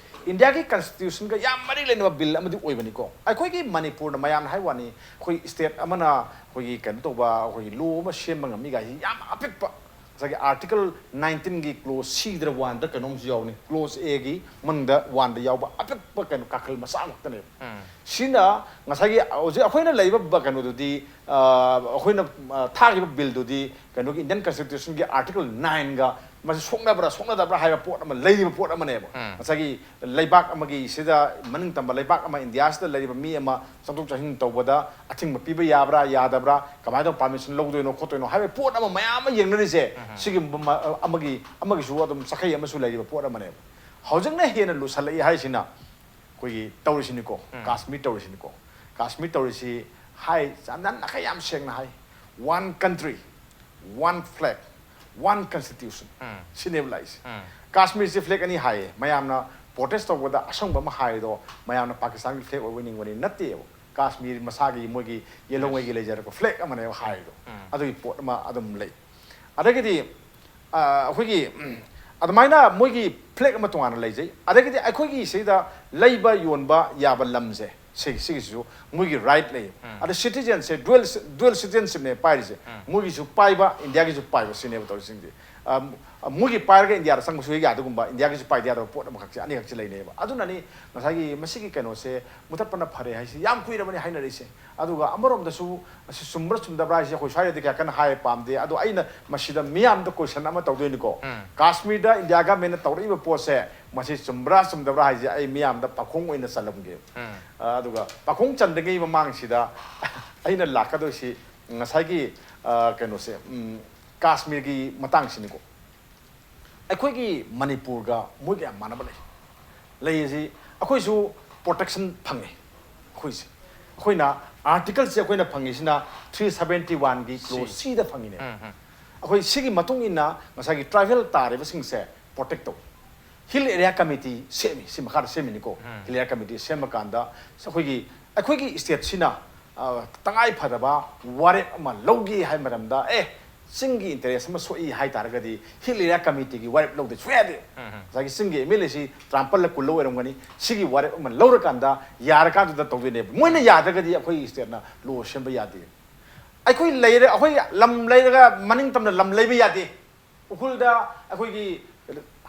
Indiaꯒꯤ constitutionꯒ ꯌꯥꯝ ꯃꯔꯤ ꯂꯩꯅꯕ bill ꯑꯃꯗꯤ ꯑꯣꯏꯕꯅꯤꯀꯣ꯫ ꯑꯩꯈꯣꯏꯒꯤ ꯃꯅꯤꯄꯨꯔꯅ ꯃꯌꯥꯝꯅ ꯍꯥꯏ ꯋꯥꯅꯤ, ꯑꯩꯈꯣꯏ state ꯑꯃꯅ ꯑꯩꯈꯣꯏꯒꯤ ꯀꯩꯅꯣ ꯇꯧꯕ, ꯑꯩꯈꯣꯏꯒꯤ law ꯑꯃ ꯁꯦꯝꯕ ꯉꯝꯃꯤ ꯀꯥꯏꯁꯤ ꯌꯥꯝ ꯑꯄꯤꯛꯄ, ꯉꯁꯥꯏꯒꯤ article nineteenꯒꯤ clause Cꯗꯔ oneꯗ ꯀꯩꯅꯣꯝꯁꯨ ꯌꯥꯎꯅꯤ, clause Aꯒꯤ ꯃꯅꯨꯡꯗ oneꯗ ꯌꯥꯎꯕ ꯑꯄꯤꯛꯄ ꯀꯩꯅꯣ ꯀꯥꯈꯜ ꯃꯆꯥ ꯑꯃꯈꯛꯇꯅꯦꯕ꯫ ꯁꯤꯅ ꯉꯁꯥꯏꯒꯤ ꯍꯧꯖꯤꯛ ꯑꯩꯈꯣꯏꯅ ꯂꯩꯔꯤꯕ ꯕ-, ꯀꯩꯅꯣꯗꯨꯗꯤ, ꯑ, ꯑꯩꯈꯣꯏꯅ, ꯑ, ꯊꯥꯈꯤꯕ billꯗꯨꯗꯤ ꯀꯩꯅꯣꯒꯤ Indian constitutionꯒꯤ article nineꯒ ꯃꯁꯤ ꯁꯣꯛꯅꯕ꯭ꯔꯥ ꯁꯣꯛꯅꯗꯕ꯭ꯔꯥ ꯍꯥꯏꯕ ꯄꯣꯠ ꯑꯃ ꯂꯩꯔꯤꯕ ꯄꯣꯠ ꯑꯃꯅꯦꯕ꯫ ꯉꯁꯥꯏꯒꯤ ꯂꯩꯕꯥꯛ ꯑꯃꯒꯤ ꯁꯤꯗ, ꯃꯅꯤꯡ ꯇꯝꯕ ꯂꯩꯕꯥꯛ ꯑꯃ, ꯏꯟꯗꯤꯌꯥꯁꯤꯗ ꯂꯩꯔꯤꯕ ꯃꯤ ꯑꯃ ꯆꯪꯊꯣꯛ ꯆꯪꯁꯤꯟ ꯇꯧꯕꯗ ꯑꯊꯤꯡꯕ ꯄꯤꯕ ꯌꯥꯕ꯭ꯔꯥ ꯌꯥꯗꯕ꯭ꯔꯥ, ꯀꯃꯥꯏꯅ ꯇꯧꯔ permission ꯂꯧꯗꯣꯏꯅꯣ ꯈꯣꯠꯇꯣꯏꯅꯣ ꯍꯥꯏꯕ ꯄꯣꯠ ꯑꯃ ꯃꯌꯥꯝ ꯑꯃ ꯌꯦꯡꯅꯔꯤꯁꯦ, ꯁꯤꯒꯤ ꯃ-, ꯑꯃꯒꯤ, ꯑꯃꯒꯤꯁꯨ ꯑꯗꯨꯝ ꯆꯈꯩ ꯑꯃꯁꯨ ꯂꯩꯔꯤꯕ ꯄꯣꯠ ꯑꯃꯅꯦꯕ꯫ ꯍꯧꯖꯤꯛꯅ ꯍꯦꯟꯅ ꯂꯨꯁꯜꯂꯛꯏ ꯍꯥꯏꯁꯤꯅ ꯑꯩꯈꯣꯏꯒꯤ ꯇꯧꯔꯤꯁꯤꯅꯤꯀꯣ, ꯀꯥꯁꯃꯤꯔ ꯇꯧꯔꯤꯁꯤꯅꯤꯀꯣ꯫ ꯀꯥꯁꯃꯤꯔ ꯇꯧꯔꯤꯁꯤ ꯍꯥꯏ, ꯌꯥꯝꯅ ꯅꯥꯈꯩ ꯌꯥꯝ ꯁꯦꯡꯅ ꯍꯥꯏ, "One country, one flag, one constitution" ꯁꯤꯅꯦꯕ ꯂꯥꯛꯏꯁꯦ꯫ ꯀꯥꯁꯃꯤꯔꯁꯤ flag ꯑꯅꯤ ꯍꯥꯏꯌꯦ, ꯃꯌꯥꯝꯅ protest ꯇꯧꯕꯗ ꯑꯁꯪꯕ ꯑꯃ ꯍꯥꯏꯔꯤꯗꯣ ꯃꯌꯥꯝꯅ ꯄꯥꯀꯤꯁꯇꯥꯟꯒꯤ flag ꯑꯣꯏꯕ ꯅꯤꯡꯕꯅꯤ, ꯅꯠꯇꯦꯕ꯫ ꯀꯥꯁꯃꯤꯔ ꯃꯁꯥꯒꯤ ꯃꯣꯏꯒꯤ ꯌꯦꯜꯍꯧꯉꯩꯒꯤ ꯂꯩꯖꯔꯛꯄ ꯐ꯭ꯂꯦꯛ ꯑꯃꯅꯦꯕ ꯍꯥꯏꯔꯤꯗꯣ꯫ ꯎꯝ꯫ ꯑꯗꯨꯒꯤ ꯄꯣꯠ ꯑꯃ ꯑꯗꯨꯝ ꯂꯩ꯫ ꯑꯗꯒꯤꯗꯤ, ꯑ, ꯑꯩꯈꯣꯏꯒꯤ, ꯎꯝ, ꯑꯗꯨꯃꯥꯏꯅ ꯃꯣꯏꯒꯤ ꯐ꯭ꯂꯦꯛ ꯑꯃ ꯇꯣꯉꯥꯟꯅ ꯂꯩꯖꯩ꯫ ꯑꯗꯒꯤꯗꯤ ꯑꯩꯈꯣꯏꯒꯤ ꯁꯤꯗ ꯂꯩꯕ ꯌꯣꯟꯕ ꯌꯥꯕ ꯂꯝꯁꯦ, ꯁꯤ-, ꯁꯤꯒꯤꯁꯤꯁꯨ ꯃꯣꯏꯒꯤ ꯔꯥꯏꯠ ꯂꯩ꯫ ꯎꯝ꯫ ꯑꯗ ꯁꯤꯇꯤꯖꯦꯟꯁꯦ ꯗꯨꯋꯦꯜ, ꯗꯨꯋꯦꯜ ꯁꯤꯇꯤꯖꯦꯟꯁꯤꯞꯅꯦ ꯄꯥꯏꯔꯤꯁꯦ꯫ ꯎꯝ꯫ ꯃꯣꯏꯒꯤꯁꯨ ꯄꯥꯏꯕ, ꯏꯟꯗꯤꯌꯥꯒꯤꯁꯨ ꯄꯥꯏꯕ, ꯁꯤꯅꯦꯕ ꯇꯧꯔꯤꯁꯤꯡꯁꯦ꯫ ꯑ, ꯃꯣꯏꯒꯤ ꯄꯥꯏꯔꯒ ꯏꯟꯗꯤꯌꯥꯗ ꯆꯪꯕꯁꯨ ꯍꯦꯛ ꯌꯥꯗꯒꯨꯝꯕ, ꯏꯟꯗꯤꯌꯥꯒꯤꯁꯨ ꯄꯥꯏꯗ ꯌꯥꯗꯕ ꯄꯣꯠ ꯑꯃꯈꯛꯁꯦ, ꯑꯅꯤꯈꯛꯁꯦ ꯂꯩꯅꯩꯕ꯫ ꯑꯗꯨꯅꯅꯤ ꯉꯁꯥꯏꯒꯤ ꯃꯁꯤꯒꯤ ꯀꯩꯅꯣꯁꯦ ꯃꯨꯊꯠꯄꯅ ꯐꯔꯦ ꯍꯥꯏꯁꯤ꯫ ꯌꯥꯝ ꯀꯨꯏꯔꯕꯅꯤ ꯍꯥꯏꯅꯔꯛꯏꯁꯦ꯫ ꯑꯗꯨꯒ ꯑꯃꯔꯣꯝꯗꯁꯨ ꯑꯁꯤ ꯆꯨꯝꯕ꯭ꯔꯥ ꯆꯨꯝꯗꯕ꯭ꯔꯥ ꯍꯥꯏꯁꯦ ꯑꯩꯈꯣꯏ ꯁ꯭ꯋꯥꯏꯗꯗꯤ ꯀꯌꯥ ꯀꯟꯅ ꯍꯥꯏ ꯄꯥꯝꯗꯦ꯫ ꯑꯗꯣ ꯑꯩꯅ ꯃꯁꯤꯗ ꯃꯤꯌꯥꯝꯗ ꯀꯣꯏꯁꯟ ꯑꯃ ꯇꯧꯗꯣꯏꯅꯤꯀꯣ꯫ ꯎꯝ꯫ ꯀꯥꯁꯃꯤꯔꯗ ꯏꯟꯗꯤꯌꯥ ꯒꯃꯦꯟꯅ ꯇꯧꯔꯛꯏꯕ ꯄꯣꯠꯁꯦ ꯃꯁꯤ ꯆꯨꯝꯕ꯭ꯔꯥ ꯆꯨꯝꯗꯕ꯭ꯔꯥ ꯍꯥꯏꯁꯦ ꯑꯩ ꯃꯤꯌꯥꯝꯗ ꯄꯥꯈꯣꯡ ꯑꯣꯏꯅ ꯆꯜꯂꯝꯒꯦ꯫ ꯎꯝ꯫ ꯑ, ꯑꯗꯨꯒ ꯄꯥꯈꯣꯡ ꯆꯟꯗ꯭ꯔꯤꯉꯩ ꯃꯃꯥꯡꯁꯤꯗ ꯑꯩꯅ ꯂꯥꯛꯀꯗꯣꯏꯁꯤ ꯉꯁꯥꯏꯒꯤ, ꯑ, ꯀꯩꯅꯣꯁꯦ, ꯎꯝ, ꯀꯥꯁꯃꯤꯔꯒꯤ ꯃꯇꯥꯡꯁꯤꯅꯤꯀꯣ꯫ ꯑꯩꯈꯣꯏꯒꯤ ꯃꯅꯤꯄꯨꯔꯒ ꯃꯣꯏꯒ ꯌꯥꯝ ꯃꯥꯟꯅꯕ ꯂꯩ꯫ ꯂꯩ ꯑꯁꯤ ꯑꯩꯈꯣꯏꯁꯨ ꯄ꯭ꯔꯣꯇꯦꯛꯁꯟ ꯐꯪꯉꯤ꯫ ꯑꯩꯈꯣꯏꯁꯦ, ꯑꯩꯈꯣꯏꯅ ꯑꯥꯔꯇꯤꯀꯜꯁꯦ ꯑꯩꯈꯣꯏꯅ ꯐꯪꯉꯤꯁꯤꯅ ꯊ꯭ꯔꯤ ꯁꯕꯦꯟꯇꯤ ꯋꯥꯟꯒꯤ ꯀ꯭ꯂꯣꯖ ꯁꯤꯗ ꯐꯪꯉꯤꯅꯦ꯫ ꯎꯝ, ꯎꯝ꯫ ꯑꯩꯈꯣꯏ ꯁꯤꯒꯤ ꯃꯇꯨꯡ ꯏꯟꯅ ꯉꯁꯥꯏꯒꯤ ꯇ꯭ꯔꯥꯏꯕꯦꯜ ꯇꯥꯔꯤꯕꯁꯤꯡꯁꯦ ꯄ꯭ꯔꯣꯇꯦꯛ ꯇꯧꯏ꯫ ꯍꯤꯜ ꯑꯦꯔꯤꯌꯥ ꯀꯃꯤꯇꯤ ꯁꯦꯝꯃꯤ, ꯁꯤ ꯃꯈꯥꯗ ꯁꯦꯝꯃꯤꯅꯤꯀꯣ꯫ ꯎꯝ꯫ ꯍꯤꯜ ꯑꯦꯔꯤꯌꯥ ꯀꯃꯤꯇꯤ ꯁꯦꯝꯕ ꯀꯥꯟꯗ ꯑꯩꯈꯣꯏꯒꯤ, ꯑꯩꯈꯣꯏꯒꯤ ꯁ꯭ꯇꯦꯠꯁꯤꯅ, ꯑ, ꯇꯉꯥꯏ ꯐꯗꯕ ꯋꯥꯔꯦꯞ ꯑꯃ ꯂꯧꯒꯦ ꯍꯥꯏꯕ ꯃꯇꯝꯗ, ꯑꯦ, ꯆꯤꯡꯒꯤ ꯏꯟꯇꯔꯦꯁ ꯑꯃ ꯁꯣꯛꯏ ꯍꯥꯏ ꯇꯥꯔꯒꯗꯤ ꯍꯤꯜ ꯑꯦꯔꯤꯌꯥ ꯀꯃꯤꯇꯤꯒꯤ ꯋꯥꯔꯦꯞ ꯂꯧꯗ ꯁꯨꯡꯌꯥ ꯌꯥꯗꯦ꯫ ꯎꯝ, ꯎꯝ꯫ ꯉꯁꯥꯏꯒꯤ ꯆꯤꯡꯒꯤ ꯑꯦꯝ ꯑꯦꯜ ꯑꯦꯁꯤ ꯇꯔꯥꯃꯥꯄꯜꯂ ꯀꯨꯜꯂ ꯑꯣꯏꯔꯝꯒꯅꯤ꯫ ꯁꯤꯒꯤ ꯋꯥꯔꯦꯞ ꯑꯃ ꯂꯧꯔꯀꯥꯟꯗ ꯌꯥꯔꯀꯥꯟꯗꯨꯗ ꯇꯧꯗꯣꯏꯅꯦꯕ꯫ ꯃꯣꯏꯅ ꯌꯥꯗ꯭ꯔꯒꯗꯤ ꯑꯩꯈꯣꯏꯒꯤ ꯁ꯭ꯇꯦꯠꯅ ꯂꯣ ꯁꯦꯝꯕ ꯌꯥꯗꯦ꯫ ꯑꯩꯈꯣꯏ ꯂꯩꯔꯦ, ꯑꯩꯈꯣꯏ ꯂꯝ ꯂꯩꯔꯒ ꯃꯅꯤꯡ ꯇꯝꯅ ꯂꯝ ꯂꯩꯕ ꯌꯥꯗꯦ꯫ ꯎꯈ꯭ꯔꯨꯜꯗ ꯑꯩꯈꯣꯏꯒꯤ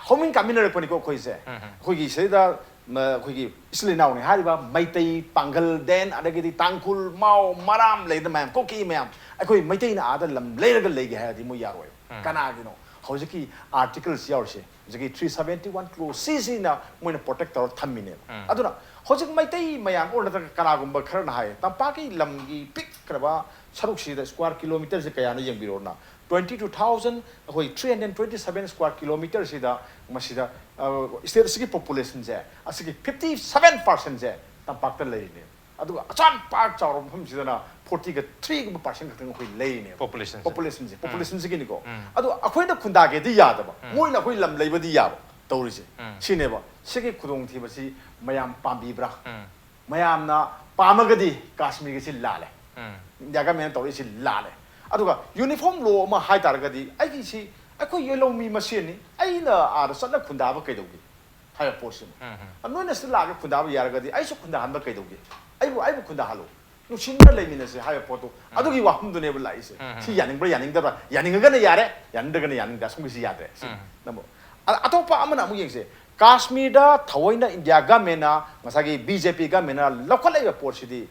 ꯍꯧꯃꯤꯟ ꯀꯥꯃꯤꯟꯅꯔꯛꯄꯅꯤꯀꯣ ꯑꯩꯈꯣꯏꯁꯦ꯫ ꯎꯝ, ꯎꯝ꯫ ꯑꯩꯈꯣꯏꯒꯤ ꯁꯤꯗꯩꯗ, ꯃ-, ꯑꯩꯈꯣꯏꯒꯤ ꯏꯆꯤꯜ ꯏꯅꯥꯎꯅꯤ ꯍꯥꯏꯔꯤꯕ ꯃꯩꯇꯩ, ꯄꯥꯡꯒꯜ, ꯗꯦꯟ, ꯑꯗꯒꯤꯗꯤ ꯇꯥꯡꯈꯨꯜ, ꯃꯥꯎ, ꯃꯔꯥꯝ ꯂꯩꯗꯅ ꯃꯌꯥꯝ, ꯀꯨꯀꯤ ꯃꯌꯥꯝ, ꯑꯩꯈꯣꯏ ꯃꯩꯇꯩꯅ ꯑꯥꯗ ꯂꯝ ꯂꯩꯔꯒ ꯂꯩꯒꯦ ꯍꯥꯏꯔꯗꯤ ꯃꯣꯏ ꯌꯥꯔꯣꯏ꯫ ꯎꯝ꯫ ꯀꯅꯥꯒꯤꯅꯣ? ꯍꯧꯖꯤꯛꯀꯤ ꯑꯥꯔꯇꯤꯀꯜꯁꯤ ꯌꯥꯎꯔꯤꯁꯦ, ꯍꯧꯖꯤꯛꯀꯤ ꯊ꯭ꯔꯤ ꯁꯕꯦꯟꯇꯤ ꯋꯥꯟ ꯀ꯭ꯂꯣꯖ ꯁꯤꯁꯤꯅ ꯃꯣꯏꯅ ꯄ꯭ꯔꯣꯇꯦꯛ ꯇꯧꯔ ꯊꯝꯃꯤꯅꯦꯕ꯫ ꯎꯝ꯫ ꯑꯗꯨꯅ ꯍꯧꯖꯤꯛ ꯃꯩꯇꯩ ꯃꯌꯥꯝ ꯑꯣꯔ ꯅꯠꯇ꯭ꯔꯒ ꯀꯅꯥꯒꯨꯝꯕ ꯈꯔꯅ ꯍꯥꯏ, ꯇꯝꯄꯥꯛꯀꯤ ꯂꯝꯒꯤ ꯄꯤꯛꯈ꯭ꯔꯕ ꯁꯔꯨꯛꯁꯤꯗ ꯁ꯭ꯀ꯭ꯋꯥꯔ ꯀꯤꯂꯣꯃꯤꯇꯔꯁꯦ ꯀꯌꯥꯅꯣ ꯌꯦꯡꯕꯤꯔꯣꯅ꯫ ꯇ꯭ꯋꯦꯟꯇꯤ ꯇꯨ ꯊꯥꯎꯖꯟ, ꯑꯩꯈꯣꯏ three hundred twenty seven square ꯀꯤꯂꯣꯃꯤꯇꯔꯁꯤꯗ ꯃꯁꯤꯗ, ꯑ, ꯁ꯭ꯇꯦꯠ ꯑꯁꯤꯒꯤ ꯄꯣꯄꯨꯂꯦꯁꯟꯁꯦ, ꯑꯁꯤꯒꯤ ꯐꯤꯐꯇꯤ ꯁꯕꯦꯟ ꯄꯥꯔꯁꯦꯟꯁꯦ ꯇꯝꯄꯥꯛꯇ ꯂꯩꯔꯤꯅꯦ꯫ ꯑꯗꯨꯒ ꯑꯆꯥꯟ ꯄꯥꯛ ꯆꯥꯎꯔꯕ ꯃꯐꯝꯁꯤꯗꯅ ꯐꯣꯔꯇꯤꯒ ꯊ꯭ꯔꯤꯒꯨꯝꯕ ꯄꯥꯔꯁꯦꯟ ꯈꯛꯇꯪ ꯑꯩꯈꯣꯏ ꯂꯩꯔꯤꯅꯦꯕ꯫ ꯄꯣꯄꯨꯂꯦꯁꯟꯁꯦ꯫ ꯄꯣꯄꯨꯂꯦꯁꯟꯁꯦ, ꯎꯝ꯫ ꯄꯣꯄꯨꯂꯦꯁꯟꯁꯤꯒꯤꯅꯤꯀꯣ꯫ ꯎꯝ꯫ ꯑꯗꯣ ꯑꯩꯈꯣꯏꯅ ꯈꯨꯟꯗꯥꯒꯦꯗꯤ ꯌꯥꯗꯕ, ꯎꯝ꯫ ꯃꯣꯏꯅ ꯑꯩꯈꯣꯏ ꯂꯝ ꯂꯩꯕꯗꯤ ꯌꯥꯕ ꯇꯧꯔꯤꯁꯦ꯫ ꯎꯝ꯫ ꯁꯤꯅꯦꯕ꯫ ꯁꯤꯒꯤ ꯈꯨꯗꯣꯡꯊꯤꯕꯁꯤ ꯃꯌꯥꯝ ꯄꯥꯝꯕꯤꯕ꯭ꯔꯥ? ꯎꯝ꯫ ꯃꯌꯥꯝꯅ ꯄꯥꯝꯃꯒꯗꯤ ꯀꯥꯁꯃꯤꯔꯒꯤꯁꯤ ꯂꯥꯜꯂꯦ꯫ ꯏꯟꯗꯤꯌꯥ ꯒꯃꯦꯟꯅ ꯇꯧꯔꯛꯏꯁꯤ ꯂꯥꯜꯂꯦ꯫ ꯑꯗꯨꯒ ꯌꯨꯅꯤꯐꯣꯔꯝ ꯂꯣ ꯑꯃ ꯍꯥꯏ ꯇꯥꯔꯒꯗꯤ ꯑꯩꯒꯤꯁꯤ ꯑꯩꯈꯣꯏ ꯌꯦꯜꯍꯧꯃꯤ ꯃꯁꯦꯟꯅꯤ, ꯑꯩꯅ ꯑꯥꯗ ꯆꯠꯂ ꯈꯨꯟꯗꯥꯕ ꯀꯩꯗꯧꯒꯦ ꯍꯥꯏꯕ ꯄꯣꯠꯁꯤꯃ꯫ ꯅꯣꯏꯅ ꯁꯤꯗ ꯂꯥꯛꯑꯒ ꯈꯨꯟꯗꯥꯕ ꯌꯥꯔꯒꯗꯤ ꯑꯩꯁꯨ ꯈꯨꯟꯗꯥꯍꯟꯕ ꯀꯩꯗꯧꯒꯦ? ꯑꯩꯕꯨ ꯑꯩꯕꯨ ꯈꯨꯟꯗꯥꯍꯜꯂꯨ, ꯅꯨꯡꯁꯤꯅꯅ ꯂꯩꯃꯤꯟꯅꯁꯦ ꯍꯥꯏꯕ ꯄꯣꯠꯇꯣ ꯑꯗꯨꯒꯤ ꯋꯥꯐꯝꯗꯨꯅꯦꯕ ꯂꯥꯛꯏꯁꯦ꯫ ꯁꯤ ꯌꯥꯅꯤꯡꯕ꯭ꯔꯥ ꯌꯥꯅꯤꯡꯗꯕ꯭ꯔꯥ? ꯌꯥꯅꯤꯡꯉꯒꯅ ꯌꯥꯔꯦ, ꯌꯥꯅꯤꯡꯗ꯭ꯔꯒꯅ ꯌꯥꯅꯤꯡꯗꯦ, ꯑꯁꯣꯝꯒꯤꯁꯤ ꯌꯥꯗ꯭ꯔꯦ꯫ ꯁꯤ ꯅꯝꯕꯔ ꯑ- ꯑꯇꯣꯞꯄ ꯑꯃꯅ ꯑꯃꯨꯛ ꯌꯦꯡꯁꯦ꯫ ꯀꯥꯁꯃꯤꯔꯗ ꯊꯑꯣꯏꯅ ꯏꯟꯗꯤꯌꯥ ꯒꯃꯦꯟꯅ, ꯉꯁꯥꯏꯒꯤ ꯕꯤ ꯖꯦ ꯄꯤ ꯒꯃꯦꯟꯅ ꯂꯧꯈꯠꯂꯛꯏꯕ ꯄꯣꯠꯁꯤꯗꯤ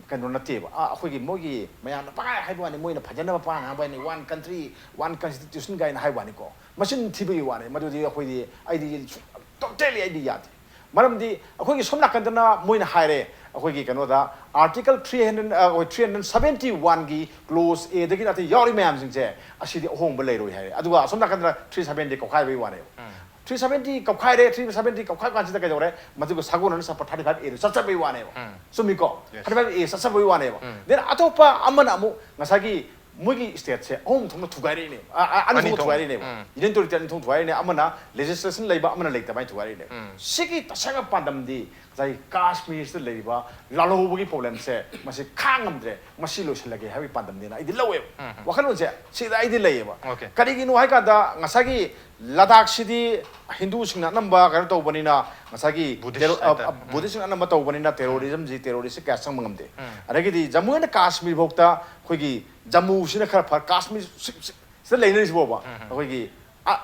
ꯀꯩꯅꯣ ꯅꯠꯇꯦꯕ꯫ ꯑ, ꯑꯩꯈꯣꯏꯒꯤ ꯃꯣꯏꯒꯤ ꯃꯌꯥꯝꯅ ꯄꯪꯍꯥꯏ ꯍꯥꯏꯕ ꯋꯥꯅꯤ, ꯃꯣꯏꯅ ꯐꯖꯅꯕ ꯄꯪꯍꯥꯏ ꯉꯥꯡꯕ ꯋꯥꯅꯤ, "One country, one constitution" ꯀꯥꯏꯅ ꯍꯥꯏꯕ ꯋꯥꯅꯤꯀꯣ, ꯃꯆꯤꯟ ꯊꯤꯕꯒꯤ ꯋꯥꯅꯤ꯫ ꯃꯗꯨꯗꯤ ꯑꯩꯈꯣꯏꯗꯤ, ꯑꯩꯗꯤ ꯁꯨ-, totally ꯑꯩꯗꯤ ꯌꯥꯗꯦ꯫ ꯃꯔꯝꯗꯤ ꯑꯩꯈꯣꯏꯒꯤ ꯁꯣꯝ ꯅꯥꯀꯟꯗꯅ ꯃꯣꯏꯅ ꯍꯥꯏꯔꯦ, ꯑꯩꯈꯣꯏꯒꯤ ꯀꯩꯅꯣꯗ Article three hundred, ꯑ, ꯑꯩꯈꯣꯏ three hundred seventy one ꯒꯤ clause A ꯗꯒꯤ ꯅꯠꯇꯦ ꯌꯥꯎꯔꯤ ꯃꯌꯥꯝꯁꯤꯡꯁꯦ, ꯑꯁꯤꯗꯤ ꯑꯍꯣꯡꯕ ꯂꯩꯔꯣꯏ ꯍꯥꯏꯔꯦ꯫ ꯑꯗꯨꯒ ꯑꯁꯣꯝ ꯅꯥꯀꯟꯗꯅ three seventy ꯀꯧꯈꯥꯏꯕꯒꯤ ꯋꯥꯅꯦꯕ꯫ Three seventy ꯀꯧꯈꯥꯏꯔꯦ, three seventy ꯀꯧꯈꯥꯏꯕ ꯀꯥꯟꯁꯤꯗ ꯀꯩꯗꯧꯔꯦ? ꯃꯗꯨꯒ ꯁꯥꯒꯣꯟꯅꯅ ꯆꯠꯄ thirty five A ꯗꯨ ꯆꯠꯆꯕꯒꯤ ꯋꯥꯅꯦꯕ꯫ ꯆꯨꯝꯃꯤꯀꯣ? Yes. Thirty five A ꯆꯠꯆꯕꯒꯤ ꯋꯥꯅꯦꯕ꯫ Then ꯑꯇꯣꯞꯄ ꯑꯃꯅ ꯑꯃꯨꯛ ꯉꯁꯥꯏꯒꯤ ꯃꯣꯏꯒꯤ state ꯁꯦ ꯑꯍꯨꯝ ꯊꯣꯛꯅ ꯊꯨꯒꯥꯏꯔꯛꯏꯅꯦꯕ꯫ ꯑ, ꯑ, ꯑꯅꯤ ꯑꯅꯤ ꯊꯣꯛꯅ ꯊꯣꯛꯅ꯫ ꯊꯨꯒꯥꯏꯔꯛꯏꯅꯦꯕ꯫ Union Territory ꯑꯅꯤ ꯊꯣꯛꯅ ꯊꯨꯒꯥꯏꯔꯛꯏꯅꯦ꯫ ꯑꯃꯅ legislation ꯂꯩꯕ, ꯑꯃꯅ ꯂꯩꯇꯕ ꯍꯥꯏꯅ ꯊꯨꯒꯥꯏꯔꯛꯏꯅꯦꯕ꯫ ꯁꯤꯒꯤ ꯇꯁꯦꯡꯅ ꯄꯥꯟꯗꯝꯗꯤ ꯉꯁꯥꯏꯒꯤ ꯀꯥꯁꯃꯤꯔꯁꯤꯗ ꯂꯩꯔꯤꯕ ꯂꯥꯜꯍꯧꯕꯒꯤ problem ꯁꯦ ꯃꯁꯤ ꯈꯥꯡꯉꯝꯗ꯭ꯔꯦ, ꯃꯁꯤ ꯂꯣꯏꯁꯤꯜꯂꯒꯦ ꯍꯥꯏꯕꯒꯤ ꯄꯥꯟꯗꯝꯅꯦꯅ ꯑꯩꯗꯤ ꯂꯧꯋꯦꯕ꯫ ꯋꯥꯈꯜꯂꯣꯟꯁꯦ ꯁꯤꯗ ꯑꯩꯗꯤ ꯂꯩꯌꯦꯕ꯫ Okay. ꯀꯔꯤꯒꯤꯅꯣ ꯍꯥꯏ ꯀꯥꯟꯗ ꯉꯁꯥꯏꯒꯤ ꯂꯗꯥꯛꯁꯤꯗꯤ ꯍꯤꯟꯗꯨꯁꯤꯡꯅ ꯑꯅꯝꯕ ꯀꯩꯅꯣ ꯇꯧꯕꯅꯤꯅ, ꯉꯁꯥꯏꯒꯤ Buddhist ꯇꯦꯔꯣ-, ꯑ, ꯍꯥꯏꯇꯥꯔꯦ꯫ ꯑ, Buddhistꯁꯤꯡꯅ ꯑꯅꯝꯕ ꯇꯧꯕꯅꯤꯅ terrorism ꯁꯤ, terrorist ꯁꯤ ꯀꯌꯥ ꯆꯪꯕ ꯉꯝꯗꯦ꯫ ꯑꯗꯒꯤꯗꯤ ꯖꯝꯃꯨ and ꯀꯥꯁꯃꯤꯔ ꯐꯥꯎꯗ ꯑꯩꯈꯣꯏꯒꯤ ꯖꯝꯃꯨꯁꯤꯅ ꯈꯔ ꯐ-, ꯀꯥꯁꯃꯤꯔ ꯁꯤ-, ꯁꯤ-, ꯁꯤꯗ ꯂꯩꯅꯔꯤꯁꯤꯕꯣꯕ ꯑꯩꯈꯣꯏꯒꯤ, ꯑ,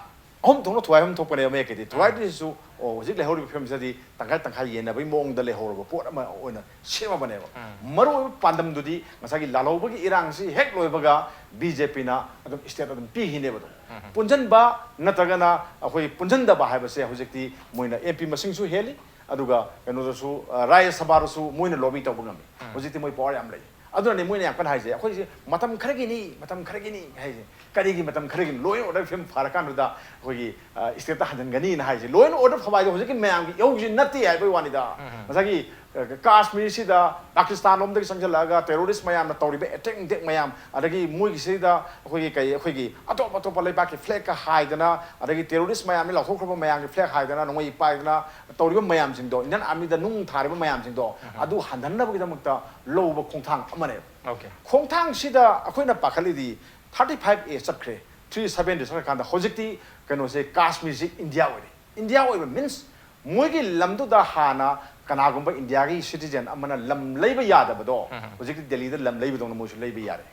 ꯑꯍꯨꯝ ꯊꯣꯛꯅ ꯊꯨꯒꯥꯏꯐꯝ ꯊꯣꯛꯄꯅꯦꯕ ꯃꯌꯦꯛꯀꯤꯗꯤ꯫ ꯊꯨꯒꯥꯏꯗ꯭ꯔꯤꯁꯤꯁꯨ, ꯑꯣ, ꯍꯧꯖꯤꯛ ꯂꯩꯍꯧꯔꯤꯕ ꯐꯤꯕꯝꯁꯤꯗꯗꯤ ꯇꯪꯈꯥꯏ ꯇꯪꯈꯥꯏ ꯌꯦꯟꯅꯕꯒꯤ ꯃꯑꯣꯡꯗ ꯂꯩꯍꯧꯔꯕ ꯄꯣꯠ ꯑꯃ ꯑꯣꯏꯅ ꯁꯦꯝꯃꯕꯅꯦꯕ꯫ ꯃꯔꯨꯑꯣꯏꯕ ꯄꯥꯟꯗꯝꯗꯨꯗꯤ ꯉꯁꯥꯏꯒꯤ ꯂꯥꯜꯍꯧꯕꯒꯤ ꯏꯔꯥꯡꯁꯤ ꯍꯦꯛ ꯂꯣꯏꯕꯒ ꯕꯤ ꯖꯦ ꯄꯤꯅ ꯑꯗꯨꯝ state ꯑꯗꯨꯝ ꯄꯤꯈꯤꯅꯦꯕ ꯑꯗꯨꯝ꯫ ꯄꯨꯟꯁꯤꯟꯕ ꯅꯠꯇ꯭ꯔꯒꯅ ꯑꯩꯈꯣꯏ ꯄꯨꯟꯁꯤꯟꯗꯕ ꯍꯥꯏꯕꯁꯦ ꯍꯧꯖꯤꯛꯇꯤ ꯃꯣꯏꯅ M P ꯃꯁꯤꯡꯁꯨ ꯍꯦꯜꯂꯤ, ꯑꯗꯨꯒ ꯀꯩꯅꯣꯗꯁꯨ, ꯑ, ꯔꯥꯖ꯭ꯌ ꯁꯚꯥꯗꯁꯨ ꯃꯣꯏꯅ lobby ꯇꯧꯕ ꯉꯝꯃꯤ꯫ ꯍꯧꯖꯤꯛꯇꯤ ꯃꯣꯏ power ꯌꯥꯝ ꯂꯩ꯫ ꯑꯗꯨꯅꯅꯦ ꯃꯣꯏꯅ ꯌꯥꯝ ꯀꯟꯅ ꯍꯥꯏꯁꯦ, "ꯑꯩꯈꯣꯏꯁꯦ ꯃꯇꯝ ꯈꯔꯒꯤꯅꯤ, ꯃꯇꯝ ꯈꯔꯒꯤꯅꯤ" ꯍꯥꯏꯁꯦ꯫ ꯀꯔꯤꯒꯤ ꯃꯇꯝ ꯈꯔꯒꯤꯅꯤ? Law and order ꯐꯤꯕꯝ ꯐꯔꯀꯥꯟꯗꯨꯗ ꯑꯩꯈꯣꯏꯒꯤ, ꯑ, state ꯍꯟꯖꯤꯟꯒꯅꯤꯅ ꯍꯥꯏꯁꯦ꯫ Law and order ꯐꯕ ꯍꯥꯏꯗꯣ ꯍꯧꯖꯤꯛꯀꯤ ꯃꯌꯥꯝꯒꯤ ꯏꯍꯧꯁꯤ ꯅꯠꯇꯦ ꯍꯥꯏꯕꯒꯤ ꯋꯥꯅꯤꯗ꯫ ꯉꯁꯥꯏꯒꯤ ꯀꯥꯁꯃꯤꯔꯁꯤꯗ ꯄꯥꯀꯤꯁꯇꯥꯟ ꯂꯣꯝꯗꯒꯤ ꯆꯪꯁꯤꯜꯂꯛꯑꯒ ꯇꯦꯔꯣꯔꯤꯁ ꯃꯌꯥꯝꯅ ꯇꯧꯔꯤꯕ ꯑꯦꯇꯦꯛ ꯅꯨꯡꯇꯦꯛ ꯃꯌꯥꯝ, ꯑꯗꯒꯤ ꯃꯣꯏꯒꯤꯁꯤꯗ ꯑꯩꯈꯣꯏꯒꯤ ꯀꯩ, ꯑꯩꯈꯣꯏꯒꯤ ꯑꯇꯣꯞ ꯑꯇꯣꯞꯄ ꯂꯩꯕꯥꯛꯀꯤ ꯐ꯭ꯂꯦꯒꯀ ꯍꯥꯏꯗꯅ, ꯑꯗꯒꯤ ꯇꯦꯔꯣꯔꯤꯁ ꯃꯌꯥꯝꯅ ꯂꯥꯎꯊꯣꯛꯈ꯭ꯔꯕ ꯃꯌꯥꯝꯒꯤ ꯐ꯭ꯂꯦꯒ ꯍꯥꯏꯗꯅ, ꯅꯣꯡꯃꯩ ꯄꯥꯏꯗꯅ ꯇꯧꯔꯤꯕ ꯃꯌꯥꯝꯁꯤꯡꯗꯣ, ꯏꯟꯗꯤꯌꯟ ꯑꯥꯔꯃꯤꯗ ꯅꯨꯡ ꯊꯥꯔꯤꯕ ꯃꯌꯥꯝꯁꯤꯡꯗꯣ, ꯑꯗꯨ ꯍꯟꯊꯅꯕꯒꯤꯗꯃꯛꯇ ꯂꯧꯕ ꯈꯣꯡꯊꯥꯡ ꯑꯃꯅꯦꯕ꯫ Okay. ꯈꯣꯡꯊꯥꯡꯁꯤꯗ ꯑꯩꯈꯣꯏꯅ ꯄꯥꯈꯠꯂꯤꯗꯤ, thirty five A ꯆꯠꯈ꯭ꯔꯦ, three seventy ꯆꯠꯈ꯭ꯔꯀꯥꯟꯗ ꯍꯧꯖꯤꯛꯇꯤ ꯀꯩꯅꯣꯁꯦ, ꯀꯥꯁꯃꯤꯔꯁꯤ ꯏꯟꯗꯤꯌꯥ ꯑꯣꯏꯔꯦ꯫ ꯏꯟꯗꯤꯌꯥ ꯑꯣꯏꯕ means ꯃꯣꯏꯒꯤ ꯂꯝꯗꯨꯗ ꯍꯥꯟꯅ ꯀꯅꯥꯒꯨꯝꯕ ꯏꯟꯗꯤꯌꯥꯒꯤ citizen ꯑꯃꯅ ꯂꯝ ꯂꯩꯕ ꯌꯥꯗꯕꯗꯣ, ꯍꯧꯖꯤꯛꯇꯤ ꯗꯦꯜꯂꯤꯗ ꯂꯝ ꯂꯩꯕꯗꯧꯅ ꯃꯣꯏꯁꯨ ꯂꯩꯕ ꯌꯥꯔꯦ꯫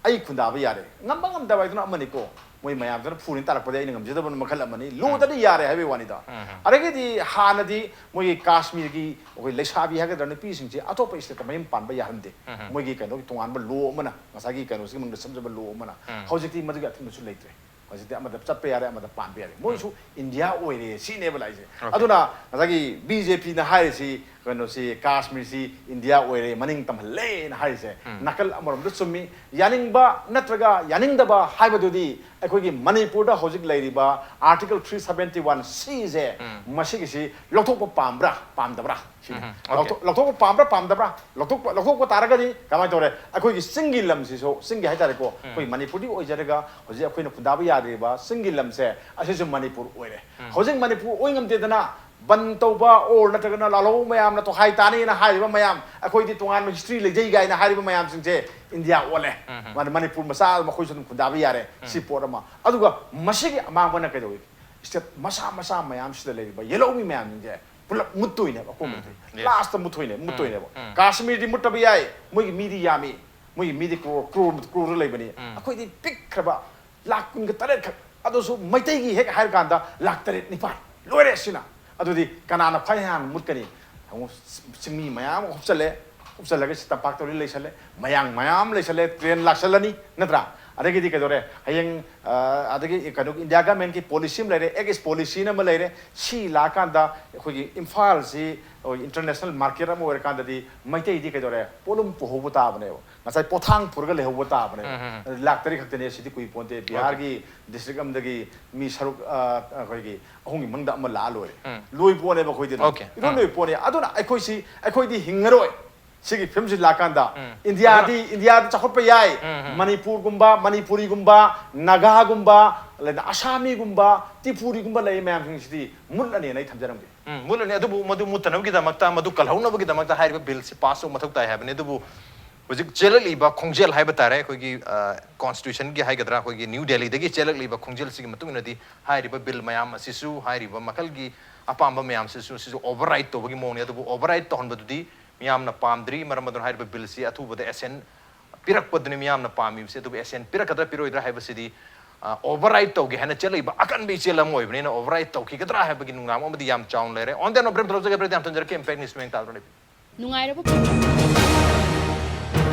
ꯑꯩ ꯈꯨꯟꯗꯥꯕ ꯌꯥꯔꯦ꯫ ꯉꯝꯕ ꯉꯝꯗꯕ ꯍꯥꯏꯗꯨꯅ ꯑꯃꯅꯤꯀꯣ꯫ ꯃꯣꯏ ꯃꯌꯥꯝꯗꯨꯅ ꯐꯨꯔꯤꯅ ꯇꯥꯔꯛꯄꯗꯤ ꯑꯩꯅ ꯉꯝꯖꯗꯕꯅ ꯃꯈꯜ ꯑꯃꯅꯤ꯫ ꯂꯣꯗꯗꯤ ꯌꯥꯔꯦ ꯍꯥꯏꯕꯒꯤ ꯋꯥꯅꯤꯗ꯫ ꯑꯗꯒꯤꯗꯤ ꯍꯥꯟꯅꯗꯤ ꯃꯣꯏꯒꯤ ꯀꯥꯁꯃꯤꯔꯒꯤ ꯑꯩꯈꯣꯏ ꯂꯩꯁꯥꯕꯤ ꯍꯥꯏꯒꯗ꯭ꯔꯥ, ꯅꯨꯄꯤꯁꯤꯡꯁꯦ ꯑꯇꯣꯞꯄ stateꯇ ꯃꯌꯨꯝ ꯄꯥꯟꯕ ꯌꯥꯍꯟꯗꯦ꯫ ꯃꯣꯏꯒꯤ ꯀꯩꯅꯣꯒꯤ ꯇꯣꯉꯥꯟꯕ law ꯑꯃꯅ, ꯉꯁꯥꯏꯒꯤ ꯀꯩꯅꯣꯁꯤꯒꯤ ꯃꯅꯨꯡꯗ ꯁꯦꯝꯖꯕ law ꯑꯃꯅ꯫ ꯍꯧꯖꯤꯛꯇꯤ ꯃꯗꯨꯒꯤ ꯑꯊꯤꯡꯕꯁꯨ ꯂꯩꯇ꯭ꯔꯦ꯫ ꯍꯧꯖꯤꯛꯇꯤ ꯑꯃꯗ ꯆꯠꯄ ꯌꯥꯔꯦ, ꯑꯃꯗ ꯄꯥꯟꯕ ꯌꯥꯔꯦ꯫ ꯃꯣꯏꯁꯨ ꯏꯟꯗꯤꯌꯥ ꯑꯣꯏꯔꯦ ꯁꯤꯅꯦꯕ ꯂꯥꯛꯏꯁꯦ꯫ ꯑꯗꯨꯅ ꯉꯁꯥꯏꯒꯤ BJPꯅ ꯍꯥꯏꯔꯤꯁꯤ, ꯀꯩꯅꯣꯁꯤ, ꯀꯥꯁꯃꯤꯔꯁꯤ ꯏꯟꯗꯤꯌꯥ ꯑꯣꯏꯔꯦ, ꯃꯅꯤꯡ ꯇꯝꯍꯜꯂꯦꯅ ꯍꯥꯏꯔꯤꯁꯦ, ꯅꯥꯀꯜ ꯑꯃꯔꯣꯝꯗ ꯆꯨꯝꯃꯤ꯫ ꯌꯥꯅꯤꯡꯕ ꯅꯠꯇ꯭ꯔꯒ ꯌꯥꯅꯤꯡꯗꯕ ꯍꯥꯏꯕꯗꯨꯗꯤ ꯑꯩꯈꯣꯏꯒꯤ ꯃꯅꯤꯄꯨꯔꯗ ꯍꯧꯖꯤꯛ ꯂꯩꯔꯤꯕ Article three seventy one Cꯁꯦ, ꯃꯁꯤꯒꯤꯁꯤ ꯂꯧꯊꯣꯛꯄ ꯄꯥꯝꯕ꯭ꯔꯥ ꯄꯥꯝꯗꯕ꯭ꯔꯥ? ꯁꯤꯅꯤ꯫ ꯎꯝ, okay. ꯂꯧꯊꯣꯛ-, ꯂꯧꯊꯣꯛꯄ ꯄꯥꯝꯕ꯭ꯔꯥ ꯄꯥꯝꯗꯕ꯭ꯔꯥ? ꯂꯧꯊꯣꯛꯄ, ꯂꯧꯊꯣꯛꯄ ꯇꯥꯔꯒꯗꯤ ꯀꯃꯥꯏꯅ ꯇꯧꯔꯦ? ꯑꯩꯈꯣꯏꯒꯤ ꯆꯤꯡꯒꯤ ꯂꯝꯁꯤꯁꯨ, ꯆꯤꯡꯒꯤ ꯍꯥꯏꯇꯥꯔꯦꯀꯣ, ꯑꯩꯈꯣꯏ ꯃꯅꯤꯄꯨꯔꯗꯤ ꯑꯣꯏꯖꯔꯒ ꯍꯧꯖꯤꯛ ꯑꯩꯈꯣꯏꯅ ꯈꯨꯟꯗꯥꯕ ꯌꯥꯗ꯭ꯔꯤꯕ ꯆꯤꯡꯒꯤ ꯂꯝꯁꯦ, ꯑꯁꯤꯁꯨ ꯃꯅꯤꯄꯨꯔ ꯑꯣꯏꯔꯦ꯫ ꯍꯧꯖꯤꯛ ꯃꯅꯤꯄꯨꯔ ꯑꯣꯏ ꯉꯝꯗꯦꯗꯅ, ꯕꯟ ꯇꯧꯕ or ꯅꯠꯇ꯭ꯔꯒꯅ ꯂꯥꯜꯍꯧ ꯃꯌꯥꯝꯅ ꯇꯣꯈꯥꯏ ꯇꯥꯅꯤꯅ ꯍꯥꯏꯔꯤꯕ ꯃꯌꯥꯝ, ꯑꯩꯈꯣꯏꯗꯤ ꯇꯣꯉꯥꯟꯕ history ꯂꯩꯖꯩ ꯀꯥꯏꯅ ꯍꯥꯏꯔꯤꯕ ꯃꯌꯥꯝꯁꯤꯡꯁꯦ ꯏꯟꯗꯤꯌꯥ ꯑꯣꯜꯂꯦ꯫ ꯃꯥꯅ ꯃꯅꯤꯄꯨꯔ ꯃꯆꯥ ꯑꯗꯨꯝ ꯑꯩꯈꯣꯏꯁꯨ ꯑꯗꯨꯝ ꯈꯨꯟꯗꯥꯕ ꯌꯥꯔꯦ꯫ ꯁꯤ ꯄꯣꯠ ꯑꯃ꯫ ꯑꯗꯨꯒ ꯃꯁꯤꯒꯤ ꯑꯃꯥꯡꯕꯅ ꯀꯩꯗꯧꯏ? State ꯃꯆꯥ ꯃꯆꯥ ꯃꯌꯥꯝꯁꯤꯗ ꯂꯩꯔꯤꯕ ꯌꯦꯜꯍꯧꯃꯤ ꯃꯌꯥꯝꯁꯤꯡꯁꯦ ꯄꯨꯂꯞ ꯃꯨꯠꯇꯣꯏꯅꯦꯕ ꯑꯀꯣꯟꯕꯗꯗꯤ꯫ Yes. Lastꯇ ꯃꯨꯠꯊꯣꯏꯅꯦ, ꯃꯨꯠꯇꯣꯏꯅꯦꯕ꯫ ꯀꯥꯁꯃꯤꯔꯗꯤ ꯃꯨꯠꯇꯕ ꯌꯥꯏ, ꯃꯣꯏꯒꯤ ꯃꯤꯗꯤ ꯌꯥꯝꯃꯤ, ꯃꯣꯏꯒꯤ ꯃꯤꯗꯤ ꯀ꯭ꯔꯣꯔ, ꯀ꯭ꯔꯣꯔ, ꯀ꯭ꯔꯣꯔꯗ ꯂꯩꯕꯅꯤ꯫ ꯑꯩꯈꯣꯏꯗꯤ ꯄꯤꯛꯈ꯭ꯔꯕ ꯂꯥꯛ ꯀꯨꯟꯒ ꯇꯔꯦꯠ ꯈꯛ, ꯑꯗꯨꯁꯨ ꯃꯩꯇꯩꯒꯤ ꯍꯦꯛ ꯍꯥꯏꯔꯀꯥꯟꯗ ꯂꯥꯛ ꯇꯔꯦꯠ ꯅꯤꯄꯥꯜ, ꯂꯣꯏꯔꯦ ꯁꯤꯅ꯫ ꯑꯗꯨꯗꯤ ꯀꯅꯥꯅ ꯈ꯭ꯋꯥꯏ ꯍꯥꯟꯅ ꯃꯨꯠꯀꯅꯤ? ꯑꯃꯨꯛ ꯆꯤꯡꯃꯤ ꯃꯌꯥꯝ ꯑꯃ ꯍꯨꯞꯆꯜꯂꯦ, ꯍꯨꯞꯆꯜꯂꯒ ꯁꯤ ꯇꯝꯄꯥꯛꯇ ꯂꯣꯏ ꯂꯩꯁꯜꯂꯦ, ꯃꯌꯥꯡ ꯃꯌꯥꯝ ꯑꯃ ꯂꯩꯁꯜꯂꯦ, train ꯂꯥꯛꯁꯜꯂꯅꯤ, ꯅꯠꯇ꯭ꯔꯥ? ꯑꯗꯒꯤꯗꯤ ꯀꯩꯗꯧꯔꯦ? ꯍꯌꯦꯡ ꯑ, ꯑꯗꯒꯤ ꯀꯩꯅꯣ, ꯏꯟꯗꯤꯌꯥ ꯒꯃꯦꯟꯒꯤ ꯄꯣꯂꯤꯁꯤ ꯑꯃ ꯂꯩꯔꯦ, ꯑꯦꯛꯁ ꯄꯣꯂꯤꯁꯤꯅ ꯑꯃ ꯂꯩꯔꯦ꯫ ꯁꯤ ꯂꯥꯛꯑꯀꯥꯟꯗ ꯑꯩꯈꯣꯏꯒꯤ ꯏꯝꯐꯥꯜꯁꯤ ꯑꯩꯈꯣꯏ ꯏꯟꯇꯔꯅꯦꯁꯅꯦꯜ ꯃꯥꯔꯀꯦꯠ ꯑꯃ ꯑꯣꯏꯔꯀꯥꯟꯗꯗꯤ ꯃꯩꯇꯩꯗꯤ ꯀꯩꯗꯧꯔꯦ? ꯄꯣꯠꯂꯨꯝ ꯄꯨꯍꯧꯕ ꯇꯥꯕꯅꯦꯕ꯫ ꯉꯁꯥꯏ ꯄꯣꯊꯥꯡ ꯄꯨꯔꯒ ꯂꯩꯍꯧꯕ ꯇꯥꯕꯅꯦꯕ꯫ ꯎꯝ, ꯎꯝ, ꯎꯝ꯫ ꯂꯥꯛ ꯇꯔꯦꯠ ꯈꯛꯇꯅꯦ, ꯁꯤꯗꯤ ꯀꯨꯏ ꯄꯣꯟꯇꯦ꯫ ꯕꯤꯍꯥꯔꯒꯤ ꯗꯤꯁꯇ꯭ꯔꯤꯛ ꯑꯃꯗꯒꯤ ꯃꯤ ꯁꯔꯨꯛ, ꯑ, ꯑꯩꯈꯣꯏꯒꯤ ꯑꯍꯨꯝꯒꯤ ꯃꯅꯨꯡꯗ ꯑꯃ ꯂꯥꯛꯑ ꯂꯣꯏꯔꯦ꯫ ꯎꯝ꯫ ꯂꯣꯏ ꯄꯣꯠꯅꯦꯕ ꯑꯩꯈꯣꯏꯗꯤ ꯑꯗꯨꯝ꯫ ꯑꯣꯀꯦ꯫ ꯏꯔꯣꯏ ꯎꯝ꯫ ꯂꯣꯏ ꯄꯣꯠꯅꯦ꯫ ꯑꯗꯨꯅ ꯑꯩꯈꯣꯏꯁꯤ, ꯑꯩꯈꯣꯏꯗꯤ ꯍꯤꯡꯉꯔꯣꯏ꯫ ꯁꯤꯒꯤ ꯐꯤꯕꯝꯁꯤ ꯂꯥꯛꯀꯥꯟꯗ ꯎꯝ꯫ ꯏꯟꯗꯤꯌꯥꯗꯤ, ꯏꯟꯗꯤꯌꯥꯗꯤ ꯆꯥꯎꯈꯠꯄ ꯌꯥꯏ꯫ ꯎꯝ, ꯎꯝ꯫ ꯃꯅꯤꯄꯨꯔꯒꯨꯝꯕ, ꯃꯅꯤꯄꯨꯔꯤꯒꯨꯝꯕ, ꯅꯥꯒꯥꯒꯨꯝꯕ, ꯑꯗꯩꯗꯤ ꯑꯁꯥꯃꯤꯒꯨꯝꯕ, ꯇ꯭ꯔꯤꯄꯨꯔꯤꯒꯨꯝꯕ ꯂꯩ ꯃꯌꯥꯝꯁꯤꯡꯁꯤꯗꯤ ꯃꯨꯠꯂꯅꯦꯅ ꯑꯩ ꯊꯝꯖꯔꯝꯒꯦ꯫ ꯎꯝ, ꯃꯨꯠꯂꯅꯤ꯫ ꯑꯗꯨꯕꯨ ꯃꯗꯨ ꯃꯨꯠꯇꯅꯕꯒꯤꯗꯃꯛꯇ, ꯃꯗꯨ ꯀꯜꯍꯧꯅꯕꯒꯤꯗꯃꯛꯇ ꯍꯥꯏꯔꯤꯕ ꯕꯤꯜꯁꯤ ꯄꯥꯁ ꯇꯧꯕ ꯃꯊꯧ ꯇꯥꯏ ꯍꯥꯏꯕꯅꯤ꯫ ꯑꯗꯨꯕꯨ ꯍꯧꯖꯤꯛ ꯆꯦꯜꯂꯛꯂꯤꯕ ꯈꯣꯡꯖꯦꯜ ꯍꯥꯏꯕ ꯇꯥꯔꯦ, ꯑꯩꯈꯣꯏꯒꯤ, ꯑ, ꯀꯣꯟꯁꯇꯤꯇ꯭ꯌꯨꯁꯟꯒꯤ ꯍꯥꯏꯒꯗ꯭ꯔꯥ, ꯑꯩꯈꯣꯏꯒꯤ ꯅ꯭ꯌꯨ ꯗꯦꯜꯂꯤꯗꯒꯤ ꯆꯦꯜꯂꯛꯂꯤꯕ ꯈꯣꯡꯖꯦꯜꯁꯤꯒꯤ ꯃꯇꯨꯡ ꯏꯟꯅꯗꯤ ꯍꯥꯏꯔꯤꯕ ꯕꯤꯜ ꯃꯌꯥꯝ ꯑꯁꯤꯁꯨ, ꯍꯥꯏꯔꯤꯕ ꯃꯈꯜꯒꯤ ꯑꯄꯥꯝꯕ ꯃꯌꯥꯝꯁꯤꯁꯨ, ꯁꯤꯁꯨ ꯑꯣꯚꯔ ꯔꯥꯏꯠ ꯇꯧꯕꯒꯤ ꯃꯑꯣꯡꯅꯤ꯫ ꯑꯗꯨꯕꯨ ꯑꯣꯚꯔ ꯔꯥꯏꯠ ꯇꯧꯍꯟꯕꯗꯨꯗꯤ ꯃꯤꯌꯥꯝꯅ ꯄꯥꯝꯗ꯭ꯔꯤ꯫ ꯃꯔꯝ ꯑꯗꯨꯅ ꯍꯥꯏꯔꯤꯕ ꯕꯤꯜꯁꯤ ꯑꯊꯨꯕꯗ ꯑꯦꯁꯦꯟ ꯄꯤꯔꯛꯄꯗꯨꯅꯤ ꯃꯤꯌꯥꯝꯅ ꯄꯥꯝꯃꯤꯕꯁꯦ꯫ ꯑꯗꯨꯕꯨ ꯑꯦꯁꯦꯟ ꯄꯤꯔꯛꯀꯗ꯭ꯔꯥ ꯄꯤꯔꯣꯏꯗ꯭ꯔꯥ ꯍꯥꯏꯕꯁꯤꯗꯤ, ꯑ, ꯑꯣꯚꯔ ꯔꯥꯏꯠ ꯇꯧꯒꯦ ꯍꯥꯏꯅ ꯆꯦꯜꯂꯛꯏꯕ ꯑꯀꯟꯕ ꯏꯆꯦꯜ ꯑꯃ ꯑꯣꯏꯕꯅꯤꯅ, ꯑꯣꯚꯔ ꯔꯥꯏꯠ ꯇꯧꯈꯤꯒꯗ꯭ꯔꯥ ꯍꯥꯏꯕꯒꯤ ꯅꯨꯡꯅꯥꯡꯕ ꯑꯃꯗꯤ ꯌꯥꯝ ꯆꯥꯎꯅ ꯂꯩꯔꯦ꯫ On that note, ꯕ꯭ꯔꯦꯛ ꯊꯣꯛꯂꯛꯆꯒꯦ, ꯕ꯭ꯔꯦꯛ ꯌꯥꯝ ꯊꯝꯖꯔꯛꯀꯦ꯫ Impact News ꯃꯌꯦꯡ ꯇꯥꯗꯨꯅ ꯂꯩꯕꯤꯌꯨ꯫ ꯅꯨꯡꯉꯥꯏꯔꯕ ꯄꯨꯟꯁꯤ꯫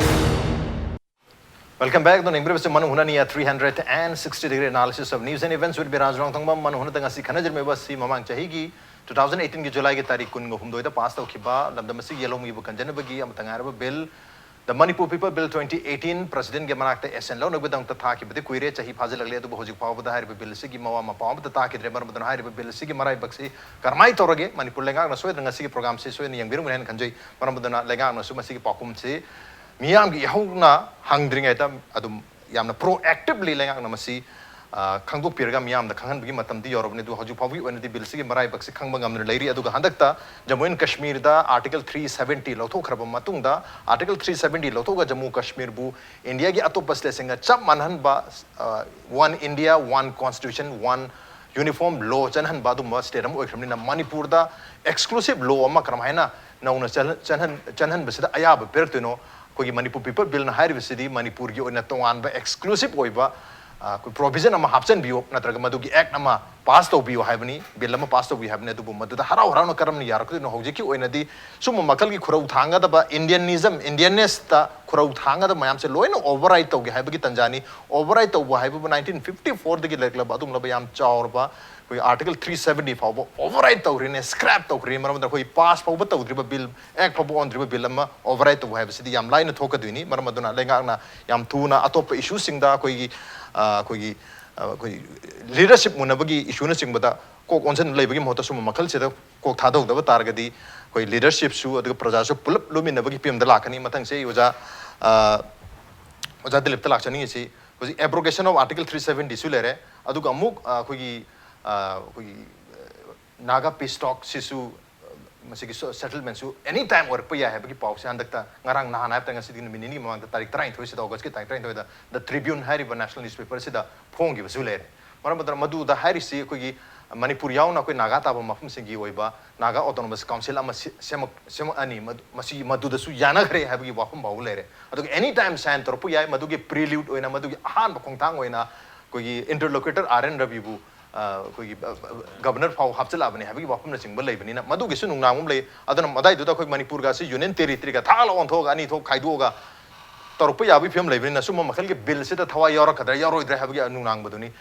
Welcome back. ꯑꯗꯨꯅ ꯌꯦꯡꯕꯤꯔꯤꯕꯁꯤ ꯃꯅꯨꯡ ꯍꯨꯠꯅꯅꯤ, a three hundred and sixty degree analysis of news and events with ꯕꯤꯔꯥꯖ ꯔꯣꯡꯊꯣꯡꯕꯝ꯫ ꯃꯅꯨꯡ ꯍꯨꯠꯅꯗ ꯉꯁꯤ ꯈꯟꯅꯖꯔꯝꯃꯤꯕ ꯑꯁꯤ ꯃꯃꯥꯡ ꯆꯍꯤꯒꯤ two thousand eighteen ꯒꯤ ꯖꯨꯂꯥꯏꯒꯤ ꯇꯥꯔꯤꯛ ꯀꯨꯟꯒ ꯍꯨꯝꯗꯣꯏꯗ ꯄꯥꯁ ꯇꯧꯈꯤꯕ ꯂꯝꯗꯝ ꯑꯁꯤꯒꯤ ꯌꯦꯜꯍꯧꯃꯤꯕꯨ ꯀꯟꯖꯅꯕꯒꯤ ꯑꯃꯠꯇ ꯉꯥꯏꯔꯕ bill, The Manipur People Bill twenty eighteen, ꯄ꯭ꯔꯁꯤꯗꯦꯟꯒꯤ ꯃꯅꯥꯛꯇ ꯑꯦꯁꯦꯟ ꯂꯧꯅꯕꯒꯤꯗꯃꯛꯇ ꯊꯥꯈꯤꯕꯗꯤ ꯀꯨꯏꯔꯦ, ꯆꯍꯤ ꯐꯥꯖꯤꯜꯂꯛꯂꯦ, ꯑꯗꯨꯕꯨ ꯍꯧꯖꯤꯛ ꯐꯥꯎꯕꯗ ꯍꯥꯏꯔꯤꯕ ꯕꯤꯜ ꯑꯁꯤꯒꯤ ꯃꯋꯥ ꯃꯄꯥꯎ ꯑꯃꯠꯇ ꯇꯥꯈꯤꯗ꯭ꯔꯦ꯫ ꯃꯔꯝ ꯑꯗꯨꯅ ꯍꯥꯏꯔꯤꯕ ꯕꯤꯜ ꯑꯁꯤꯒꯤ ꯃꯔꯥꯏꯕꯛꯁꯤ ꯀꯔꯝꯍꯥꯏꯅ ꯇꯧꯔꯒꯦ? ꯃꯅꯤꯄꯨꯔ ꯂꯩꯉꯥꯛꯅ ꯁꯣꯏꯗꯅ ꯉꯁꯤꯒꯤ ꯄ꯭ꯔꯣꯒ꯭ꯔꯥꯝꯁꯤ ꯁꯣꯏꯗꯅ ꯌꯦꯡꯕꯤꯔꯝꯒꯅꯤ ꯍꯥꯏꯅ ꯈꯟꯖꯩ꯫ ꯃꯔꯝ ꯑꯗꯨꯅ ꯂꯩꯉꯥꯛꯅꯁꯨ ꯃꯁꯤꯒꯤ ꯄꯥꯎꯈꯨꯝꯁꯤ ꯃꯤꯌꯥꯝꯒꯤ ꯏꯍꯧꯅ ꯍꯪꯗ꯭ꯔꯤꯉꯩꯗ ꯑꯗꯨꯝ ꯌꯥꯝꯅ proactively ꯂꯩꯉꯥꯛꯅ ꯃꯁꯤ, ꯑ, ꯈꯪꯗꯣꯛꯄꯤꯔꯒ ꯃꯤꯌꯥꯝꯗ ꯈꯪꯍꯟꯕꯒꯤ ꯃꯇꯝꯗꯤ ꯌꯧꯔꯕꯅꯤ꯫ ꯑꯗꯨ ꯍꯧꯖꯤꯛ ꯐꯥꯎꯕꯒꯤ ꯑꯣꯏꯅꯗꯤ ꯕꯤꯜꯁꯤꯒꯤ ꯃꯔꯥꯏꯕꯛꯁꯤ ꯈꯪꯕ ꯉꯝꯗꯅ ꯂꯩꯔꯤ꯫ ꯑꯗꯨꯒ ꯍꯟꯗꯛꯇ ꯖꯝꯃꯨ ꯑꯦꯟ ꯀꯥꯁꯃꯤꯔꯗ Article three seventy ꯂꯧꯊꯣꯛꯈ꯭ꯔꯕ ꯃꯇꯨꯡꯗ, Article three seventy ꯂꯧꯊꯣꯛꯑꯒ ꯖꯝꯃꯨ ꯀꯥꯁꯃꯤꯔꯕꯨ ꯏꯟꯗꯤꯌꯥꯒꯤ ꯑꯇꯣꯞꯄ ꯁ꯭ꯇꯦꯠꯁꯤꯡꯒ ꯆꯞ ꯃꯥꯟꯅꯍꯟꯕ, ꯑ, One India, One Constitution, One Uniform Law ꯆꯠꯍꯟꯕ ꯑꯗꯨꯝꯕ ꯁ꯭ꯇꯦꯠ ꯑꯃ ꯑꯣꯏꯈ꯭ꯔꯕꯅꯤꯅ, ꯃꯅꯤꯄꯨꯔꯗ exclusive law ꯑꯃ ꯀꯔꯝꯍꯥꯏꯅ ꯅꯧꯅ ꯆꯜꯍꯟ-, ꯆꯜꯍꯟ-, ꯆꯜꯍꯟꯕꯁꯤꯗ ꯑꯌꯥꯕ ꯄꯤꯔꯛꯇꯣꯏꯅꯣ? ꯑꯩꯈꯣꯏꯒꯤ ꯃꯅꯤꯄꯨꯔ ꯄꯤꯄꯜ ꯕꯤꯜꯅ ꯍꯥꯏꯔꯤꯕꯁꯤꯗꯤ ꯃꯅꯤꯄꯨꯔꯒꯤ ꯑꯣꯏꯅ ꯇꯣꯉꯥꯟꯕ exclusive ꯑꯣꯏꯕ, ꯑ, ꯑꯩꯈꯣꯏ ꯄ꯭ꯔꯣꯚꯤꯖꯟ ꯑꯃ ꯍꯥꯞꯆꯤꯟꯕꯤꯌꯨ, ꯅꯠꯇ꯭ꯔꯒ ꯃꯗꯨꯒꯤ ꯑꯦꯛꯠ ꯑꯃ ꯄꯥꯁ ꯇꯧꯕꯤꯌꯨ ꯍꯥꯏꯕꯅꯤ, ꯕꯤꯜ ꯑꯃ ꯄꯥꯁ ꯇꯧꯕꯤꯌꯨ ꯍꯥꯏꯕꯅꯤ꯫ ꯑꯗꯨꯕꯨ ꯃꯗꯨꯗ ꯍꯔꯥꯎ ꯍꯔꯥꯎꯅ ꯀꯔꯝꯅ ꯌꯥꯔꯛꯀꯗꯣꯏꯅꯣ? ꯍꯧꯖꯤꯛꯀꯤ ꯑꯣꯏꯅꯗꯤ ꯁꯨꯝꯕ ꯃꯈꯜꯒꯤ ꯈꯨꯔꯧ ꯊꯥꯡꯒꯗꯕ, Indianism, Indiannessꯇ ꯈꯨꯔꯧ ꯊꯥꯡꯒꯗꯕ ꯃꯌꯥꯝꯁꯦ ꯂꯣꯏꯅ override ꯇꯧꯒꯦ ꯍꯥꯏꯕꯒꯤ ꯇꯟꯖꯥꯅꯤ꯫ Override ꯇꯧꯕ ꯍꯥꯏꯕꯕꯨ nineteen fifty four ꯗꯒꯤ ꯂꯩꯔꯛꯂꯕ ꯑꯗꯨꯒꯨꯝꯂꯕ ꯌꯥꯝ ꯆꯥꯎꯔꯕ ꯑꯩꯈꯣꯏꯒꯤ Article three seventy ꯐꯥꯎꯕ override ꯇꯧꯈ꯭ꯔꯦꯅꯦ, scrap ꯇꯧꯈ꯭ꯔꯦ꯫ ꯃꯔꯝ ꯑꯗꯨꯅ ꯑꯩꯈꯣꯏ pass ꯐꯥꯎꯕ ꯇꯧꯗ꯭ꯔꯤꯕ bill, act ꯐꯥꯎꯕ ꯑꯣꯟꯗ꯭ꯔꯤꯕ bill ꯑꯃ override ꯇꯧꯕ ꯍꯥꯏꯕꯁꯤꯗꯤ ꯌꯥꯝ ꯂꯥꯏꯅ ꯊꯣꯛꯀꯗꯣꯏꯅꯤ꯫ ꯃꯔꯝ ꯑꯗꯨꯅ ꯂꯩꯉꯥꯛꯅ ꯌꯥꯝ ꯊꯨꯅ ꯑꯇꯣꯞꯄ issue ꯁꯤꯡꯗ ꯑꯩꯈꯣꯏꯒꯤ, ꯑ, ꯑꯩꯈꯣꯏꯒꯤ, ꯑ, ꯑꯩꯈꯣꯏ leadership ꯃꯨꯟꯅꯕꯒꯤ issue ꯅꯆꯤꯡꯕꯗ ꯀꯣꯛ ꯑꯣꯟꯁꯤꯟ ꯂꯩꯕꯒꯤ ꯃꯍꯨꯠꯇ ꯁꯨꯝꯕ ꯃꯈꯜꯁꯤꯗ ꯀꯣꯛ ꯊꯥꯗꯧꯗꯕ ꯇꯥꯔꯒꯗꯤ ꯑꯩꯈꯣꯏ leadership ꯁꯨ ꯑꯗꯨꯒ ꯄ꯭ꯔꯖꯥꯁꯨ ꯄꯨꯂꯞ ꯂꯨꯝꯃꯤꯟꯅꯕꯒꯤ ꯐꯤꯕꯝꯗ ꯂꯥꯛꯀꯅꯤ꯫ ꯃꯊꯪꯁꯦ ꯑꯩ ꯑꯣꯖꯥ, ꯑ, ꯑꯣꯖꯥ ꯗꯤꯂꯤꯞꯇ ꯂꯥꯛꯆꯅꯤꯡꯉꯤꯁꯤ, ꯍꯧꯖꯤꯛ abrogation of Article three seventy ꯁꯨ ꯂꯩꯔꯦ, ꯑꯗꯨꯒ ꯑꯃꯨꯛ, ꯑ, ꯑꯩꯈꯣꯏꯒꯤ, ꯑ, ꯑꯩꯈꯣꯏꯒꯤ, ꯑ, Naga peace talk ꯁꯤꯁꯨ, ꯑ, ꯃꯁꯤꯒꯤ ꯁꯣ-, settlement ꯁꯨ any time ꯑꯣꯏꯔꯛꯄ ꯌꯥꯏ ꯍꯥꯏꯕꯒꯤ ꯄꯥꯎꯁꯦ ꯍꯟꯗꯛꯇ ꯉꯔꯥꯡ ꯅꯍꯥꯟ ꯍꯥꯏꯕꯇ ꯉꯁꯤꯗꯤ ꯅꯨꯃꯤꯠ ꯅꯤꯅꯤꯒꯤ ꯃꯃꯥꯡꯗ ꯇꯥꯔꯤꯛ ꯇꯔꯥꯅꯤꯊꯣꯏꯁꯤꯗ, August ꯀꯤ ꯇꯥꯔꯤꯛ ꯇꯔꯥꯅꯤꯊꯣꯏꯗ The Tribune ꯍꯥꯏꯔꯤꯕ national newspaper ꯁꯤꯗ ꯐꯣꯡꯈꯤꯕꯁꯨ ꯂꯩꯔꯦ꯫ ꯃꯔꯝ ꯑꯗꯨꯅ ꯃꯗꯨꯗ ꯍꯥꯏꯔꯤꯁꯤ ꯑꯩꯈꯣꯏꯒꯤ ꯃꯅꯤꯄꯨꯔ ꯌꯥꯎꯅ ꯑꯩꯈꯣꯏ ꯅꯥꯒꯥ ꯇꯥꯕ ꯃꯐꯝꯁꯤꯡꯒꯤ ꯑꯣꯏꯕ Naga Autonomous Council ꯑꯃ ꯁꯦ-, ꯁꯦꯝꯃꯛ-, ꯁꯦꯝꯃꯛꯑꯅꯤ, ꯃꯗꯨ, ꯃꯁꯤ ꯃꯗꯨꯗꯁꯨ ꯌꯥꯅꯈ꯭ꯔꯦ ꯍꯥꯏꯕꯒꯤ ꯋꯥꯐꯝ ꯐꯥꯎꯕ ꯂꯩꯔꯦ꯫ ꯑꯗꯨꯒ any time sign ꯇꯧꯔꯛꯄ ꯌꯥꯏ꯫ ꯃꯗꯨꯒꯤ prelude ꯑꯣꯏꯅ, ꯃꯗꯨꯒꯤ ꯑꯍꯥꯟꯕ ꯈꯣꯡꯊꯥꯡ ꯑꯣꯏꯅ ꯑꯩꯈꯣꯏꯒꯤ interlocutor R N Ravi ꯕꯨ, ꯑ, ꯑꯩꯈꯣꯏꯒꯤ, ꯑ, ꯑ, governor ꯐꯥꯎ ꯍꯥꯞꯆꯤꯜꯂꯛꯑꯕꯅꯤ ꯍꯥꯏꯕꯒꯤ ꯋꯥꯐꯝꯅꯆꯤꯡꯕ ꯂꯩꯕꯅꯤꯅ ꯃꯗꯨꯒꯤꯁꯨ ꯅꯨꯡꯅꯥꯡꯕ ꯑꯃ ꯂꯩ꯫ ꯑꯗꯨꯅ ꯃꯗꯥꯏꯗꯨꯗ ꯑꯩꯈꯣꯏ ꯃꯅꯤꯄꯨꯔꯒ ꯑꯁꯤ union territory ꯒ ꯊꯥꯛ ꯂꯥꯎ ꯑꯣꯟꯊꯣꯛꯑꯒ ꯑꯅꯤ ꯊꯣꯛ ꯈꯥꯏꯗꯣꯛꯑꯒ ꯇꯧꯔꯛꯄ ꯌꯥꯕꯒꯤ ꯐꯤꯕꯝ ꯂꯩꯕꯅꯤꯅ ꯁꯨꯝꯕ ꯃꯈꯜꯒꯤ bill ꯁꯤꯗ ꯊꯋꯥꯏ ꯌꯥꯎꯔꯛꯀꯗ꯭ꯔꯥ ꯌꯥꯎꯔꯣꯏꯗ꯭ꯔꯥ ꯍꯥꯏꯕꯒꯤ ꯅꯨꯡꯅꯥꯡꯕꯗꯨꯅꯤ꯫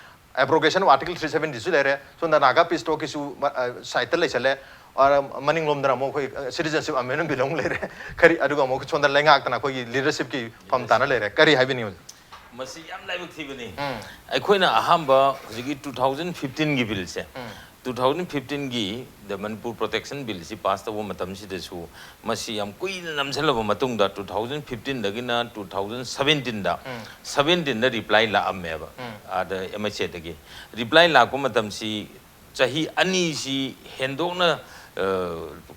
Abrogation of Article three seventy ꯁꯨ ꯂꯩꯔꯦ, ꯁꯣꯝꯗ Naga peace talk ꯀꯤꯁꯨ ꯃ-, ꯑ, side ꯇ ꯂꯩꯁꯜꯂꯦ꯫ ꯑ, ꯃꯅꯤꯡꯂꯣꯝꯗꯅ ꯑꯃꯨꯛ ꯑꯩꯈꯣꯏ, ꯑ, Citizenship Amendment Bill ꯑꯃꯨꯛ ꯂꯩꯔꯦ꯫ ꯀꯔꯤ, ꯑꯗꯨꯒ ꯑꯃꯨꯛ ꯁꯣꯝꯗ ꯂꯩꯉꯥꯛꯇꯅ ꯑꯩꯈꯣꯏꯒꯤ leadership ꯀꯤ ꯐꯝ ꯇꯥꯅ ꯂꯩꯔꯦ꯫ ꯀꯔꯤ ꯍꯥꯏꯕꯤꯅꯤꯡꯉꯤ? ꯃꯁꯤ ꯌꯥꯝ ꯂꯥꯏꯕꯛ ꯊꯤꯕꯅꯤ꯫ ꯎꯝ꯫ ꯑꯩꯈꯣꯏꯅ ꯑꯍꯥꯟꯕ ꯍꯧꯖꯤꯛꯀꯤ two thousand fifteen ꯒꯤ bill ꯁꯦ, ꯎꯝ꯫ Two thousand fifteen ꯒꯤ The Manipur Protection Bill ꯁꯤ pass ꯇꯧꯕ ꯃꯇꯝꯁꯤꯗꯁꯨ ꯃꯁꯤ ꯌꯥꯝ ꯀꯨꯏꯅ ꯅꯝꯁꯤꯜꯂꯕ ꯃꯇꯨꯡꯗ two thousand fifteen ꯗꯒꯤꯅ two thousand seventeen ꯗ, ꯎꯝ꯫ Seventeen ꯗ reply ꯂꯥꯛꯑꯝꯃꯦꯕ, ꯎꯝ꯫ ꯑꯥꯗ M H A ꯗꯒꯤ꯫ Reply ꯂꯥꯛꯄ ꯃꯇꯝꯁꯤ ꯆꯍꯤ ꯑꯅꯤꯁꯤ ꯍꯦꯟꯗꯣꯛꯅ, ꯑ,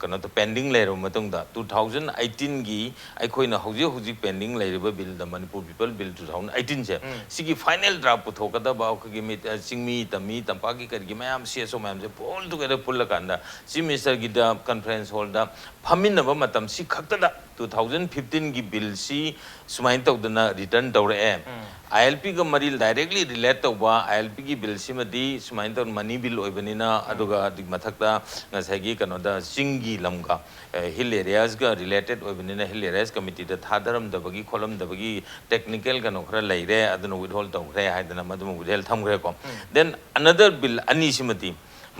ꯀꯩꯅꯣ ꯇꯧ-, pending ꯂꯩꯔꯕ ꯃꯇꯨꯡꯗ two thousand eighteen ꯒꯤ ꯑꯩꯈꯣꯏꯅ ꯍꯧꯖꯤꯛ ꯍꯧꯖꯤꯛ pending ꯂꯩꯔꯤꯕ bill, The Manipur People Bill two thousand eighteen ꯁꯦ, ꯎꯝ꯫ ꯁꯤꯒꯤ final draft ꯄꯨꯊꯣꯛꯀꯗꯕ ꯑꯩꯈꯣꯏꯒꯤ ꯃꯤꯠ-, ꯑ, ꯆꯤꯡꯃꯤ, ꯇꯝꯃꯤ, ꯇꯝꯄꯥꯛꯀꯤ ꯀꯔꯤꯒꯤ ꯃꯌꯥꯝ, C S O ꯃꯌꯥꯝꯁꯦ all together ꯄꯨꯜꯂꯀꯥꯟꯗ Chief Minister ꯒꯤꯗ conference hall ꯗ ꯐꯝꯃꯤꯟꯅꯕ ꯃꯇꯝꯁꯤ ꯈꯛꯇꯗ ꯇꯨ ꯊꯥꯎꯖꯟ ꯐꯤꯐꯇꯤꯟꯒꯤ ꯕꯤꯜꯁꯤ ꯁꯨꯃꯥꯏꯅ ꯇꯧꯗꯅ ꯔꯤꯇꯔꯟ ꯇꯧꯔꯛꯑꯦ꯫ ꯑꯥꯏ ꯑꯦꯜ ꯄꯤꯒ ꯃꯔꯤ ꯗꯥꯏꯔꯦꯛꯂꯤ ꯔꯤꯂꯦꯠ ꯇꯧꯕ ꯑꯥꯏ ꯑꯦꯜ ꯄꯤꯒꯤ ꯕꯤꯜꯁꯤꯃꯗꯤ ꯁꯨꯃꯥꯏꯅ ꯇꯧꯅ ꯃꯅꯤ ꯕꯤꯜ ꯑꯣꯏꯕꯅꯤꯅ, ꯑꯗꯨꯒ ꯑꯗꯨꯒꯤ ꯃꯊꯛꯇ ꯉꯁꯥꯏꯒꯤ ꯀꯩꯅꯣꯗ ꯆꯤꯡꯒꯤ ꯂꯝꯒ, ꯍꯤꯜ ꯑꯦꯔꯤꯌꯥꯁꯒ ꯔꯤꯂꯦꯇꯦꯠ ꯑꯣꯏꯕꯅꯤꯅ ꯍꯤꯜ ꯑꯦꯔꯤꯌꯥꯁ ꯀꯃꯤꯇꯤꯗ ꯊꯥꯗꯔꯝꯗꯕꯒꯤ ꯈꯣꯠꯂꯝꯗꯕꯒꯤ ꯇꯦꯛꯅꯤꯀꯦꯜ ꯀꯩꯅꯣ ꯈꯔ ꯂꯩꯔꯦ, ꯑꯗꯨꯅ ꯋꯤꯠꯍꯣꯜ ꯇꯧꯈ꯭ꯔꯦ ꯍꯥꯏꯗꯅ ꯃꯗꯨꯃ ꯋꯤꯠꯍꯦꯜ ꯊꯝꯈ꯭ꯔꯦꯀꯣ꯫ ꯗꯦꯟ ꯑꯅꯗꯔ ꯕꯤꯜ ꯑꯅꯤꯁꯤꯃꯗꯤ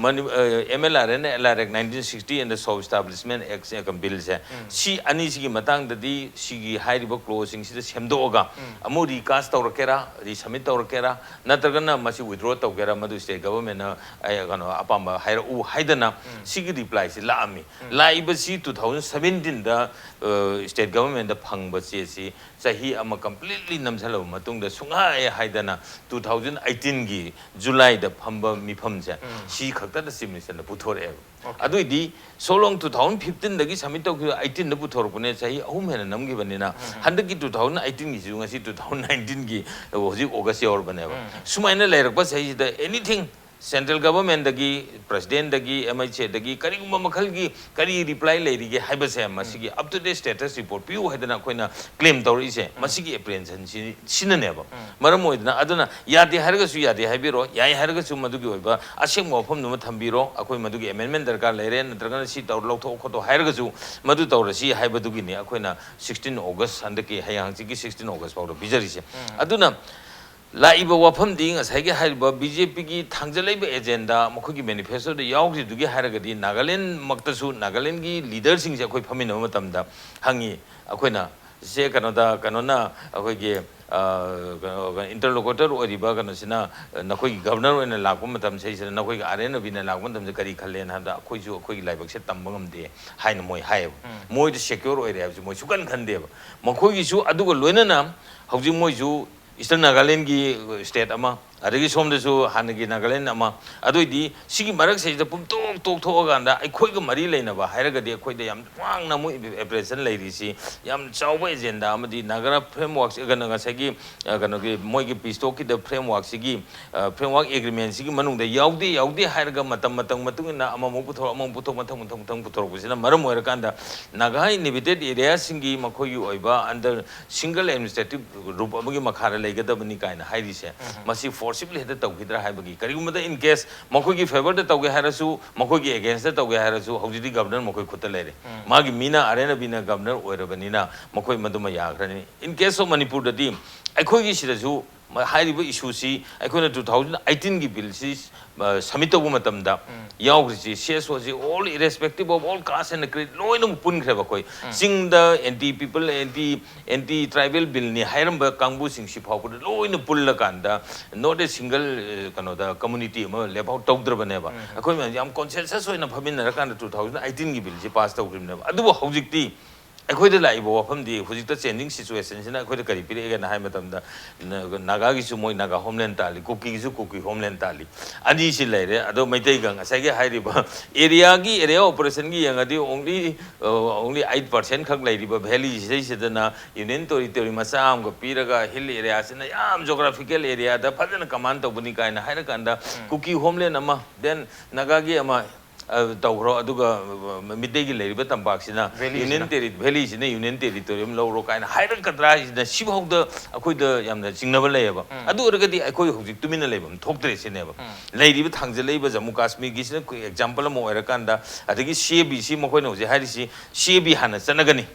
ꯃꯅꯤ-, uh, M L R and L R act nineteen sixty and the Soil Establishment Act ꯁꯦ, ꯕꯤꯜꯁꯦ, ꯁꯤ ꯑꯅꯤꯁꯤꯒꯤ ꯃꯇꯥꯡꯗꯗꯤ ꯁꯤꯒꯤ ꯍꯥꯏꯔꯤꯕ ꯀ꯭ꯂꯣꯖꯁꯤꯡꯁꯤꯗ ꯁꯦꯝꯗꯣꯛꯑꯒ ꯑꯃꯨꯛ ꯔꯤꯀꯥꯁ ꯇꯧꯔꯛꯀꯦꯔꯥ, ꯔꯤꯁꯕꯃꯤꯠ ꯇꯧꯔꯛꯀꯦꯔꯥ, ꯅꯠꯇ꯭ꯔꯒꯅ ꯃꯁꯤ ꯋꯤꯗ꯭ꯔꯣ ꯇꯧꯒꯦꯔꯥ, ꯃꯗꯨ ꯁ꯭ꯇꯦꯠ ꯒꯚꯔꯟꯃꯦꯟꯅ, ꯑꯩ, ꯀꯩꯅꯣ, ꯑꯄꯥꯝꯕ ꯍꯥꯏꯔꯛꯎ ꯍꯥꯏꯗꯅ ꯁꯤꯒꯤ ꯔꯤꯄ꯭ꯂꯥꯏꯁꯤ ꯂꯥꯛꯑꯝꯃꯤ꯫ ꯂꯥꯛꯏꯕꯁꯤ ꯇꯨ ꯊꯥꯎꯖꯟ ꯁꯕꯦꯟꯇꯤꯟꯗ, ꯑ, ꯁ꯭ꯇꯦꯠ ꯒꯚꯔꯟꯃꯦꯟꯗ ꯐꯪꯕ ꯆꯦꯁꯤ ꯆꯍꯤ ꯑꯃ ꯀꯝꯄ꯭ꯂꯤꯠꯂꯤ ꯅꯝꯁꯤꯜꯂꯕ ꯃꯇꯨꯡꯗ ꯁꯨꯡꯍꯥꯏ ꯍꯥꯏꯗꯅ ꯇꯨ ꯊꯥꯎꯖꯟ ꯑꯩꯠꯇꯤꯟꯒꯤ ꯖꯨꯂꯥꯏꯗ ꯐꯝꯕ ꯃꯤꯐꯝꯁꯦ, ꯁꯤ ꯈꯛꯇꯗ ꯆꯤꯐ ꯃꯤꯅꯤꯁꯇꯔꯅ ꯄꯨꯊꯣꯔꯛꯑꯦꯕ꯫ ꯑꯗꯨꯏꯗꯤ so long ꯇꯨ ꯊꯥꯎꯖꯟ ꯐꯤꯐꯇꯤꯟꯗꯒꯤ ꯁꯕꯃꯤꯠ ꯇꯧꯈꯤꯕ ꯑꯩꯠꯇꯤꯟꯗ ꯄꯨꯊꯣꯔꯛꯄꯅꯦ, ꯆꯍꯤ ꯑꯍꯨꯝ ꯍꯦꯟꯅ ꯅꯝꯈꯤꯕꯅꯤꯅ, ꯍꯟꯗꯛꯀꯤ ꯇꯨ ꯊꯥꯎꯖꯟ ꯑꯩꯠꯇꯤꯟꯒꯤꯁꯤꯁꯨ ꯉꯁꯤ ꯇꯨ ꯊꯥꯎꯖꯟ ꯅꯥꯏꯟꯇꯤꯟꯒꯤ ꯍꯧꯖꯤꯛ ꯑꯣꯒꯁ ꯌꯧꯔꯕꯅꯦꯕ꯫ ꯁꯨꯃꯥꯏꯅ ꯂꯩꯔꯛꯄ ꯆꯍꯤꯁꯤꯗ ꯑꯦꯅꯤꯊꯤꯡ ꯁꯦꯟꯇ꯭ꯔꯦꯜ ꯒꯚꯔꯟꯃꯦꯟꯗꯒꯤ, ꯄ꯭ꯔꯁꯤꯗꯦꯟꯗꯒꯤ, ꯑꯦꯝ ꯑꯩꯆ ꯑꯦꯗꯒꯤ ꯀꯔꯤꯒꯨꯝꯕ ꯃꯈꯜꯒꯤ ꯀꯔꯤ ꯔꯤꯄ꯭ꯂꯥꯏ ꯂꯩꯔꯤꯒꯦ ꯍꯥꯏꯕꯁꯦ, ꯃꯁꯤꯒꯤ up two date status report ꯄꯤꯌꯨ ꯍꯥꯏꯗꯅ ꯑꯩꯈꯣꯏꯅ ꯀ꯭ꯂꯦꯝ ꯇꯧꯔꯛꯏꯁꯦ, ꯃꯁꯤꯒꯤ ꯑꯦꯄ꯭ꯔꯤꯍꯦꯟꯁꯟꯁꯤ, ꯁꯤꯅꯅꯦꯕ꯫ ꯃꯔꯝ ꯑꯣꯏꯗꯅ, ꯑꯗꯨꯅ ꯌꯥꯗꯦ ꯍꯥꯏꯔꯒꯁꯨ ꯌꯥꯗꯦ ꯍꯥꯏꯕꯤꯔꯣ, ꯌꯥꯏ ꯍꯥꯏꯔꯒꯁꯨ ꯃꯗꯨꯒꯤ ꯑꯣꯏꯕ ꯑꯁꯦꯡꯕ ꯋꯥꯐꯝꯗꯨꯃ ꯊꯝꯕꯤꯔꯣ, ꯑꯩꯈꯣꯏ ꯃꯗꯨꯒꯤ ꯑꯦꯃꯦꯟꯃꯦꯟ ꯗꯔꯀꯥꯔ ꯂꯩꯔꯦ, ꯅꯠꯇ꯭ꯔꯒꯅ ꯁꯤ ꯇꯧꯔ ꯂꯧꯊꯣꯛꯑꯣ ꯈꯣꯠꯇꯣꯛꯑꯣ ꯍꯥꯏꯔꯒꯁꯨ ꯃꯗꯨ ꯇꯧꯔꯁꯤ ꯍꯥꯏꯕꯗꯨꯒꯤꯅꯤ ꯑꯩꯈꯣꯏꯅ ꯁꯤꯛꯁꯇꯤꯟ ꯑꯣꯒꯁ, ꯍꯟꯗꯛꯀꯤ ꯍꯌꯦꯡ ꯍꯪꯆꯤꯠꯀꯤ ꯁꯤꯛꯁꯇꯤꯟ ꯑꯣꯒꯁ ꯐꯥꯎꯗ ꯄꯤꯖꯔꯤꯁꯦ꯫ ꯑꯗꯨꯅ ꯂꯥꯛꯏꯕ ꯋꯥꯐꯝꯗꯤ ꯉꯁꯥꯏꯒꯤ ꯍꯥꯏꯔꯤꯕ ꯕꯤ ꯖꯦ ꯄꯤꯒꯤ ꯊꯥꯡꯖꯜꯂꯛꯏꯕ ꯑꯦꯖꯦꯟꯗꯥ, ꯃꯈꯣꯏꯒꯤ ꯃꯦꯅꯤꯐꯦꯁꯇꯣꯗ ꯌꯥꯎꯈ꯭ꯔꯤꯗꯨꯒꯤ ꯍꯥꯏꯔꯒꯗꯤ ꯅꯥꯒꯥꯂꯦꯟꯃꯛꯇꯁꯨ ꯅꯥꯒꯥꯂꯦꯟꯒꯤ ꯂꯤꯗꯔꯁꯤꯡꯁꯦ ꯑꯩꯈꯣꯏ ꯐꯝꯃꯤꯟꯅꯕ ꯃꯇꯝꯗ ꯍꯪꯉꯤ, ꯑꯩꯈꯣꯏꯅ ꯁꯦ ꯀꯩꯅꯣꯗ, ꯀꯩꯅꯣꯅ ꯑꯩꯈꯣꯏꯒꯤ, ꯑ, ꯀꯩꯅꯣ, ꯏꯟꯇꯔꯂꯣꯀꯨꯇꯔ ꯑꯣꯏꯔꯤꯕ ꯀꯩꯅꯣꯁꯤꯅ, ꯑ, ꯅꯈꯣꯏꯒꯤ ꯒꯚꯔꯅꯔ ꯑꯣꯏꯅ ꯂꯥꯛꯄ ꯃꯇꯝꯁꯤꯗꯩꯁꯤꯗ ꯅꯈꯣꯏꯒꯤ ꯑꯥꯔ ꯑꯦꯟ ꯔꯕꯤꯅ ꯂꯥꯛꯄ ꯃꯇꯝꯁꯤꯗ ꯀꯔꯤ ꯈꯜꯂꯦꯅ ꯍꯥꯏꯕꯗ, ꯑꯩꯈꯣꯏꯁꯨ ꯑꯩꯈꯣꯏꯒꯤ ꯂꯥꯏꯕꯛꯁꯦ ꯇꯝꯕ ꯉꯝꯗꯦ ꯍꯥꯏꯅ ꯃꯣꯏ ꯍꯥꯏꯌꯦꯕ꯫ ꯃꯣꯏꯗ ꯁꯦꯀ꯭ꯌꯣꯔ ꯑꯣꯏꯔꯦ ꯍꯥꯏꯕꯁꯤ ꯃꯣꯏ ꯁꯨꯛꯈꯟ ꯈꯟꯗꯦꯕ꯫ ꯃꯈꯣꯏꯒꯤꯁꯨ ꯑꯗꯨꯒ ꯂꯣꯏꯅꯅ ꯍꯧꯖꯤꯛ ꯃꯣꯏꯁꯨ ꯏꯁꯇꯔꯟ ꯅꯥꯒꯥꯂꯦꯟꯒꯤ ꯁ꯭ꯇꯦꯠ ꯑꯃ, ꯑꯗꯒꯤ ꯁꯣꯝꯗꯁꯨ ꯍꯥꯟꯅꯒꯤ ꯅꯥꯒꯥꯂꯦꯟ ꯑꯃ꯫ ꯑꯗꯨꯏꯗꯤ ꯁꯤꯒꯤ ꯃꯔꯛꯁꯤꯗ ꯄꯨꯝꯇꯣꯛ ꯇꯣꯛꯊꯣꯛꯑꯀꯥꯟꯗ ꯑꯩꯈꯣꯏꯒ ꯃꯔꯤ ꯂꯩꯅꯕ ꯍꯥꯏꯔꯒꯗꯤ ꯑꯩꯈꯣꯏꯗ ꯌꯥꯝ ꯋꯥꯡꯅ ꯃꯣꯏ ꯑꯦꯄ꯭ꯔꯤꯁꯤꯌꯦꯁꯟ ꯂꯩꯔꯤꯁꯤ, ꯌꯥꯝ ꯆꯥꯎꯕ ꯑꯦꯖꯦꯟꯗꯥ ꯑꯃꯗꯤ ꯅꯥꯒꯥ ꯐ꯭ꯔꯦꯝꯋꯥꯔꯛ, ꯀꯩꯅꯣ, ꯉꯁꯥꯏꯒꯤ, ꯑ, ꯀꯩꯅꯣꯒꯤ, ꯃꯣꯏꯒꯤ ꯄꯤꯁ ꯇꯣꯛꯀꯤꯗ ꯐ꯭ꯔꯦꯝꯋꯥꯔꯛꯁꯤꯒꯤ, ꯑ, ꯐ꯭ꯔꯦꯝꯋꯥꯔꯛ ꯑꯦꯒ꯭ꯔꯤꯃꯦꯟꯁꯤꯒꯤ ꯃꯅꯨꯡꯗ ꯌꯥꯎꯗꯦ, ꯌꯥꯎꯗꯦ ꯍꯥꯏꯔꯒ ꯃꯇꯝ, ꯃꯇꯝ ꯃꯇꯨꯡ ꯏꯟꯅ ꯑꯃꯃꯨꯛ ꯄꯨꯊꯣꯔꯛ, ꯑꯃꯃꯨꯛ ꯄꯨꯊꯣꯔꯛ, ꯃꯊꯪ, ꯃꯊꯪ, ꯃꯊꯪ ꯄꯨꯊꯣꯔꯛꯄꯁꯤꯅ ꯃꯔꯝ ꯑꯣꯏꯔꯀꯥꯟꯗ ꯅꯥꯒꯥ ꯏꯟꯍꯦꯕꯤꯇꯦꯠ ꯑꯦꯔꯤꯌꯥꯁꯤꯡꯒꯤ ꯃꯈꯣꯏꯒꯤ ꯑꯣꯏꯕ under single administrative group ꯑꯃꯒꯤ ꯃꯈꯥꯗ ꯂꯩꯒꯗꯕꯅꯤ ꯀꯥꯏꯅ ꯍꯥꯏꯔꯤꯁꯦ, ꯃꯁꯤ ꯐꯣꯔꯁꯤꯕꯂꯤ ꯍꯦꯛꯇ ꯇꯧꯈꯤꯗ꯭ꯔꯥ ꯍꯥꯏꯕꯒꯤ, ꯀꯔꯤꯒꯨꯝꯕꯗ in case ꯃꯈꯣꯏꯒꯤ ꯐꯦꯚꯔꯗ ꯇꯧꯒꯦ ꯍꯥꯏꯔꯁꯨ, ꯃꯈꯣꯏꯒꯤ ꯑꯦꯒꯦꯟꯁꯇ ꯇꯧꯒꯦ ꯍꯥꯏꯔꯁꯨ, ꯍꯧꯖꯤꯛꯇꯤ ꯒꯕꯔꯅꯔ ꯃꯈꯣꯏ ꯈꯨꯠꯇ ꯂꯩꯔꯦ꯫ ꯃꯥꯒꯤ ꯃꯤꯅ, ꯑꯥꯔ ꯑꯦꯟ ꯔꯕꯤꯅ ꯒꯕꯔꯅꯔ ꯑꯣꯏꯔꯕꯅꯤꯅ ꯃꯈꯣꯏ ꯃꯗꯨꯃ ꯌꯥꯈ꯭ꯔꯅꯤ꯫ In case of ꯃꯅꯤꯄꯨꯔꯗꯗꯤ ꯑꯩꯈꯣꯏꯒꯤ ꯁꯤꯗꯁꯨ ꯃ-, ꯍꯥꯏꯔꯤꯕ ꯏꯁꯨꯁꯤ ꯑꯩꯈꯣꯏꯅ two thousand eighteenꯒꯤ ꯕꯤꯜꯁꯤ, ꯑ, ꯁꯕꯃꯤꯠ ꯇꯧꯕ ꯃꯇꯝꯗ ꯌꯥꯎꯈ꯭ꯔꯤꯁꯤ, C S ꯑꯣꯁꯤ all irrespective of all caste and creed ꯂꯣꯏꯅꯃꯛ ꯄꯨꯟꯈ꯭ꯔꯦꯕ ꯑꯩꯈꯣꯏ꯫ ꯆꯤꯡꯗ anti people, anti, anti tribal ꯕꯤꯜꯅꯤ ꯍꯥꯏꯔꯝꯕ ꯀꯥꯡꯕꯨꯁꯤꯡꯁꯤ ꯐꯥꯎꯕꯗ ꯂꯣꯏꯅ ꯄꯨꯜꯂꯀꯥꯟꯗ not a single, ꯑ, ꯀꯩꯅꯣꯗ ꯀꯝꯃꯨꯅꯤꯇꯤ ꯑꯃ ꯂꯦꯞ ꯑꯥꯎꯠ ꯇꯧꯗ꯭ꯔꯕꯅꯦꯕ꯫ ꯑꯩꯈꯣꯏ ꯃꯌꯥꯝ ꯌꯥꯝ ꯀꯣꯟꯁꯦꯟꯁꯁ ꯑꯣꯏꯅ ꯐꯝꯃꯤꯟꯅꯔꯀꯥꯟꯗ two thousand eighteenꯒꯤ ꯕꯤꯜꯁꯤ ꯄꯥꯁ ꯇꯧꯈ꯭ꯔꯤꯕꯅꯦꯕ꯫ ꯑꯗꯨꯕꯨ ꯍꯧꯖꯤꯛꯇꯤ ꯑꯩꯈꯣꯏꯗ ꯂꯥꯛꯏꯕ ꯋꯥꯐꯝꯗꯤ ꯍꯧꯖꯤꯛꯇ ꯆꯦꯟꯖꯤꯡ ꯁꯤꯆꯨꯋꯦꯁꯟꯁꯤꯅ ꯑꯩꯈꯣꯏꯗ ꯀꯔꯤ ꯄꯤꯔꯛꯑꯦꯅ ꯍꯥꯏ ꯃꯇꯝꯗ, ꯅ-, ꯅꯥꯒꯥꯒꯤꯁꯨ ꯃꯣꯏ ꯅꯥꯒꯥ ꯍꯣꯝꯂꯦꯟ ꯇꯥꯜꯂꯤ, ꯀꯨꯀꯤꯒꯤꯁꯨ ꯀꯨꯀꯤ ꯍꯣꯝꯂꯦꯟ ꯇꯥꯜꯂꯤ꯫ ꯑꯅꯤꯁꯤ ꯂꯩꯔꯦ꯫ ꯑꯗꯣ ꯃꯩꯇꯩꯒ ꯉꯁꯥꯏꯒꯤ ꯍꯥꯏꯔꯤꯕ ꯑꯦꯔꯤꯌꯥꯒꯤ, ꯑꯦꯔꯤꯌꯥ ꯑꯣꯄꯔꯦꯁꯟꯒꯤ ꯌꯦꯡꯉꯗꯤ only, ꯑ, only eight percent ꯈꯛ ꯂꯩꯔꯤꯕ ꯚꯦꯂꯤ ꯁꯤꯗꯩꯁꯤꯗꯅ ꯌꯨꯅꯤꯌꯟ ꯇꯦꯔꯤꯇꯣꯔꯤ ꯃꯆꯥ ꯑꯃꯒ ꯄꯤꯔꯒ ꯍꯤꯜ ꯑꯦꯔꯤꯌꯥꯁꯤꯅ ꯌꯥꯝ ꯖꯣꯒ꯭ꯔꯥꯐꯤꯀꯦꯜ ꯑꯦꯔꯤꯌꯥꯗ ꯐꯖꯅ ꯀꯃꯥꯟ ꯇꯧꯕꯅꯤ ꯀꯥꯏꯅ ꯍꯥꯏꯔꯀꯥꯟꯗ ꯀꯨꯀꯤ ꯍꯣꯝꯂꯦꯟ ꯑꯃ, then ꯅꯥꯒꯥꯒꯤ ꯑꯃ, ꯑ, ꯇꯧꯈ꯭ꯔꯣ, ꯑꯗꯨꯒ, ꯑ, ꯃꯤꯇꯩꯒꯤ ꯂꯩꯔꯤꯕ ꯇꯝꯄꯥꯛꯁꯤꯅ ꯚꯦꯂꯤꯁꯤꯅ꯫ ꯌꯨꯅꯤꯌꯟ ꯇꯦꯔꯤ-, ꯚꯦꯂꯤꯁꯤꯅ ꯌꯨꯅꯤꯌꯟ ꯇꯦꯔꯤꯇꯣꯔꯤ ꯑꯃ ꯂꯧꯔꯣ ꯀꯥꯏꯅ ꯍꯥꯏꯔꯛꯀꯗ꯭ꯔꯥ ꯍꯥꯏꯁꯤꯅ ꯁꯤꯐꯥꯎꯗ ꯑꯩꯈꯣꯏꯗ ꯌꯥꯝꯅ ꯆꯤꯡꯅꯕ ꯂꯩꯌꯦꯕ꯫ ꯑꯗꯨ ꯑꯣꯏꯔꯒꯗꯤ ꯑꯩꯈꯣꯏ ꯍꯧꯖꯤꯛ ꯇꯨꯃꯤꯟꯅ ꯂꯩꯐꯝ ꯊꯣꯛꯇ꯭ꯔꯦ ꯁꯤꯅꯦꯕ꯫ ꯂꯩꯔꯤꯕ ꯊꯥꯡꯖꯜꯂꯛꯏꯕ ꯖꯃꯨ ꯀꯥꯁꯃꯤꯔꯒꯤꯁꯤꯅ ꯑꯦꯛꯖꯥꯝꯄꯜ ꯑꯃ ꯑꯣꯏꯔꯀꯥꯟꯗ, ꯑꯗꯒꯤ ꯁꯤ ꯑꯦ ꯕꯤꯁꯤ ꯃꯈꯣꯏꯅ ꯍꯧꯖꯤꯛ ꯍꯥꯏꯔꯤꯁꯤ ꯁꯤ ꯑꯦ ꯕꯤ ꯍꯥꯟꯅ ꯆꯠꯅꯒꯅꯤ꯫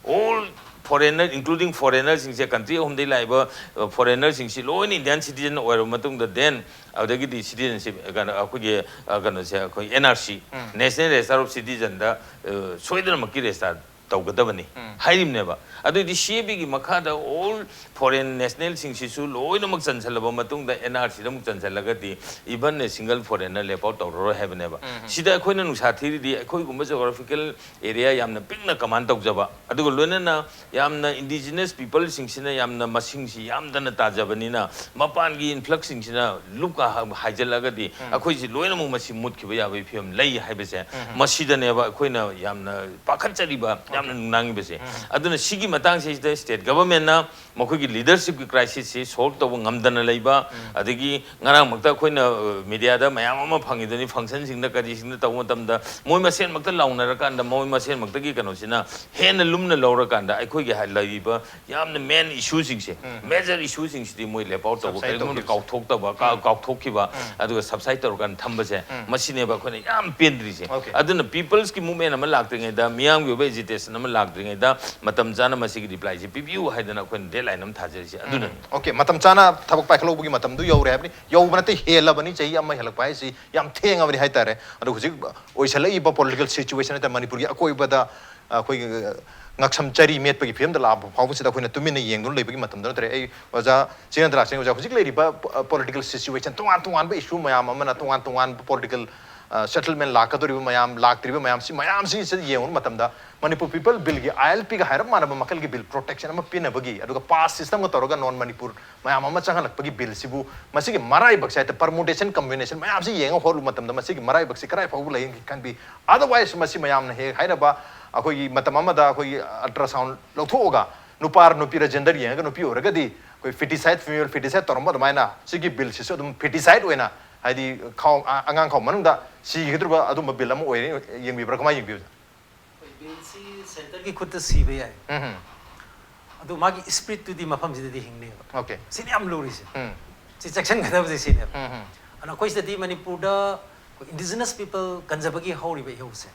All foreigner, including foreigners ꯁꯤꯡꯁꯦ, ꯀꯟꯇ꯭ꯔꯤ ꯑꯍꯨꯝꯗꯒꯤ ꯂꯥꯛꯏꯕ, ꯑ, ꯐꯣꯔꯦꯟꯅꯔꯁꯤꯡꯁꯤ ꯂꯣꯏꯅ ꯏꯟꯗꯤꯌꯥꯟ ꯁꯤꯇꯤꯖꯟ ꯑꯣꯏꯔꯕ ꯃꯇꯨꯡꯗ, then ꯑꯗꯨꯗꯒꯤꯗꯤ ꯁꯤꯇꯤꯖꯟꯁꯤꯞ, ꯀꯩꯅꯣ, ꯑꯩꯈꯣꯏꯒꯤ, ꯑ, ꯀꯩꯅꯣꯁꯦ, ꯑꯩꯈꯣꯏ N R C, National Register of Citizenꯗ, ꯑ, ꯁꯣꯏꯗꯅꯃꯛꯀꯤ ꯔꯦꯖꯤꯁꯇꯥꯔ ꯇꯧꯒꯗꯕꯅꯤ ꯍꯥꯏꯔꯤꯕꯅꯦꯕ꯫ ꯑꯗꯨꯑꯣꯏꯗꯤ ꯁꯤ ꯑꯦ ꯕꯤꯒꯤ ꯃꯈꯥꯗ all foreign nationalꯁꯤꯡꯁꯤꯁꯨ ꯂꯣꯏꯅꯃꯛ ꯆꯟꯁꯤꯜꯂꯕ ꯃꯇꯨꯡꯗ, ꯑꯦꯟ ꯑꯥꯔ ꯁꯤꯗ ꯑꯃꯨꯛ ꯆꯟꯁꯤꯜꯂꯒꯗꯤ even a single foreigner ꯂꯦꯞ ꯑꯥꯎꯠ ꯇꯧꯔꯔꯣꯏ ꯍꯥꯏꯕꯅꯦꯕ꯫ ꯁꯤꯗ ꯑꯩꯈꯣꯏꯅ ꯅꯨꯡꯁꯥ ꯊꯤꯔꯤꯗꯤ ꯑꯩꯈꯣꯏꯒꯨꯝꯕ geographical area ꯌꯥꯝꯅ ꯄꯤꯛꯅ ꯀꯃꯥꯟ ꯇꯧꯖꯕ, ꯑꯗꯨꯒ ꯂꯣꯏꯅꯅ ꯌꯥꯝꯅ indigenous peopleꯁꯤꯡꯁꯤꯅ ꯌꯥꯝꯅ ꯃꯁꯤꯡꯁꯤ ꯌꯥꯝꯗꯅ ꯇꯥꯖꯕꯅꯤꯅ, ꯃꯄꯥꯟꯒꯤ influxꯁꯤꯡꯁꯤꯅ ꯂꯨꯞꯀ ꯍꯥꯏꯖꯤꯜꯂꯒꯗꯤ ꯑꯩꯈꯣꯏꯁꯤ ꯂꯣꯏꯅꯃꯛ ꯃꯁꯤ ꯃꯨꯠꯈꯤꯕ ꯌꯥꯕꯒꯤ ꯐꯤꯕꯝ ꯂꯩ ꯍꯥꯏꯕꯁꯦ, ꯃꯁꯤꯗꯅꯦꯕ ꯑꯩꯈꯣꯏꯅ ꯌꯥꯝꯅ ꯄꯥꯈꯠꯆꯔꯤꯕ, ꯌꯥꯝꯅ ꯅꯨꯡꯅꯥꯡꯉꯤꯕꯁꯦ꯫ ꯑꯗꯨꯅ ꯁꯤꯒꯤ ꯃꯇꯥꯡꯁꯤꯗꯩꯁꯤꯗ state governmentꯅ ꯃꯈꯣꯏꯒꯤ leadershipꯀꯤ crisisꯁꯤ solve ꯇꯧꯕ ꯉꯝꯗꯅ ꯂꯩꯕ, ꯑꯗꯒꯤ ꯉꯔꯥꯡꯃꯛꯇ ꯑꯩꯈꯣꯏꯅ, ꯑ, mediaꯗ ꯃꯌꯥꯝ ꯑꯃ ꯐꯪꯉꯤꯗꯨꯅꯤ, functionꯁꯤꯡꯗ ꯀꯔꯤꯁꯤꯡꯗ ꯇꯧꯕ ꯃꯇꯝꯗ ꯃꯣꯏ ꯃꯁꯦꯟꯃꯛꯇ ꯂꯥꯎꯅꯔꯀꯥꯟꯗ, ꯃꯣꯏ ꯃꯁꯦꯟꯃꯛꯇꯒꯤ ꯀꯩꯅꯣꯁꯤꯅ ꯍꯦꯟꯅ ꯂꯨꯝꯅ ꯂꯧꯔꯀꯥꯟꯗ ꯑꯩꯈꯣꯏꯒꯤ ꯍꯥꯏ-, ꯂꯩꯔꯤꯕ ꯌꯥꯝꯅ main issueꯁꯤꯡꯁꯦ, major issueꯁꯤꯡꯁꯤꯗꯤ ꯃꯣꯏ lap out ꯇꯧꯕ, subside ꯀꯔꯤꯒꯨꯝꯕꯗ ꯇꯧꯈꯤꯕꯁꯦ꯫ ꯀꯥꯎꯊꯣꯛꯇꯕ, ꯀꯥ-, ꯀꯥꯎꯊꯣꯛꯈꯤꯕ, ꯑꯗꯨꯒ subside ꯇꯧꯔꯀꯥꯟꯗ ꯊꯝꯕꯁꯦ, ꯃꯁꯤꯅꯦꯕ ꯑꯩꯈꯣꯏꯅ ꯌꯥꯝ ꯄꯦꯟꯗ꯭ꯔꯤꯁꯦ꯫ Okay꯫ ꯑꯗꯨꯅ peopleꯁꯀꯤ movement ꯑꯃ ꯂꯥꯛꯇ꯭ꯔꯤꯉꯩꯗ, ꯃꯤꯌꯥꯝꯒꯤ ꯑꯣꯏꯕ agitation ꯑꯃ ꯂꯥꯛꯇ꯭ꯔꯤꯉꯩꯗ ꯃꯇꯝ ꯆꯥꯅ ꯃꯁꯤꯒꯤ replyꯁꯦ ꯄꯤꯕꯤꯌꯨ ꯍꯥꯏꯗꯅ ꯑꯩꯈꯣꯏꯅ deadline ꯑꯃ ꯊꯥꯖꯔꯤꯁꯦ ꯑꯗꯨꯅꯅꯤ꯫ Okay, ꯃꯇꯝ ꯆꯥꯅ ꯊꯕꯛ ꯄꯥꯏꯈꯠꯍꯧꯕꯒꯤ ꯃꯇꯝꯗꯨ ꯌꯧꯔꯦ ꯍꯥꯏꯕꯅꯤ꯫ ꯌꯧꯕ ꯅꯠꯇꯦ, ꯍꯦꯜꯂꯕꯅꯤ꯫ ꯆꯍꯤ ꯑꯃ ꯍꯦꯜꯂꯛꯄ ꯍꯥꯏꯁꯤ ꯌꯥꯝ ꯊꯦꯡꯉꯕꯅꯤ ꯍꯥꯏꯇꯥꯔꯦ꯫ ꯑꯗꯣ ꯍꯧꯖꯤꯛ ꯑꯣꯏꯁꯜꯂꯛꯏꯕ political situation ꯍꯥꯏꯇꯥꯔꯦ, ꯃꯅꯤꯄꯨꯔꯒꯤ ꯑꯀꯣꯏꯕꯗ ꯑꯩꯈꯣꯏꯒꯤ ꯉꯛꯁꯝ ꯆꯔꯤ ꯃꯦꯠꯄꯒꯤ ꯐꯤꯕꯝꯗ ꯂꯥꯛꯄ ꯐꯥꯎꯕꯁꯤꯗ ꯑꯩꯈꯣꯏꯅ ꯇꯨꯃꯤꯟꯅ ꯌꯦꯡꯗꯨꯅ ꯂꯩꯕꯒꯤ ꯃꯇꯝꯗꯨ ꯅꯠꯇ꯭ꯔꯦ꯫ ꯑꯩ ꯑꯣꯖꯥ ꯆꯤꯔꯟꯗ꯭ꯔꯥꯁꯤꯡ, ꯑꯣꯖꯥ, ꯍꯧꯖꯤꯛ ꯂꯩꯔꯤꯕ ꯄꯣ-, political situation, ꯇꯣꯉꯥꯟ ꯇꯣꯉꯥꯟꯕ issue ꯃꯌꯥꯝ ꯑꯃꯅ, ꯇꯣꯉꯥꯟ ꯇꯣꯉꯥꯟꯕ political, ꯑ, settlement ꯂꯥꯛꯀꯗꯧꯔꯤꯕ ꯃꯌꯥꯝ, ꯂꯥꯛꯇ꯭ꯔꯤꯕ ꯃꯌꯥꯝꯁꯤ, ꯃꯌꯥꯝꯁꯤꯡꯁꯤꯗ ꯌꯦꯡꯕ ꯃꯇꯝꯗ ꯃꯅꯤꯄꯨꯔ People Billꯒꯤ, ILPꯒ ꯍꯥꯏꯔꯞ ꯃꯥꯟꯅꯕ ꯃꯈꯜꯒꯤ bill protection ꯑꯃ ꯄꯤꯅꯕꯒꯤ, ꯑꯗꯨꯒ pass systemꯒ ꯇꯧꯔꯒ non ꯃꯅꯤꯄꯨꯔ ꯃꯌꯥꯝ ꯑꯃ ꯆꯪꯍꯜꯂꯛꯄꯒꯤ billꯁꯤꯕꯨ, ꯃꯁꯤꯒꯤ ꯃꯔꯥꯏꯕꯛꯁꯦ ꯍꯥꯏꯇꯥꯔꯦ, permutation, combination ꯃꯌꯥꯝꯁꯤ ꯌꯦꯡꯉ ꯍꯣꯠꯂꯨꯕ ꯃꯇꯝꯗ ꯃꯁꯤꯒꯤ ꯃꯔꯥꯏꯕꯛꯁꯤ ꯀꯗꯥꯏ ꯐꯥꯎꯕ ꯂꯩꯒꯦ ꯈꯟꯕꯤ꯫ Otherwise ꯃꯁꯤ ꯃꯌꯥꯝꯅ ꯍꯦꯛ ꯍꯥꯏꯅꯕ ꯑꯩꯈꯣꯏꯒꯤ ꯃꯇꯝ ꯑꯃꯗ ꯑꯩꯈꯣꯏꯒꯤ ultrasound ꯂꯧꯊꯣꯛꯑꯒ ꯅꯨꯄꯥꯔ ꯅꯨꯄꯤꯔ gender ꯌꯦꯡꯉꯒ ꯅꯨꯄꯤ ꯑꯣꯏꯔꯒꯗꯤ ꯑꯩꯈꯣꯏ feticide, female feticide ꯇꯧꯔꯝꯕ ꯑꯗꯨꯃꯥꯏꯅ ꯁꯤꯒꯤ billꯁꯤꯁꯨ ꯑꯗꯨꯝ feticide ꯑꯣꯏꯅ, ꯍꯥꯏꯗꯤ ꯈꯥꯎ-, ꯑ-, ꯑꯉꯥꯡ ꯈꯥꯎ ꯃꯅꯨꯡꯗ ꯁꯤꯒꯗꯧꯔꯤꯕ ꯑꯗꯨꯝꯕ bill ꯑꯃ ꯑꯣꯏꯔꯦ꯫ ꯌꯦꯡꯕꯤꯕ꯭ꯔꯥ? ꯀꯃꯥꯏꯅ ꯌꯦꯡꯕꯤꯕ? ꯑꯩꯈꯣꯏ billꯁꯤ centreꯒꯤ ꯈꯨꯠꯇ ꯁꯤꯕ ꯌꯥꯏ꯫ ꯎꯝ ꯍꯝ꯫ ꯑꯗꯨ ꯃꯥꯒꯤ spiritꯇꯨꯗꯤ ꯃꯐꯝꯁꯤꯗꯗꯤ ꯍꯤꯡꯅꯦꯕ꯫ Okay꯫ ꯁꯤꯅꯤ ꯌꯥꯝ ꯂꯨꯔꯤꯁꯦ꯫ ꯎꯝ꯫ ꯁꯤ ꯆꯦꯛꯁꯤꯟꯒꯗꯕꯁꯦ ꯁꯤꯅꯦꯕ꯫ ꯎꯝ ꯍꯝ꯫ ꯑꯗꯨꯅ ꯑꯩꯈꯣꯏ ꯁꯤꯗꯗꯤ ꯃꯅꯤꯄꯨꯔꯗ ꯑꯩꯈꯣꯏ indigenous people ꯀꯟꯖꯕꯒꯤ ꯍꯧꯔꯤꯕ ꯏꯍꯧꯁꯦ,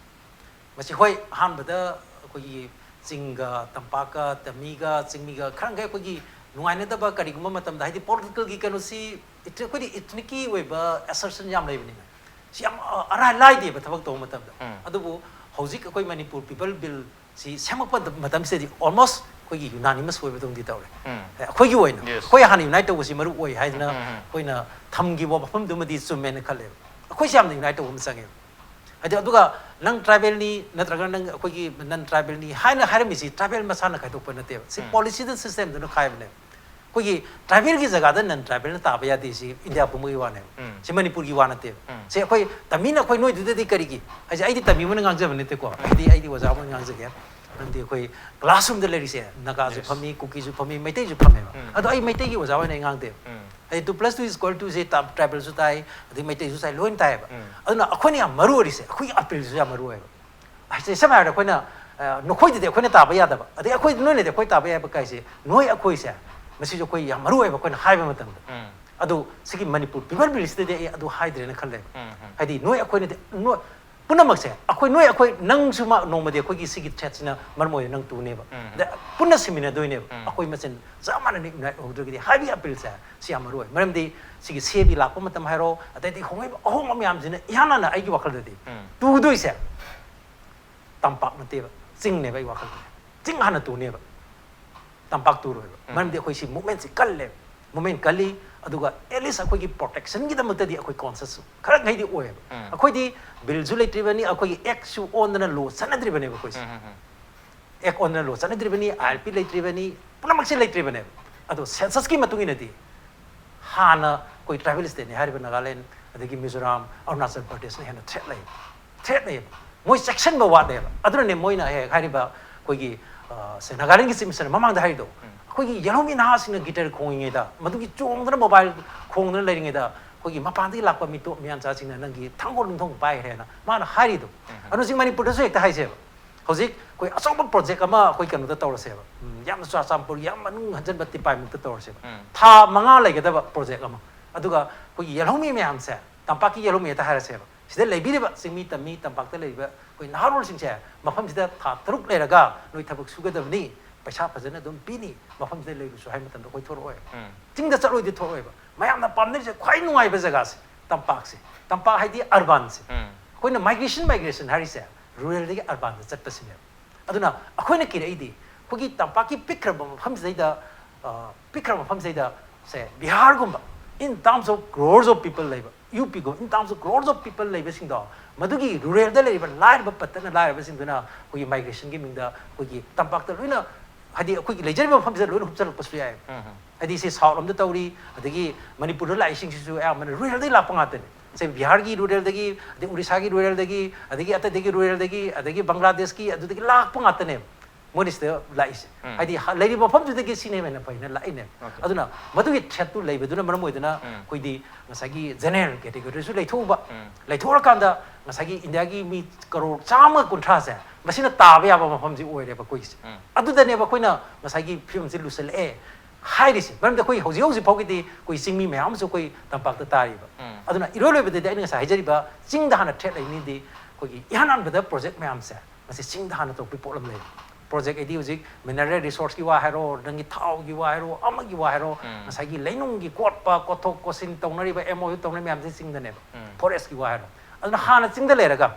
ꯃꯁꯤ ꯍꯣꯏ, ꯑꯍꯥꯟꯕꯗ ꯑꯩꯈꯣꯏꯒꯤ ꯆꯤꯡꯒ ꯇꯝꯄꯥꯛꯀ ꯇꯝꯃꯤꯒ ꯆꯤꯡꯃꯤꯒ ꯈꯔ ꯃꯈꯩ ꯑꯩꯈꯣꯏꯒꯤ ꯅꯨꯡꯉꯥꯏꯅꯗꯕ ꯀꯔꯤꯒꯨꯝꯕ ꯃꯇꯝꯗ, ꯍꯥꯏꯗꯤ politicalꯒꯤ ꯀꯩꯅꯣꯁꯤ, ꯏꯊ-, ꯑꯩꯈꯣꯏꯗꯤ ethnicꯀꯤ ꯑꯣꯏꯕ assertion ꯌꯥꯝ ꯂꯩꯕꯅꯤꯅ, ꯁꯤ ꯌꯥꯝ, ꯑ, ꯑꯔꯥꯏ ꯂꯥꯏꯗꯦꯕ ꯊꯕꯛ ꯇꯧꯕ ꯃꯇꯝꯗ꯫ ꯎꯝ꯫ ꯑꯗꯨꯕꯨ ꯍꯧꯖꯤꯛ ꯑꯩꯈꯣꯏ ꯃꯅꯤꯄꯨꯔ People Bill ꯁꯤ ꯁꯦꯝꯃꯛꯄ ꯃꯇꯝꯁꯤꯗꯗꯤ almost ꯑꯩꯈꯣꯏꯒꯤ unanimous ꯑꯣꯏꯕꯗꯧꯗꯤ ꯇꯧꯔꯦ꯫ ꯎꯝ꯫ ꯑꯩꯈꯣꯏꯒꯤ ꯑꯣꯏꯅ Yes. ꯑꯩꯈꯣꯏ ꯍꯥꯟꯅ unite ꯇꯧꯕꯁꯤ ꯃꯔꯨ ꯑꯣꯏ ꯍꯥꯏꯗꯅ ꯎꯝ, ꯎꯝ, ꯎꯝ꯫ ꯑꯩꯈꯣꯏꯅ ꯊꯝꯈꯤꯕ ꯋꯥꯐꯝꯗꯨꯃꯗꯤ ꯆꯨꯝꯃꯦꯅ ꯈꯜꯂꯦꯕ꯫ ꯑꯩꯈꯣꯏꯁꯤ ꯌꯥꯝꯅ unite ꯇꯧꯕ ꯑꯃ ꯆꯪꯉꯦꯕ꯫ ꯍꯥꯏꯗꯤ ꯑꯗꯨꯒ ꯅꯪ tribalꯅꯤ ꯅꯠꯇ꯭ꯔꯒ ꯅꯪ ꯑꯩꯈꯣꯏꯒꯤ non tribalꯅꯤ ꯍꯥꯏꯅ ꯍꯥꯏꯔꯝꯃꯤꯁꯤ tribal ꯃꯁꯥꯅ ꯈꯥꯏꯗꯣꯛꯄ ꯅꯠꯇꯦꯕ꯫ ꯁꯤ ꯎꯝ꯫ policyꯗ systemꯗꯨꯅ ꯈꯥꯏꯕꯅꯦꯕ꯫ ꯑꯩꯈꯣꯏꯒꯤ tribalꯒꯤ ꯖꯒꯥꯗ non tribalꯅ ꯇꯥꯕ ꯌꯥꯗꯦ ꯁꯤ ꯏꯟꯗꯤꯌꯥ ꯄꯨꯝꯕꯒꯤ ꯋꯥꯅꯦꯕ꯫ ꯎꯝ꯫ ꯁꯤ ꯃꯅꯤꯄꯨꯔꯒꯤ ꯋꯥ ꯅꯠꯇꯦꯕ꯫ ꯎꯝ꯫ ꯁꯤ ꯑꯩꯈꯣꯏ ꯇꯝꯃꯤꯅ ꯑꯩꯈꯣꯏ ꯅꯣꯏꯗꯨꯗꯗꯤ ꯀꯔꯤꯒꯤ ꯍꯥꯏꯁꯦ ꯑꯩꯗꯤ ꯇꯝꯃꯤ ꯑꯃꯅ ꯉꯥꯡꯖꯕ ꯅꯠꯇꯦꯀꯣ꯫ ꯑꯩꯗꯤ ꯑꯩꯗꯤ ꯑꯣꯖꯥ ꯑꯃꯅ ꯉꯥꯡꯖꯒꯦ꯫ ꯃꯔꯝꯗꯤ ꯑꯩꯈꯣꯏ classroomꯗ ꯂꯩꯔꯤꯁꯦ ꯅꯥꯒꯥꯁꯨ Yes. ꯐꯝꯃꯤ, ꯀꯨꯀꯤꯁꯨ ꯐꯝꯃꯤ, ꯃꯩꯇꯩꯁꯨ ꯐꯝꯃꯦꯕ꯫ ꯎꯝ꯫ ꯑꯗꯣ ꯑꯩ ꯃꯩꯇꯩꯒꯤ ꯑꯣꯖꯥ ꯑꯣꯏꯅ ꯑꯩ ꯉꯥꯡꯗꯦꯕ꯫ ꯎꯝ꯫ ꯍꯥꯏꯗꯤ two plus two is equal to ꯁꯦ tribalꯁꯨ ꯇꯥꯏ, ꯑꯗꯩ ꯃꯩꯇꯩꯁꯨ ꯇꯥꯏ, ꯂꯣꯏꯅ ꯇꯥꯏꯌꯦꯕ꯫ ꯎꯝ꯫ ꯑꯗꯨꯅ ꯑꯩꯈꯣꯏꯅ ꯌꯥꯝ ꯃꯔꯨ ꯑꯣꯏꯔꯤꯁꯦ ꯑꯩꯈꯣꯏꯒꯤ appealꯁꯤꯁꯨ ꯌꯥꯝ ꯃꯔꯨ ꯑꯣꯏꯌꯦꯕ꯫ ꯍꯥꯏꯁꯦ ꯁꯝꯅ ꯍꯥꯏꯔꯕꯗ ꯑꯩꯈꯣꯏꯅ ꯑ, ꯅꯈꯣꯏꯗꯗꯤ ꯑꯩꯈꯣꯏꯅ ꯇꯥꯕ ꯌꯥꯗꯕ, ꯑꯗꯩ ꯑꯩꯈꯣꯏ ꯅꯣꯏꯅꯗꯤ ꯑꯩꯈꯣꯏ ꯇꯥꯕ ꯌꯥꯕ ꯀꯥꯏꯁꯦ ꯅꯣꯏ ꯑꯩꯈꯣꯏꯁꯦ ꯃꯁꯤꯁꯨ ꯑꯩꯈꯣꯏ ꯌꯥꯝ ꯃꯔꯨ ꯑꯣꯏꯌꯦꯕ ꯑꯩꯈꯣꯏꯅ ꯍꯥꯏꯕ ꯃꯇꯝꯗ꯫ ꯎꯝ꯫ ꯑꯗꯨ ꯁꯤꯒꯤ ꯃꯅꯤꯄꯨꯔ People Billꯁꯤꯗꯗꯤ ꯑꯩ ꯑꯗꯨ ꯍꯥꯏꯗ꯭ꯔꯦꯅ ꯈꯜꯂꯦꯕ꯫ ꯎꯝ, ꯎꯝ꯫ ꯍꯥꯏꯗꯤ ꯅꯣꯏ ꯑꯩꯈꯣꯏꯅꯗꯤ ꯅꯣꯏ ꯄꯨꯝꯅꯃꯛꯁꯦ ꯑꯩꯈꯣꯏ ꯅꯣꯏ ꯑꯩꯈꯣꯏ ꯅꯪꯁꯨ ꯃꯥ ꯅꯣꯡꯃꯗꯤ ꯑꯩꯈꯣꯏꯒꯤ ꯁꯤꯒꯤ threatꯁꯤꯅ ꯃꯔꯝ ꯑꯣꯏꯔꯒ ꯅꯪ ꯇꯨꯅꯦꯕ꯫ ꯎꯝ꯫ ꯑꯗ ꯄꯨꯟꯅ ꯁꯤꯃꯤꯟꯅꯗꯣꯏꯅꯦꯕ꯫ ꯎꯝ꯫ ꯑꯩꯈꯣꯏ ꯃꯁꯦꯟ ꯆꯞ ꯃꯥꯟꯅꯅ unite ꯑꯣꯏꯍꯧꯗ꯭ꯔꯒꯗꯤ ꯍꯥꯏꯕꯒꯤ appealꯁꯦ ꯁꯤ ꯌꯥꯝ ꯃꯔꯨ ꯑꯣꯏ꯫ ꯃꯔꯝꯗꯤ ꯁꯤꯒꯤ ꯁꯦꯕꯤ ꯂꯥꯛꯄ ꯃꯇꯝ ꯍꯥꯏꯔꯣ, ꯑꯗꯩꯗꯤ ꯍꯣꯡꯂꯛꯏꯕ ꯑꯍꯣꯡꯕ ꯃꯌꯥꯝꯁꯤꯅ ꯏꯍꯥꯟ ꯍꯥꯟꯅ ꯑꯩꯒꯤ ꯋꯥꯈꯜꯗꯗꯤ ꯎꯝ꯫ ꯇꯨꯗꯣꯏꯁꯦ ꯇꯝꯄꯥꯛ ꯅꯠꯇꯦꯕ, ꯆꯤꯡꯅꯦꯕ ꯑꯩ ꯋꯥꯈꯜꯗꯗꯤ꯫ ꯆꯤꯡ ꯍꯥꯟꯅ ꯇꯨꯅꯦꯕ, ꯇꯝꯄꯥꯛ ꯇꯨꯔꯣꯏꯕ꯫ ꯎꯝ꯫ ꯃꯔꯝꯗꯤ ꯑꯩꯈꯣꯏ ꯁꯤ movementꯁꯤ ꯀꯜꯂꯦꯕ, movement ꯀꯜꯂꯤ꯫ ꯑꯗꯨꯒ at least ꯑꯩꯈꯣꯏꯒꯤ protectionꯒꯤꯗꯃꯛꯇꯗꯤ ꯑꯩꯈꯣꯏ conscious ꯈꯔ ꯃꯈꯩꯗꯤ ꯑꯣꯏꯌꯦꯕ꯫ ꯎꯝ꯫ ꯑꯩꯈꯣꯏꯗꯤ billꯁꯨ ꯂꯩꯇ꯭ꯔꯤꯕꯅꯤ, ꯑꯩꯈꯣꯏꯒꯤ actꯁꯨ ꯑꯣꯟꯗꯅ law ꯆꯠꯅꯗ꯭ꯔꯤꯕꯅꯦꯕ ꯑꯩꯈꯣꯏꯁꯦ꯫ ꯎꯝ, ꯎꯝ, ꯎꯝ꯫ Act ꯑꯣꯟꯗꯅ law ꯆꯠꯅꯗ꯭ꯔꯤꯕꯅꯤ, ILP ꯂꯩꯇ꯭ꯔꯤꯕꯅꯤ, ꯄꯨꯝꯅꯃꯛꯁꯦ ꯂꯩꯇ꯭ꯔꯤꯕꯅꯦꯕ꯫ ꯑꯗꯣ censusꯀꯤ ꯃꯇꯨꯡ ꯏꯟꯅꯗꯤ ꯍꯥꯟꯅ ꯑꯩꯈꯣꯏ tribal stateꯅꯤ ꯍꯥꯏꯔꯤꯕ ꯅꯥꯒꯥꯂꯦꯟ, ꯑꯗꯒꯤ ꯃꯤꯖꯣꯔꯥꯝ, ꯑꯔꯨꯅꯥꯆꯜ ꯄ꯭ꯔꯗꯦꯁꯅ ꯍꯦꯟꯅ threat ꯂꯩ, threat ꯂꯩꯌꯦꯕ꯫ ꯃꯣꯏ ꯆꯦꯛꯁꯤꯟꯕ ꯋꯥꯠꯂꯦꯕ꯫ ꯑꯗꯨꯅꯅꯦ ꯃꯣꯏꯅ ꯍꯦꯛ ꯍꯥꯏꯔꯤꯕ ꯑꯩꯈꯣꯏꯒꯤ, ꯑ, ꯁꯦ ꯅꯥꯒꯥꯂꯦꯟꯒꯤ Chief Minister ꯃꯃꯥꯡꯗ ꯍꯥꯏꯔꯤꯗꯣ, ꯎꯝ꯫ ꯑꯩꯈꯣꯏꯒꯤ ꯌꯦꯜꯍꯧꯃꯤ ꯅꯍꯥꯁꯤꯡꯅ guitar ꯈꯣꯡꯉꯤꯉꯩꯗ, ꯃꯗꯨꯒꯤ ꯆꯣꯡꯗꯅ mobile ꯈꯣꯡꯗꯅ ꯂꯩꯔꯤꯉꯩꯗ ꯑꯩꯈꯣꯏꯒꯤ ꯃꯄꯥꯟꯗꯒꯤ ꯂꯥꯛꯄ ꯃꯤꯇꯣꯞ ꯃꯤꯌꯥꯟꯆꯥꯁꯤꯡꯅ ꯅꯪꯒꯤ ꯊꯥꯡꯒꯣꯜ ꯅꯨꯡꯊꯣꯡ ꯄꯥꯏꯈ꯭ꯔꯦꯅ ꯃꯥꯅ ꯍꯥꯏꯔꯤꯗꯣ꯫ ꯎꯝ꯫ ꯑꯗꯨ ꯍꯧꯖꯤꯛ ꯃꯅꯤꯄꯨꯔꯗꯁꯨ ꯍꯦꯛꯇ ꯍꯥꯏꯁꯦꯕ꯫ ꯍꯧꯖꯤꯛ ꯑꯩꯈꯣꯏ ꯑꯆꯧꯕ project ꯑꯃ ꯑꯩꯈꯣꯏ ꯀꯩꯅꯣꯗ ꯇꯧꯔꯁꯦꯕ꯫ ꯎꯝ, ꯌꯥꯝꯅ ꯆꯨꯔꯥꯆꯥꯟꯄꯨꯔ ꯌꯥꯝ ꯃꯅꯨꯡ ꯍꯟꯖꯟꯕ ꯇꯤꯄꯥꯏꯃꯨꯛꯇ ꯇꯧꯔꯁꯦꯕ꯫ ꯎꯝ꯫ ꯊꯥ ꯃꯉꯥ ꯂꯩꯒꯗꯕ project ꯑꯃ꯫ ꯑꯗꯨꯒ ꯑꯩꯈꯣꯏꯒꯤ ꯌꯦꯜꯍꯧꯃꯤ ꯃꯌꯥꯝꯁꯦ, ꯇꯝꯄꯥꯛꯀꯤ ꯌꯦꯜꯍꯧꯃꯤ ꯍꯦꯛꯇ ꯍꯥꯏꯔꯁꯦꯕ꯫ ꯁꯤꯗ ꯂꯩꯕꯤꯔꯤꯕ ꯆꯤꯡꯃꯤ ꯇꯝꯃꯤ ꯇꯝꯄꯥꯛꯇ ꯂꯩꯔꯤꯕ ꯑꯩꯈꯣꯏ ꯅꯍꯥꯔꯣꯜꯁꯤꯡꯁꯦ ꯃꯐꯝꯁꯤꯗ ꯊꯥ ꯇꯔꯨꯛ ꯂꯩꯔꯒ ꯅꯣꯏ ꯊꯕꯛ ꯁꯨꯒꯗꯕꯅꯤ, ꯄꯩꯁꯥ ꯐꯖꯅ ꯑꯗꯨꯝ ꯄꯤꯅꯤ, ꯃꯐꯝꯁꯤꯗ ꯂꯩꯔꯨꯁꯨ ꯍꯥꯏꯕ ꯃꯇꯝꯗ ꯑꯩꯈꯣꯏ ꯊꯣꯔꯛꯑꯣꯏ꯫ ꯎꯝ꯫ ꯆꯤꯡꯗ ꯆꯠꯂꯣꯏꯗꯤ ꯊꯣꯛꯑꯣꯏꯕ꯫ ꯃꯌꯥꯝꯅ ꯄꯥꯝꯅꯔꯤꯁꯦ ꯈ꯭ꯋꯥꯏ ꯅꯨꯡꯉꯥꯏꯕ ꯖꯒꯥꯁꯦ ꯇꯝꯄꯥꯛꯁꯦ꯫ ꯇꯝꯄꯥꯛ ꯍꯥꯏꯗꯤ urbanꯁꯦ꯫ ꯎꯝ꯫ ꯑꯩꯈꯣꯏꯅ migration, migration ꯍꯥꯏꯔꯤꯁꯦ ruralꯗꯒꯤ urbanꯗ ꯆꯠꯄꯁꯤꯅꯦꯕ꯫ ꯑꯗꯨꯅ ꯑꯩꯈꯣꯏꯅ ꯀꯤꯔꯛꯏꯗꯤ ꯑꯩꯈꯣꯏꯒꯤ ꯇꯝꯄꯥꯛꯀꯤ ꯄꯤꯛꯈ꯭ꯔꯕ ꯃꯐꯝꯁꯤꯗꯩꯗ, ꯑ, ꯄꯤꯛꯈ꯭ꯔꯕ ꯃꯐꯝꯁꯤꯗꯩꯗ, ꯁꯦ, ꯕꯤꯍꯥꯔꯒꯨꯝꯕ, in terms of crores of people ꯂꯩꯕ, ꯌꯨ ꯄꯤꯒꯨꯝꯕ, in terms of crores of people ꯂꯩꯕꯁꯤꯡꯗꯣ, ꯃꯗꯨꯒꯤ ꯔꯨꯔꯦꯜꯗ ꯂꯩꯔꯤꯕ ꯂꯥꯏꯔꯕ ꯄꯠꯇꯅ ꯂꯥꯏꯔꯕꯁꯤꯡꯗꯨꯅ ꯑꯩꯈꯣꯏꯒꯤ ꯃꯥꯏꯒ꯭ꯔꯦꯁꯟꯒꯤ ꯃꯤꯡꯗ ꯑꯩꯈꯣꯏꯒꯤ ꯇꯝꯄꯥꯛꯇ ꯂꯣꯏꯅ, ꯍꯥꯏꯗꯤ ꯑꯩꯈꯣꯏꯒꯤ ꯂꯩꯖꯔꯤꯕ ꯃꯐꯝꯁꯤꯗ ꯂꯣꯏꯅ ꯍꯨꯞꯆꯜꯂꯛꯄꯁꯨ ꯌꯥꯏ꯫ ꯍꯥꯏꯗꯤ ꯁꯤ ꯁꯥꯎꯠ ꯂꯣꯝꯗ ꯇꯧꯔꯤ, ꯑꯗꯒꯤ ꯃꯅꯤꯄꯨꯔꯗ ꯂꯥꯛꯏꯁꯤꯡꯁꯤꯁꯨ ꯑꯌꯥꯝꯕꯅ ꯔꯨꯔꯦꯜꯗꯒꯤ ꯂꯥꯛꯄ ꯉꯥꯛꯇꯅꯤ꯫ ꯁꯦ, ꯕꯤꯍꯥꯔꯒꯤ ꯔꯨꯔꯦꯜꯗꯒꯤ, ꯑꯗꯩ ꯎꯔꯤꯁꯥꯒꯤ ꯔꯨꯔꯦꯜꯗꯒꯤ, ꯑꯗꯒꯤ ꯑꯇꯩꯗꯒꯤ ꯔꯨꯔꯦꯜꯗꯒꯤ, ꯑꯗꯒꯤ ꯕꯪꯒ꯭ꯂꯥꯗꯦꯁꯀꯤ, ꯑꯗꯨꯗꯒꯤ ꯂꯥꯛꯄ ꯉꯥꯛꯇꯅꯦꯕ ꯃꯣꯏꯅ ꯁꯤꯗ ꯂꯥꯛꯏꯁꯦ꯫ ꯍꯥꯏꯗꯤ ꯍ-, ꯂꯩꯔꯤꯕ ꯃꯐꯝꯗꯨꯗꯒꯤ ꯁꯤꯅ ꯍꯦꯟꯅ ꯐꯩꯅ ꯂꯥꯛꯏꯅꯦꯕ꯫ ꯑꯗꯨꯅ ꯃꯗꯨꯒꯤ ꯊ꯭ꯔꯦꯠꯇꯨ ꯂꯩꯕꯗꯨꯅ ꯃꯔꯝ ꯑꯣꯏꯗꯨꯅ ꯑꯩꯈꯣꯏꯗꯤ ꯉꯁꯥꯏꯒꯤ ꯖꯦꯅꯦꯔꯦꯜ ꯀꯦꯇꯦꯒꯣꯔꯤꯁꯨ ꯂꯩꯊꯣꯛꯎꯕ, ꯂꯩꯊꯣꯛꯑꯀꯥꯟꯗ ꯉꯁꯥꯏꯒꯤ ꯏꯟꯗꯤꯌꯥꯒꯤ ꯃꯤ ꯀꯔꯣꯔ ꯆꯥꯝꯃ ꯀꯨꯟꯊ꯭ꯔꯥꯁꯦ ꯃꯁꯤꯅ ꯇꯥꯕ ꯌꯥꯕ ꯃꯐꯝꯁꯤ ꯑꯣꯏꯔꯦꯕ ꯑꯩꯈꯣꯏꯒꯤꯁꯦ꯫ ꯑꯗꯨꯗꯅꯦꯕ ꯑꯩꯈꯣꯏꯅ ꯉꯁꯥꯏꯒꯤ ꯐꯤꯕꯝꯁꯤ ꯂꯨꯁꯜꯂꯛꯑꯦ ꯍꯥꯏꯔꯤꯁꯤ꯫ ꯃꯔꯝꯗꯤ ꯑꯩꯈꯣꯏ ꯍꯧꯖꯤꯛ ꯍꯧꯖꯤꯛ ꯐꯥꯎꯒꯤꯗꯤ ꯑꯩꯈꯣꯏ ꯆꯤꯡꯃꯤ ꯃꯌꯥꯝ ꯑꯃꯁꯨ ꯑꯩꯈꯣꯏ ꯇꯝꯄꯥꯛꯇ ꯇꯥꯔꯤꯕ꯫ ꯑꯗꯨꯅ ꯏꯔꯣꯏ ꯂꯣꯏꯕꯗꯗꯤ ꯑꯩꯅ ꯉꯁꯥꯏ ꯍꯥꯏꯖꯔꯤꯕ ꯆꯤꯡꯗ ꯍꯥꯟꯅ ꯊ꯭ꯔꯦꯠ ꯂꯩꯅꯤꯗꯤ ꯑꯩꯈꯣꯏꯒꯤ ꯏꯍꯥꯟ ꯍꯥꯟꯕꯗ ꯄ꯭ꯔꯣꯖꯦꯛ ꯃꯌꯥꯝꯁꯦ ꯃꯁꯤ ꯆꯤꯡꯗ ꯍꯥꯟꯅ ꯇꯧꯕꯒꯤ ꯄꯣꯠ ꯑꯃ ꯂꯩ꯫ ꯄ꯭ꯔꯣꯖꯦꯛ ꯍꯥꯏꯗꯤ ꯍꯧꯖꯤꯛ ꯃꯤꯅꯔꯦꯜ ꯔꯤꯁꯣꯔꯁꯀꯤ ꯋꯥ ꯍꯥꯏꯔꯣ, ꯅꯪꯒꯤ ꯊꯥꯎꯒꯤ ꯋꯥ ꯍꯥꯏꯔꯣ, ꯑꯃꯒꯤ ꯋꯥ ꯍꯥꯏꯔꯣ, ꯉꯁꯥꯏꯒꯤ ꯂꯩꯅꯨꯡꯒꯤ ꯀꯣꯠꯄ, ꯀꯣꯠꯊꯣꯛ ꯀꯣꯠꯁꯤꯟ ꯇꯧꯅꯔꯤꯕ ꯑꯦꯝ ꯑꯣ ꯌꯨ ꯇꯧꯅꯔꯤꯕ ꯃꯌꯥꯝꯁꯦ ꯆꯤꯡꯗꯅꯦꯕ, ꯐꯣꯔꯦꯁꯀꯤ ꯋꯥ ꯍꯥꯏꯔꯣ꯫ ꯑꯗꯨꯅ ꯍꯥꯟꯅ ꯆꯤꯡꯗ ꯂꯩꯔꯒ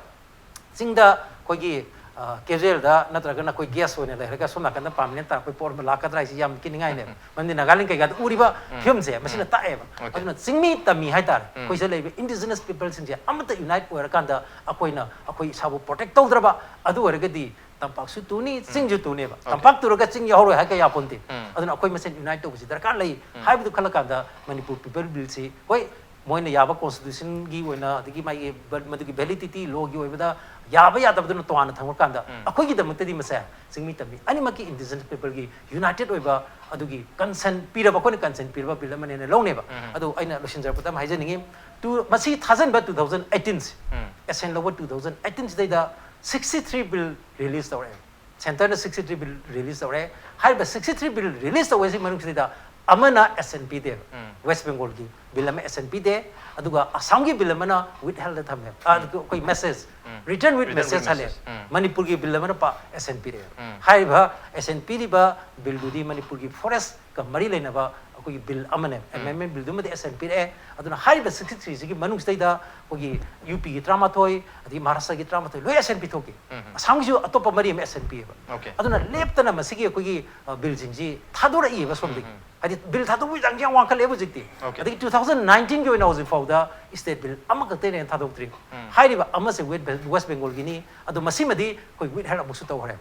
ꯆꯤꯡꯗ ꯑꯩꯈꯣꯏꯒꯤ, ꯑ, ꯀꯦꯖꯨꯋꯦꯜꯗ ꯅꯠꯇ꯭ꯔꯒꯅ ꯑꯩꯈꯣꯏ ꯒꯦꯁ ꯑꯣꯏꯅ ꯂꯩꯔꯒ ꯁꯣꯝ ꯅꯥꯀꯟꯗ ꯄꯥꯔꯃꯤꯅꯦꯟ ꯇꯥꯔꯛꯄꯒꯤ ꯄꯣꯠ ꯑꯃ ꯂꯥꯛꯀꯗ꯭ꯔꯥ ꯍꯥꯏꯁꯤ ꯌꯥꯝ ꯀꯤꯅꯤꯡꯉꯥꯏꯅꯦꯕ꯫ ꯃꯔꯝꯗꯤ ꯅꯥꯒꯥꯂꯦꯟ ꯀꯩꯀꯥꯗ ꯎꯔꯤꯕ ꯐꯤꯕꯝꯁꯦ ꯃꯁꯤꯅ ꯇꯥꯛꯑꯦꯕ꯫ ꯑꯗꯨꯅ ꯆꯤꯡꯃꯤ ꯇꯝꯃꯤ ꯍꯥꯏꯇꯥꯔꯦ, ꯑꯩꯈꯣꯏ ꯁꯤꯗ ꯂꯩꯔꯤꯕ ꯏꯟꯗꯤꯖꯤꯅꯁ ꯄꯤꯄꯜꯁꯤꯡꯁꯦ ꯑꯃꯠꯇ ꯌꯨꯅꯥꯏꯠ ꯑꯣꯏꯔꯀꯥꯟꯗ ꯑꯩꯈꯣꯏꯅ ꯑꯩꯈꯣꯏ ꯏꯁꯥꯕꯨ ꯄ꯭ꯔꯣꯇꯦꯛ ꯇꯧꯗ꯭ꯔꯕ, ꯑꯗꯨ ꯑꯣꯏꯔꯒꯗꯤ ꯇꯝꯄꯥꯛꯁꯨ ꯇꯨꯅꯤ, ꯆꯤꯡꯁꯨ ꯇꯨꯅꯦꯕ꯫ ꯇꯝꯄꯥꯛ ꯇꯨꯔꯒ ꯆꯤꯡ ꯌꯥꯎꯔꯣꯏ ꯍꯥꯏ ꯀꯌꯥ ꯌꯥꯄꯣꯟꯇꯦ꯫ ꯑꯗꯨꯅ ꯑꯩꯈꯣꯏ ꯃꯁꯦꯟ ꯌꯨꯅꯥꯏꯠ ꯇꯧꯕꯁꯤ ꯗꯔꯀꯥꯔ ꯂꯩ ꯍꯥꯏꯕꯗꯨ ꯈꯜꯂꯀꯥꯟꯗ ꯃꯅꯤꯄꯨꯔ ꯄꯤꯄꯜ ꯕꯤꯜꯁꯤ, ꯍꯣꯏ, ꯃꯣꯏꯅ ꯌꯥꯕ ꯀꯣꯟꯁꯇꯤꯇ꯭ꯌꯨꯁꯟꯒꯤ ꯑꯣꯏꯅ, ꯑꯗꯒꯤ ꯃꯥꯒꯤ ꯚꯦ-, ꯃꯗꯨꯒꯤ ꯚꯦꯂꯤꯗꯤꯇꯤ ꯂꯣꯒꯤ ꯑꯣꯏꯕꯗ ꯌꯥꯕ ꯌꯥꯗꯕꯗꯨꯅ ꯇꯣꯉꯥꯟꯅ ꯊꯝꯈ꯭ꯔꯀꯥꯟꯗ, ꯑꯩꯈꯣꯏꯒꯤꯗꯃꯛꯇꯗꯤ ꯃꯁꯦ ꯆꯤꯡꯃꯤ ꯇꯝꯃꯤ ꯑꯅꯤꯃꯛꯀꯤ ꯏꯟꯗꯤꯖꯤꯅꯁ ꯄꯤꯄꯜꯒꯤ ꯌꯨꯅꯥꯏꯇꯦꯠ ꯑꯣꯏꯕ ꯑꯗꯨꯒꯤ ꯀꯟꯁꯔꯟ ꯄꯤꯔꯕ, ꯑꯩꯈꯣꯏꯅ ꯀꯟꯁꯔꯟ ꯄꯤꯔꯕ ꯕꯤꯜ ꯑꯃꯅꯦꯅ ꯂꯧꯅꯦꯕ꯫ ꯑꯗꯨ ꯑꯩꯅ ꯂꯣꯏꯁꯤꯟꯖꯔꯛꯄꯗ ꯑꯃ ꯍꯥꯏꯖꯅꯤꯡꯉꯤ꯫ ꯇꯨ-, ꯃꯁꯤ ꯊꯥꯖꯤꯟꯕ ꯇꯨ ꯊꯥꯎꯖꯟ ꯑꯩꯠꯇꯤꯟꯁꯦ, ꯑꯦꯁꯦꯟ ꯂꯧꯕ ꯇꯨ ꯊꯥꯎꯖꯟ ꯑꯩꯠꯇꯤꯟꯁꯤꯗꯩꯗ ꯁꯤꯛꯁꯇꯤ ꯊ꯭ꯔꯤ ꯕꯤꯜ ꯔꯤꯂꯤꯁ ꯇꯧꯔꯛꯑꯦ꯫ ꯁꯦꯟꯇꯔꯅ ꯁꯤꯛꯁꯇꯤ ꯊ꯭ꯔꯤ ꯕꯤꯜ ꯔꯤꯂꯤꯁ ꯇꯧꯔꯦ꯫ ꯍꯥꯏꯔꯤꯕ ꯁꯤꯛꯁꯇꯤ ꯊ꯭ꯔꯤ ꯕꯤꯜ ꯔꯤꯂꯤꯁ ꯇꯧꯕꯁꯤ ꯃꯅꯨꯡꯁꯤꯗ ꯑꯃꯅ ꯑꯦꯁ ꯑꯦꯟ ꯄꯤꯗꯦꯕ꯫ ꯋꯦꯁ ꯕꯦꯡꯒꯣꯜꯒꯤ ꯕꯤꯜ ꯑꯃ ꯑꯦꯁ ꯑꯦꯟ ꯄꯤꯗꯦ, ꯑꯗꯨꯒ ꯑꯁꯥꯝꯒꯤ ꯕꯤꯜ ꯑꯃꯅ ꯋꯤꯠ ꯍꯦꯜꯗ ꯊꯝꯃꯦꯕ꯫ ꯑ, ꯑꯩꯈꯣꯏ ꯃꯦꯁꯦꯖ, ꯔꯤꯇꯔꯟ ꯋꯤꯠ ꯃꯦꯁꯦꯖ ꯍꯜꯂꯦ꯫ ꯃꯅꯤꯄꯨꯔꯒꯤ ꯕꯤꯜ ꯑꯃꯅ ꯄꯥ-, ꯑꯦꯁ ꯑꯦꯟ ꯄꯤꯔꯛꯑꯦ꯫ ꯍꯥꯏꯔꯤꯕ ꯑꯦꯁ ꯑꯦꯟ ꯄꯤꯔꯤꯕ ꯕꯤꯜꯗꯨꯗꯤ ꯃꯅꯤꯄꯨꯔꯒꯤ ꯐꯣꯔꯦꯁꯀ ꯃꯔꯤ ꯂꯩꯅꯕ ꯑꯩꯈꯣꯏꯒꯤ ꯕꯤꯜ ꯑꯃꯅꯦ, ꯑꯦꯃꯦꯟꯃꯦꯟ ꯕꯤꯜꯗꯨꯃꯗꯤ ꯑꯦꯁꯦꯟ ꯄꯤꯔꯛꯑꯦ꯫ ꯑꯗꯨꯅ ꯍꯥꯏꯔꯤꯕ ꯁꯤꯛꯁꯇꯤ ꯊ꯭ꯔꯤꯁꯤꯒꯤ ꯃꯅꯨꯡꯁꯤꯗꯩꯗ ꯑꯩꯈꯣꯏꯒꯤ ꯌꯨ ꯄꯤꯒꯤ ꯇꯔꯥꯃꯥꯊꯣꯏ, ꯑꯗꯒꯤ ꯃꯍꯥꯔꯥꯁꯇ꯭ꯔꯒꯤ ꯇꯔꯥꯃꯥꯊꯣꯏ, ꯂꯣꯏ ꯑꯦꯁꯦꯟ ꯄꯤꯊꯣꯛꯈꯤ꯫ ꯑꯁꯥꯝꯒꯤꯁꯨ ꯑꯇꯣꯞꯄ ꯃꯔꯤ ꯑꯃ ꯑꯦꯁꯦꯟ ꯄꯤꯌꯦꯕ꯫ Okay. ꯑꯗꯨꯅ ꯂꯦꯞꯇꯅ ꯃꯁꯤꯒꯤ ꯑꯩꯈꯣꯏꯒꯤ ꯑ, ꯕꯤꯜꯁꯤꯡꯁꯤ ꯊꯥꯗꯣꯔꯛꯏꯕ ꯁꯣꯝꯗꯒꯤ꯫ ꯍꯥꯏꯗꯤ ꯕꯤꯜ ꯊꯥꯗꯣꯛꯄꯒꯤ ꯆꯥꯡꯁꯤ ꯌꯥꯝ ꯋꯥꯡꯈꯠꯂꯦꯕ ꯍꯧꯖꯤꯛꯇꯤ꯫ Okay. ꯑꯗꯒꯤ ꯇꯨ ꯊꯥꯎꯖꯟ ꯅꯥꯏꯟꯇꯤꯟꯒꯤ ꯑꯣꯏꯅ ꯍꯧꯖꯤꯛ ꯐꯥꯎꯗ ꯁ꯭ꯇꯦꯠ ꯕꯤꯜ ꯑꯃꯈꯛꯇꯩꯅ ꯍꯦꯟꯅ ꯊꯥꯗꯣꯛꯇ꯭ꯔꯤ꯫ ꯍꯥꯏꯔꯤꯕ ꯑꯃꯁꯦ ꯋꯦꯁ ꯕꯦꯡꯒꯣꯜꯒꯤꯅꯤ꯫ ꯑꯗꯣ ꯃꯁꯤꯃꯗꯤ ꯑꯩꯈꯣꯏ ꯋꯤꯠ ꯍꯦꯜ ꯑꯃꯨꯛꯁꯨ ꯇꯧꯈ꯭ꯔꯦ꯫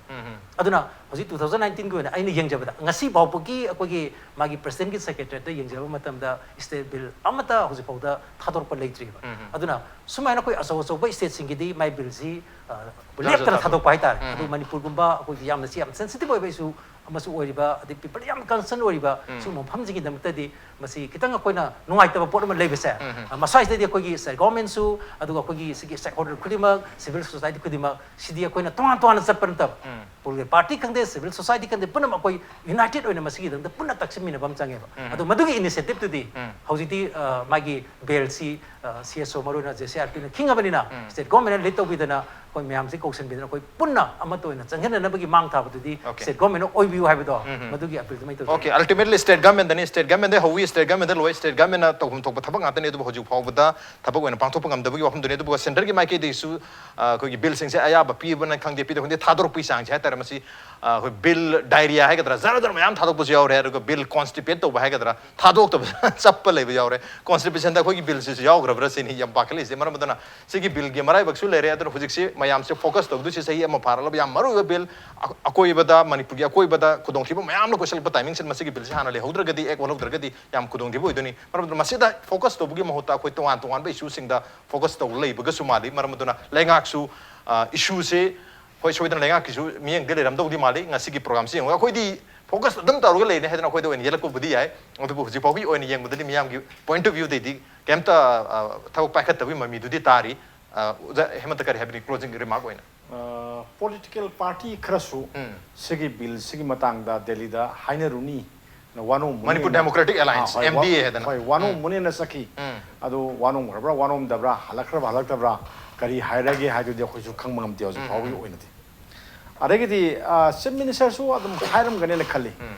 ꯑꯗꯨꯅ ꯍꯧꯖꯤꯛ ꯇꯨ ꯊꯥꯎꯖꯟ ꯅꯥꯏꯟꯇꯤꯟꯒꯤ ꯑꯣꯏꯅ ꯑꯩꯅ ꯌꯦꯡꯖꯕꯗ ꯉꯁꯤ ꯐꯥꯎꯕꯒꯤ ꯑꯩꯈꯣꯏꯒꯤ ꯃꯥꯒꯤ ꯄ꯭ꯔꯁꯤꯗꯦꯟꯒꯤ ꯁꯦꯀ꯭ꯔꯦꯇꯔꯤꯌꯦꯠꯇ ꯌꯦꯡꯖꯕ ꯃꯇꯝꯗ ꯁ꯭ꯇꯦꯠ ꯕꯤꯜ ꯑꯃꯠꯇ ꯍꯧꯖꯤꯛ ꯐꯥꯎꯗ ꯊꯥꯗꯣꯔꯛꯄ ꯂꯩꯇ꯭ꯔꯤꯕ꯫ ꯑꯗꯨꯅ ꯁꯨꯃꯥꯏꯅ ꯑꯩꯈꯣꯏ ꯑꯆꯧ ꯑꯆꯧꯕ ꯁ꯭ꯇꯦꯠꯁꯤꯡꯒꯤꯗꯤ ꯃꯥꯏ ꯕꯤꯜꯁꯤ ꯑ, ꯂꯦꯞꯇꯅ ꯊꯥꯗꯣꯛ- ꯊꯥꯗꯣꯛꯄ ꯍꯥꯏꯇꯥꯔꯦ꯫ ꯑꯗꯨ ꯃꯅꯤꯄꯨꯔꯒꯨꯝꯕ ꯑꯩꯈꯣꯏꯒꯤ ꯌꯥꯝꯅ ꯁꯤ ꯌꯥꯝ ꯁꯦꯟꯁꯤꯇꯤꯚ ꯑꯣꯏꯕ ꯏꯁꯨ ꯑꯃꯁꯨ ꯑꯣꯏꯔꯤꯕ, ꯑꯗꯩ ꯄꯤꯄꯜ ꯌꯥꯝ ꯀꯟꯁꯔꯟ ꯑꯣꯏꯔꯤꯕ ꯁꯤꯒꯨꯝꯕ ꯃꯐꯝꯁꯤꯡꯒꯤꯗꯃꯛꯇꯗꯤ ꯃꯁꯤ ꯈꯤꯇꯪ ꯑꯩꯈꯣꯏꯅ ꯅꯨꯡꯉꯥꯏꯇꯕ ꯄꯣꯠ ꯑꯃ ꯂꯩꯕꯁꯦ, ꯑ, ꯃꯁ꯭ꯋꯥꯏꯁꯤꯗꯗꯤ ꯑꯩꯈꯣꯏꯒꯤ ꯁ꯭ꯇꯦꯠ ꯒꯣꯔꯃꯦꯟꯁꯨ, ꯑꯗꯨꯒ ꯑꯩꯈꯣꯏꯒꯤ ꯁꯤꯒꯤ ꯁ꯭ꯇꯦꯛꯍꯣꯜꯗꯔ ꯈꯨꯗꯤꯡꯃꯛ, ꯁꯤꯚꯤꯜ ꯁꯣꯁꯥꯏꯇꯤ ꯈꯨꯗꯤꯡꯃꯛ, ꯁꯤꯗꯤ ꯑꯩꯈꯣꯏꯅ ꯇꯣꯉꯥꯟ ꯇꯣꯉꯥꯟꯅ ꯆꯠꯄ ꯅꯠꯇꯕ, ꯄꯣꯂꯤꯇꯤꯀꯦꯜ ꯄꯥꯔꯇꯤ ꯈꯪꯗꯦ, ꯁꯤꯚꯤꯜ ꯁꯣꯁꯥꯏꯇꯤ ꯈꯪꯗꯦ, ꯄꯨꯝꯅꯃꯛ ꯑꯩꯈꯣꯏ ꯌꯨꯅꯥꯏꯇꯦꯗ ꯑꯣꯏꯅ ꯃꯁꯤꯒꯤꯗꯃꯛꯇ ꯄꯨꯟꯅ ꯇꯛꯁꯤꯟꯃꯤꯟꯅꯕ ꯑꯃ ꯆꯪꯉꯦꯕ꯫ ꯑꯗꯣ ꯃꯗꯨꯒꯤ ꯏꯅꯤꯁꯤꯌꯦꯇꯤꯚꯇꯨꯗꯤ ꯍꯧꯖꯤꯛꯇꯤ, ꯑ, ꯃꯥꯒꯤ ꯕꯤꯜꯁꯤ, ꯑ, ꯁꯤ ꯑꯦꯁ ꯑꯣ ꯃꯔꯨꯑꯣꯏꯅ ꯖꯦ ꯁꯤ ꯑꯥꯔ ꯄꯤꯅ ꯈꯤꯡꯉꯕꯅꯤꯅ, ꯁ꯭ꯇꯦꯠ ꯒꯣꯔꯃꯦꯟꯅ ꯂꯤꯗ ꯇꯧꯕꯤꯗꯅ ꯑꯩꯈꯣꯏ ꯃꯌꯥꯝꯁꯤ ꯀꯧꯁꯟꯕꯤꯗꯅ ꯑꯩꯈꯣꯏ ꯄꯨꯟꯅ ꯑꯃꯠꯇ ꯑꯣꯏꯅ ꯆꯪꯁꯤꯟꯅꯅꯕꯒꯤ ꯃꯥꯡ ꯊꯥꯕꯗꯨꯗꯤ Okay. ꯁ꯭ꯇꯦꯠ ꯒꯣꯔꯃꯦꯟꯅ ꯑꯣꯏꯕꯤꯌꯨ ꯍꯥꯏꯕꯗꯣ ꯃꯗꯨꯒꯤ ꯑꯄꯤꯜꯗꯨꯃꯩ ꯇꯧꯖꯩ꯫ Okay, ultimately state government ꯗꯅꯤ, state government ꯗ ꯍꯧꯏ, state government ꯗ ꯂꯣꯏ, state government ꯅ ꯇꯧꯐꯝ ꯊꯣꯛꯄ ꯊꯕꯛ ꯉꯥꯛꯇꯅꯤ꯫ ꯑꯗꯨꯕꯨ ꯍꯧꯖꯤꯛ ꯐꯥꯎꯕꯗ ꯊꯕꯛ ꯑꯣꯏꯅ ꯄꯥꯡꯊꯣꯛꯄ ꯉꯝꯗꯕꯒꯤ ꯋꯥꯐꯝꯗꯨꯅꯤ꯫ ꯑꯗꯨꯕꯨ ꯁꯦꯟꯇꯔꯒꯤ ꯃꯥꯏꯀꯩꯗꯒꯤꯁꯨ, ꯑ, ꯑꯩꯈꯣꯏꯒꯤ ꯕꯤꯜꯁꯤꯡꯁꯦ ꯑꯌꯥꯕ ꯄꯤꯕꯅ ꯈꯪꯗꯦ, ꯄꯤꯗꯕ ꯈꯪꯗꯦ, ꯊꯥꯗꯣꯔꯛꯄꯒꯤ ꯆꯥꯡꯁꯦ ꯍꯥꯏꯇꯥꯔꯦ, ꯃꯁꯤ, ꯑ, ꯑꯩꯈꯣꯏ ꯕꯤꯜ ꯗꯥꯏꯔꯤꯌꯥ ꯍꯥꯏꯒꯗ꯭ꯔꯥ, ꯖꯔ ꯖꯔ ꯃꯌꯥꯝ ꯊꯥꯗꯣꯛꯄꯁꯨ ꯌꯥꯎꯔꯦ꯫ ꯑꯗꯨꯒ ꯕꯤꯜ ꯀꯣꯟꯁꯇꯤꯄꯦꯠ ꯇꯧꯕ ꯍꯥꯏꯒꯗ꯭ꯔꯥ, ꯊꯥꯗꯣꯛꯇꯕ ꯆꯞꯄ ꯂꯩꯕ ꯌꯥꯎꯔꯦ꯫ ꯀꯣꯟꯁꯇꯤꯄꯦꯁꯟꯗ ꯑꯩꯈꯣꯏꯒꯤ ꯕꯤꯜꯁꯤꯁꯨ ꯌꯥꯎꯈ꯭ꯔꯕ꯭ꯔꯥ ꯁꯤꯅꯤ ꯌꯥꯝ ꯄꯥꯈꯠꯂꯤꯁꯦ꯫ ꯃꯔꯝ ꯑꯗꯨꯅ ꯁꯤꯒꯤ ꯕꯤꯜꯒꯤ ꯃꯔꯥꯏꯕꯛꯁꯨ ꯂꯩꯔꯦ꯫ ꯑꯗꯨꯅ ꯍꯧꯖꯤꯛꯁꯤ ꯃꯌꯥꯝꯁꯦ ꯐꯣꯀꯁ ꯇꯧꯗꯣꯏꯁꯤ ꯆꯍꯤ ꯑꯃ ꯐꯥꯔꯛꯂꯕ ꯌꯥꯝ ꯃꯔꯨꯑꯣꯏꯕ ꯕꯤꯜ, ꯑ-, ꯑꯀꯣꯏꯕꯗ, ꯃꯅꯤꯄꯨꯔꯒꯤ ꯑꯀꯣꯏꯕꯗ ꯈꯨꯗꯣꯡꯊꯤꯕ ꯃꯌꯥꯝꯅ ꯀꯣꯏꯁꯜꯂꯛꯄ ꯇꯥꯏꯃꯤꯡꯁꯤꯗ ꯃꯁꯤꯒꯤ ꯕꯤꯜꯁꯤ ꯍꯥꯟꯅ ꯂꯩꯍꯧꯗ꯭ꯔꯒꯗꯤ, ꯑꯦꯛ ꯑꯣꯜꯍꯧꯗ꯭ꯔꯒꯗꯤ ꯌꯥꯝ ꯈꯨꯗꯣꯡꯊꯤꯕ ꯑꯣꯏꯗꯣꯏꯅꯤ꯫ ꯃꯔꯝ ꯑꯗꯨꯅ ꯃꯁꯤꯗ ꯐꯣꯀꯁ ꯇꯧꯕꯒꯤ ꯃꯍꯨꯠꯇ ꯑꯩꯈꯣꯏ ꯇꯣꯉꯥꯟ ꯇꯣꯉꯥꯟꯕ ꯏꯁꯨꯁꯤꯡꯗ ꯐꯣꯀꯁ ꯇꯧ ꯂꯩꯕꯒꯁꯨ ꯃꯥꯜꯂꯤ꯫ ꯃꯔꯝ ꯑꯗꯨꯅ ꯂꯩꯉꯥꯛꯁꯨ, ꯑ, ꯏꯁꯨꯁꯦ, ꯍꯣꯏ, ꯁꯣꯏꯗꯅ ꯂꯩꯉꯥꯛꯀꯤꯁꯨ ꯃꯤꯠꯌꯦꯡꯗꯤ ꯂꯩꯔꯝꯗꯧꯗꯤ ꯃꯥꯜꯂꯤ꯫ ꯉꯁꯤꯒꯤ ꯄ꯭ꯔꯣꯒ꯭ꯔꯥꯝꯁꯤ ꯌꯦꯡꯉꯒ ꯑꯩꯈꯣꯏꯗꯤ ꯐꯣꯀꯁ ꯑꯗꯨꯝ ꯇꯧꯔꯒ ꯂꯩꯔꯦ ꯍꯥꯏꯗꯅ ꯑꯩꯈꯣꯏꯗ ꯑꯣꯏꯅ ꯌꯦꯜꯂꯛꯄꯕꯨꯗꯤ ꯌꯥꯏ, ꯑꯗꯨꯕꯨ ꯍꯧꯖꯤꯛ ꯐꯥꯎꯒꯤ ꯑꯣꯏꯅ ꯌꯦꯡꯕꯗꯗꯤ ꯃꯤꯌꯥꯝꯒꯤ ꯄꯣꯏꯟꯠ ꯑꯣꯐ ꯚ꯭ꯌꯨꯗꯩꯗꯤ ꯀꯩꯝꯇ, ꯑ, ꯊꯕꯛ ꯄꯥꯏꯈꯠꯇꯕꯒꯤ ꯃꯃꯤꯗꯨꯗꯤ ꯇꯥꯔꯤ꯫ ꯑ, ꯑꯣꯖꯥ ꯍꯦꯃꯟꯇ ꯀꯔꯤ ꯍꯥꯏꯕꯤꯅꯤ, ꯀ꯭ꯂꯣꯖꯤꯡ ꯔꯤꯃꯥꯔꯛ ꯑꯣꯏꯅ? ꯄꯣꯂꯤꯇꯤꯀꯦꯜ ꯄꯥꯔꯇꯤ ꯈꯔꯁꯨ ꯁꯤꯒꯤ ꯕꯤꯜꯁꯤꯒꯤ ꯃꯇꯥꯡꯗ ꯗꯦꯜꯂꯤꯗ ꯍꯥꯏꯅꯔꯨꯅꯤ, ꯋꯥꯅꯣꯝ ꯃꯅꯤꯄꯨꯔ ꯗꯦꯃꯣꯀ꯭ꯔꯦꯇꯤꯛ ꯑꯦꯂꯥꯏꯟꯁ, ꯍꯣꯏ, ꯑꯦꯝ ꯗꯤ ꯑꯦ ꯋꯥ- ꯍꯥꯏꯗꯅ꯫ ꯍꯣꯏ, ꯋꯥꯅꯣꯝꯕꯅꯦꯅ ꯆꯠꯈꯤ꯫ ꯑꯗꯨ ꯋꯥꯅꯣꯝꯈ꯭ꯔꯕ꯭ꯔꯥ, ꯋꯥꯅꯣꯝꯗꯕ꯭ꯔꯥ, ꯍꯜꯂꯛꯈ꯭ꯔꯕ꯭ꯔꯥ, ꯍꯜꯂꯛꯇꯕ꯭ꯔꯥ, ꯀꯔꯤ ꯍꯥꯏꯔꯒꯦ ꯍꯥꯏꯗꯨꯗꯤ ꯑꯩꯈꯣꯏꯁꯨ ꯈꯪꯕ ꯉꯝꯗꯦ ꯍꯧꯖꯤꯛ ꯐꯥꯎꯕꯒꯤ ꯑꯣꯏꯅꯗꯤ꯫ ꯑꯗꯒꯤꯗꯤ ꯆꯤꯐ ꯃꯤꯅꯤꯁꯇꯔꯁꯨ ꯑꯗꯨꯝ ꯍꯥꯏꯔꯝꯒꯅꯦꯅ ꯈꯜꯂꯤ,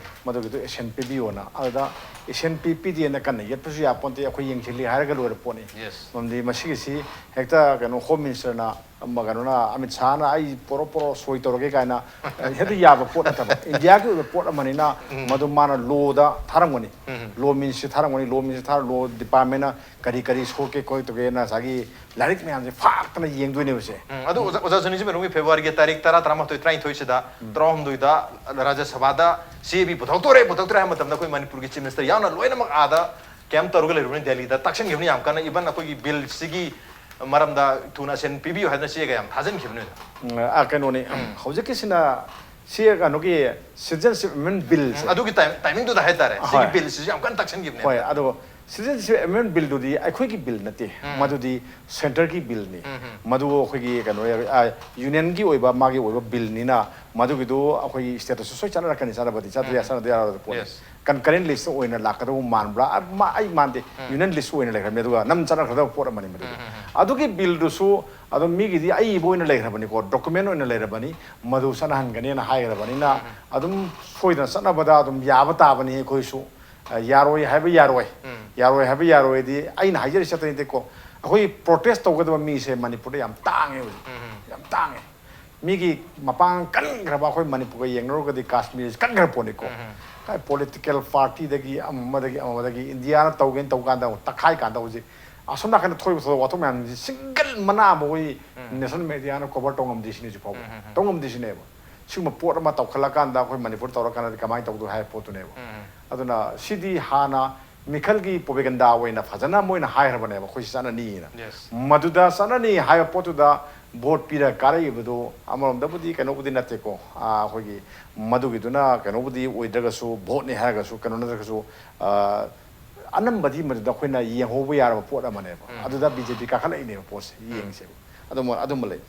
ꯃꯗꯨꯒꯤꯗꯣ ꯑꯦꯛꯁꯟ ꯄꯤꯕꯤꯌꯣꯅ꯫ ꯑꯗꯨꯗ ꯑꯦꯛꯁꯟ ꯄꯤ ꯄꯤꯗꯦꯅ ꯀꯟꯅ ꯌꯦꯠꯄꯁꯨ ꯌꯥꯄꯣꯟꯇꯦ, ꯑꯩꯈꯣꯏ ꯌꯦꯡꯁꯤꯜꯂꯤ ꯍꯥꯏꯔꯒ ꯂꯣꯏꯔ ꯄꯣꯠꯅꯤ꯫ ꯌꯦꯁ꯫ ꯃꯔꯝꯗꯤ ꯃꯁꯤꯒꯤꯁꯤ ꯍꯦꯛꯇ ꯀꯩꯅꯣ ꯍꯣꯝ ꯃꯤꯅꯤꯁꯇꯔꯅ ꯑꯃ ꯀꯩꯅꯣꯅ ꯑꯃꯤꯠ ꯁꯥꯍꯅ ꯑꯩ ꯄꯣꯔꯣ ꯄꯣꯔꯣ ꯁꯣꯏ ꯇꯧꯔꯒꯦ ꯀꯥꯏꯅ ꯍꯦꯛꯇ ꯌꯥꯕ ꯄꯣꯠ ꯅꯠꯇꯕ, ꯏꯟꯗꯤꯌꯥꯒꯤ ꯑꯣꯏꯕ ꯄꯣꯠ ꯑꯃꯅꯤꯅ ꯃꯗꯨ ꯃꯥꯅ ꯂꯣꯗ ꯊꯥꯔꯝꯒꯅꯤ꯫ ꯂꯣ ꯃꯤꯟꯁꯤ ꯊꯥꯔꯝꯒꯅꯤ꯫ ꯂꯣ ꯃꯤꯟꯁꯤ ꯊꯥꯔ ꯂꯣ ꯗꯤꯄꯥꯔꯠꯃꯦꯟꯅ ꯀꯔꯤ ꯀꯔꯤ ꯁꯣꯛꯀꯦ ꯈꯣꯠꯀꯦ ꯇꯧꯒꯦꯅ ꯉꯁꯥꯏꯒꯤ ꯂꯥꯏꯔꯤꯛ ꯃꯌꯥꯝꯁꯦ ꯐꯥꯛꯇꯅ ꯌꯦꯡꯗꯣꯏꯅꯦꯕꯁꯦ꯫ ꯎꯝ, ꯑꯗꯨ ꯑꯣꯖꯥ, ꯑꯣꯖꯥ ꯖꯣꯅꯤꯁꯤ ꯃꯦꯗꯝꯒꯤ ꯐꯦꯕ꯭ꯔꯨꯋꯥꯔꯤꯒꯤ ꯇꯥꯔꯤꯛ ꯇꯔꯥ, ꯇꯔꯥꯃꯥꯊꯣꯏ, ꯇꯔꯥꯅꯤꯊꯣꯏꯁꯤꯗ ꯇꯔꯥꯍꯨꯝꯗꯣꯏꯗ ꯔꯥꯖ꯭ꯌ ꯁꯚꯥꯗ ꯁꯤ ꯑꯦ ꯕꯤ ꯄꯨꯊꯣꯛꯇꯣꯔꯦ, ꯄꯨꯊꯣꯛꯇꯣꯔꯦ ꯍꯥꯏꯕ ꯃꯇꯝꯗ ꯑꯩꯈꯣꯏ ꯃꯅꯤꯄꯨꯔꯒꯤ ꯆꯤꯐ ꯃꯤꯅꯤꯁꯇꯔ ꯌꯥꯎꯅ ꯂꯣꯏꯅꯃꯛ ꯑꯥꯗ ꯀꯦꯝꯞ ꯇꯧꯔꯒ ꯂꯩꯔꯨꯕꯅꯤ, ꯗꯦꯜꯂꯤꯗ ꯇꯥꯛꯁꯟꯈꯤꯕꯅꯤ ꯌꯥꯝ ꯀꯟꯅ꯫ ꯏꯚꯟ ꯑꯩꯈꯣꯏꯒꯤ ꯕꯤꯜꯁꯤꯒꯤ ꯃꯔꯝꯗ ꯊꯨꯅ ꯑꯦꯛꯁꯟ ꯄꯤꯕꯤꯌꯨ ꯍꯥꯏꯗꯅ ꯆꯦꯒ ꯌꯥꯝ ꯊꯥꯖꯤꯟꯈꯤꯕꯅꯤ꯫ ꯎꯝ, ꯑ, ꯀꯩꯅꯣꯅꯤ, ꯍꯧꯖꯤꯛꯀꯤꯁꯤꯅ ꯁꯤ ꯀꯩꯅꯣꯒꯤ ꯁꯤꯇꯤꯖꯦꯟꯁꯤꯞ ꯑꯦꯃꯦꯟꯃꯦꯟ ꯕꯤꯜꯁꯦ꯫ ꯑꯗꯨꯒꯤ ꯇꯥꯏꯝ-, ꯇꯥꯏꯃꯤꯡꯗꯨꯗ ꯍꯥꯏꯇꯥꯔꯦ, ꯁꯤꯒꯤ ꯍꯣꯏ꯫ ꯕꯤꯜꯁꯤꯁꯨ ꯌꯥꯝ ꯀꯟꯅ ꯇꯥꯛꯁꯟꯈꯤꯕꯅꯦ꯫ ꯍꯣꯏ, ꯑꯗꯣ ꯁꯤꯇꯤꯖꯦꯟꯁꯤꯞ ꯑꯦꯃꯦꯟꯃꯦꯟ ꯕꯤꯜꯗꯨꯗꯤ ꯑꯩꯈꯣꯏꯒꯤ ꯕꯤꯜ ꯅꯠꯇꯦ, ꯃꯗꯨꯗꯤ ꯁꯦꯟꯇꯔꯒꯤ ꯕꯤꯜꯅꯤ꯫ ꯃꯗꯨ ꯑꯩꯈꯣꯏꯒꯤ ꯀꯩꯅꯣ, ꯑ, ꯌꯨꯅꯤꯌꯟꯒꯤ ꯑꯣꯏꯕ ꯃꯥꯒꯤ ꯑꯣꯏꯕ ꯕꯤꯜꯅꯤꯅ ꯃꯗꯨꯒꯤꯗꯨ ꯑꯩꯈꯣꯏꯒꯤ ꯁ꯭ꯇꯦꯠꯇꯁꯨ ꯁꯣꯏ ꯆꯠꯅꯔꯛꯀꯅꯤ, ꯆꯠꯅꯕꯗꯤ ꯆꯠꯇ ꯌꯥ-, ꯆꯠꯅꯗ ꯌꯥꯔꯣꯏꯗꯕ ꯄꯣꯠꯅꯤ꯫ Yes. ꯀꯟꯀꯔꯦꯟ ꯂꯤꯁꯇ ꯑꯣꯏꯅ ꯂꯥꯛꯀꯗꯧꯕ ꯃꯥꯟꯕ꯭ꯔꯥ? ꯑ, ꯃꯥ-, ꯑꯩ ꯃꯥꯟꯗꯦ꯫ ꯌꯨꯅꯤꯌꯟ ꯂꯤꯁ ꯑꯣꯏꯅ ꯂꯩꯈ꯭ꯔꯕꯅꯤ, ꯑꯗꯨꯒ ꯅꯝ ꯆꯠꯅꯈ꯭ꯔꯗꯕ ꯄꯣꯠ ꯑꯃꯅꯤ ꯃꯗꯨꯗꯤ꯫ ꯑꯗꯨꯒꯤ ꯕꯤꯜꯗꯨꯁꯨ ꯑꯗꯨꯝ ꯃꯤꯒꯤꯗꯤ ꯑꯏꯕ ꯑꯣꯏꯅ ꯂꯩꯈ꯭ꯔꯕꯅꯤꯀꯣ, ꯗꯣꯀꯨꯃꯦꯟ ꯑꯣꯏꯅ ꯂꯩꯔꯕꯅꯤ, ꯃꯗꯨ ꯆꯠꯅꯍꯟꯒꯅꯤꯅ ꯍꯥꯏꯈ꯭ꯔꯕꯅꯤꯅ ꯑꯗꯨꯝ ꯁꯣꯏꯗꯅ ꯆꯠꯅꯕꯗ ꯑꯗꯨꯝ ꯌꯥꯕ ꯇꯥꯕꯅꯤ ꯑꯩꯈꯣꯏꯁꯨ꯫ ꯑ, ꯌꯥꯔꯣꯏ ꯍꯥꯏꯕ ꯌꯥꯔꯣꯏ꯫ ꯌꯥꯔꯣꯏ ꯍꯥꯏꯕ ꯌꯥꯔꯣꯏꯗꯤ ꯑꯩꯅ ꯍꯥꯏꯖꯔꯤꯁꯦ ꯑꯇꯩ ꯅꯠꯇꯦꯀꯣ꯫ ꯑꯩꯈꯣꯏ ꯄ꯭ꯔꯣꯇꯦꯁ ꯇꯧꯒꯗꯕ ꯃꯤꯁꯦ ꯃꯅꯤꯄꯨꯔꯗ ꯌꯥꯝ ꯇꯥꯡꯉꯦ ꯍꯧꯖꯤꯛ꯫ ꯌꯥꯝ ꯇꯥꯡꯉꯦ꯫ ꯃꯤꯒꯤ ꯃꯄꯥꯡ ꯀꯟꯈ꯭ꯔꯕ ꯑꯩꯈꯣꯏ ꯃꯅꯤꯄꯨꯔꯒ ꯌꯦꯡꯅꯔꯨꯔꯒꯗꯤ ꯀꯥꯁꯃꯤꯔꯁꯤ ꯀꯟꯈ꯭ꯔ ꯄꯣꯠꯅꯤꯀꯣ꯫ ꯀꯥꯏ ꯄꯣꯂꯤꯇꯤꯀꯦꯜ ꯄꯥꯔꯇꯤꯗꯒꯤ ꯑꯃ ꯑꯃꯗꯒꯤ ꯑꯃ ꯑꯃꯗꯒꯤ ꯏꯟꯗꯤꯌꯥꯅ ꯇꯧꯒꯦꯅ ꯇꯧ ꯀꯥꯟꯗ ꯑꯃꯨꯛ ꯇꯛꯈꯥꯏ ꯀꯥꯟꯗ ꯍꯧꯖꯤꯛ ꯑꯁꯣꯝ ꯅꯥꯀꯟꯗ ꯊꯣꯛꯏꯕ ꯊꯧꯗꯣꯛ ꯋꯥꯊꯣꯛ ꯃꯌꯥꯝꯁꯤ ꯁꯤꯡꯒꯜ ꯃꯅꯥ ꯑꯃ ꯑꯩꯈꯣꯏ ꯅꯦꯁꯅꯦꯜ ꯃꯦꯗꯤꯌꯥꯅ ꯀꯣꯚꯔ ꯇꯧ ꯉꯝꯗꯦ ꯁꯤꯅꯤ ꯍꯧꯖꯤꯛ ꯐꯥꯎꯕ꯫ ꯇꯧ ꯉꯝꯗꯦ ꯁꯤꯅꯦꯕ꯫ ꯁꯤꯒꯨꯝꯕ ꯄꯣꯠ ꯑꯃ ꯇꯧꯈꯠꯂꯀꯥꯟꯗ ꯑꯩꯈꯣꯏ ꯃꯅꯤꯄꯨꯔ ꯇꯧꯔꯀꯥꯟꯗꯗꯤ ꯀꯃꯥꯏꯅ ꯇꯧꯗꯣꯏ ꯍꯥꯏꯕ ꯄꯣꯠꯇꯨꯅꯦꯕ꯫ ꯑꯗꯨꯅ ꯁꯤꯗꯤ ꯍꯥꯟꯅ ꯃꯤꯈꯜꯒꯤ ꯄ꯭ꯔꯣꯄꯦꯒꯟꯗꯥ ꯑꯣꯏꯅ ꯐꯖꯅ ꯃꯣꯏꯅ ꯍꯥꯏꯈ꯭ꯔꯕꯅꯦꯕ, ꯑꯩꯈꯣꯏ ꯁꯤ ꯆꯠꯅꯅꯤꯅ꯫ Yes. ꯃꯗꯨꯗ ꯆꯠꯅꯅꯤ ꯍꯥꯏꯕ ꯄꯣꯠꯇꯨꯗ ꯚꯣꯠ ꯄꯤꯔꯒ ꯀꯥꯔꯛꯏꯕꯗꯨ ꯑꯃꯔꯣꯝꯗꯕꯨꯗꯤ ꯀꯩꯅꯣꯕꯨꯗꯤ ꯅꯠꯇꯦꯀꯣ, ꯑꯥ, ꯑꯩꯈꯣꯏꯒꯤ ꯃꯗꯨꯒꯤꯗꯨꯅ ꯀꯩꯅꯣꯕꯨꯗꯤ ꯑꯣꯏꯗ꯭ꯔꯒꯁꯨ, ꯚꯣꯠꯅꯤ ꯍꯥꯏꯔꯒꯁꯨ, ꯀꯩꯅꯣ ꯅꯠꯇ꯭ꯔꯒꯁꯨ, ꯑꯥ, ꯑꯅꯝꯕꯗꯤ ꯃꯗꯨꯗ ꯑꯩꯈꯣꯏꯅ ꯌꯦꯡꯍꯧꯕ ꯌꯥꯔꯕ ꯄꯣꯠ ꯑꯃꯅꯦꯕ꯫ ꯑꯗꯨꯗ ꯕꯤ ꯖꯦ ꯄꯤ ꯀꯥꯈꯠꯂꯛꯏꯅꯦꯕ ꯄꯣꯠꯁꯦ, ꯌꯦꯡꯁꯦꯕ꯫ ꯑꯗꯨꯝꯕ, ꯑꯗꯨꯝꯕ ꯂꯩ꯫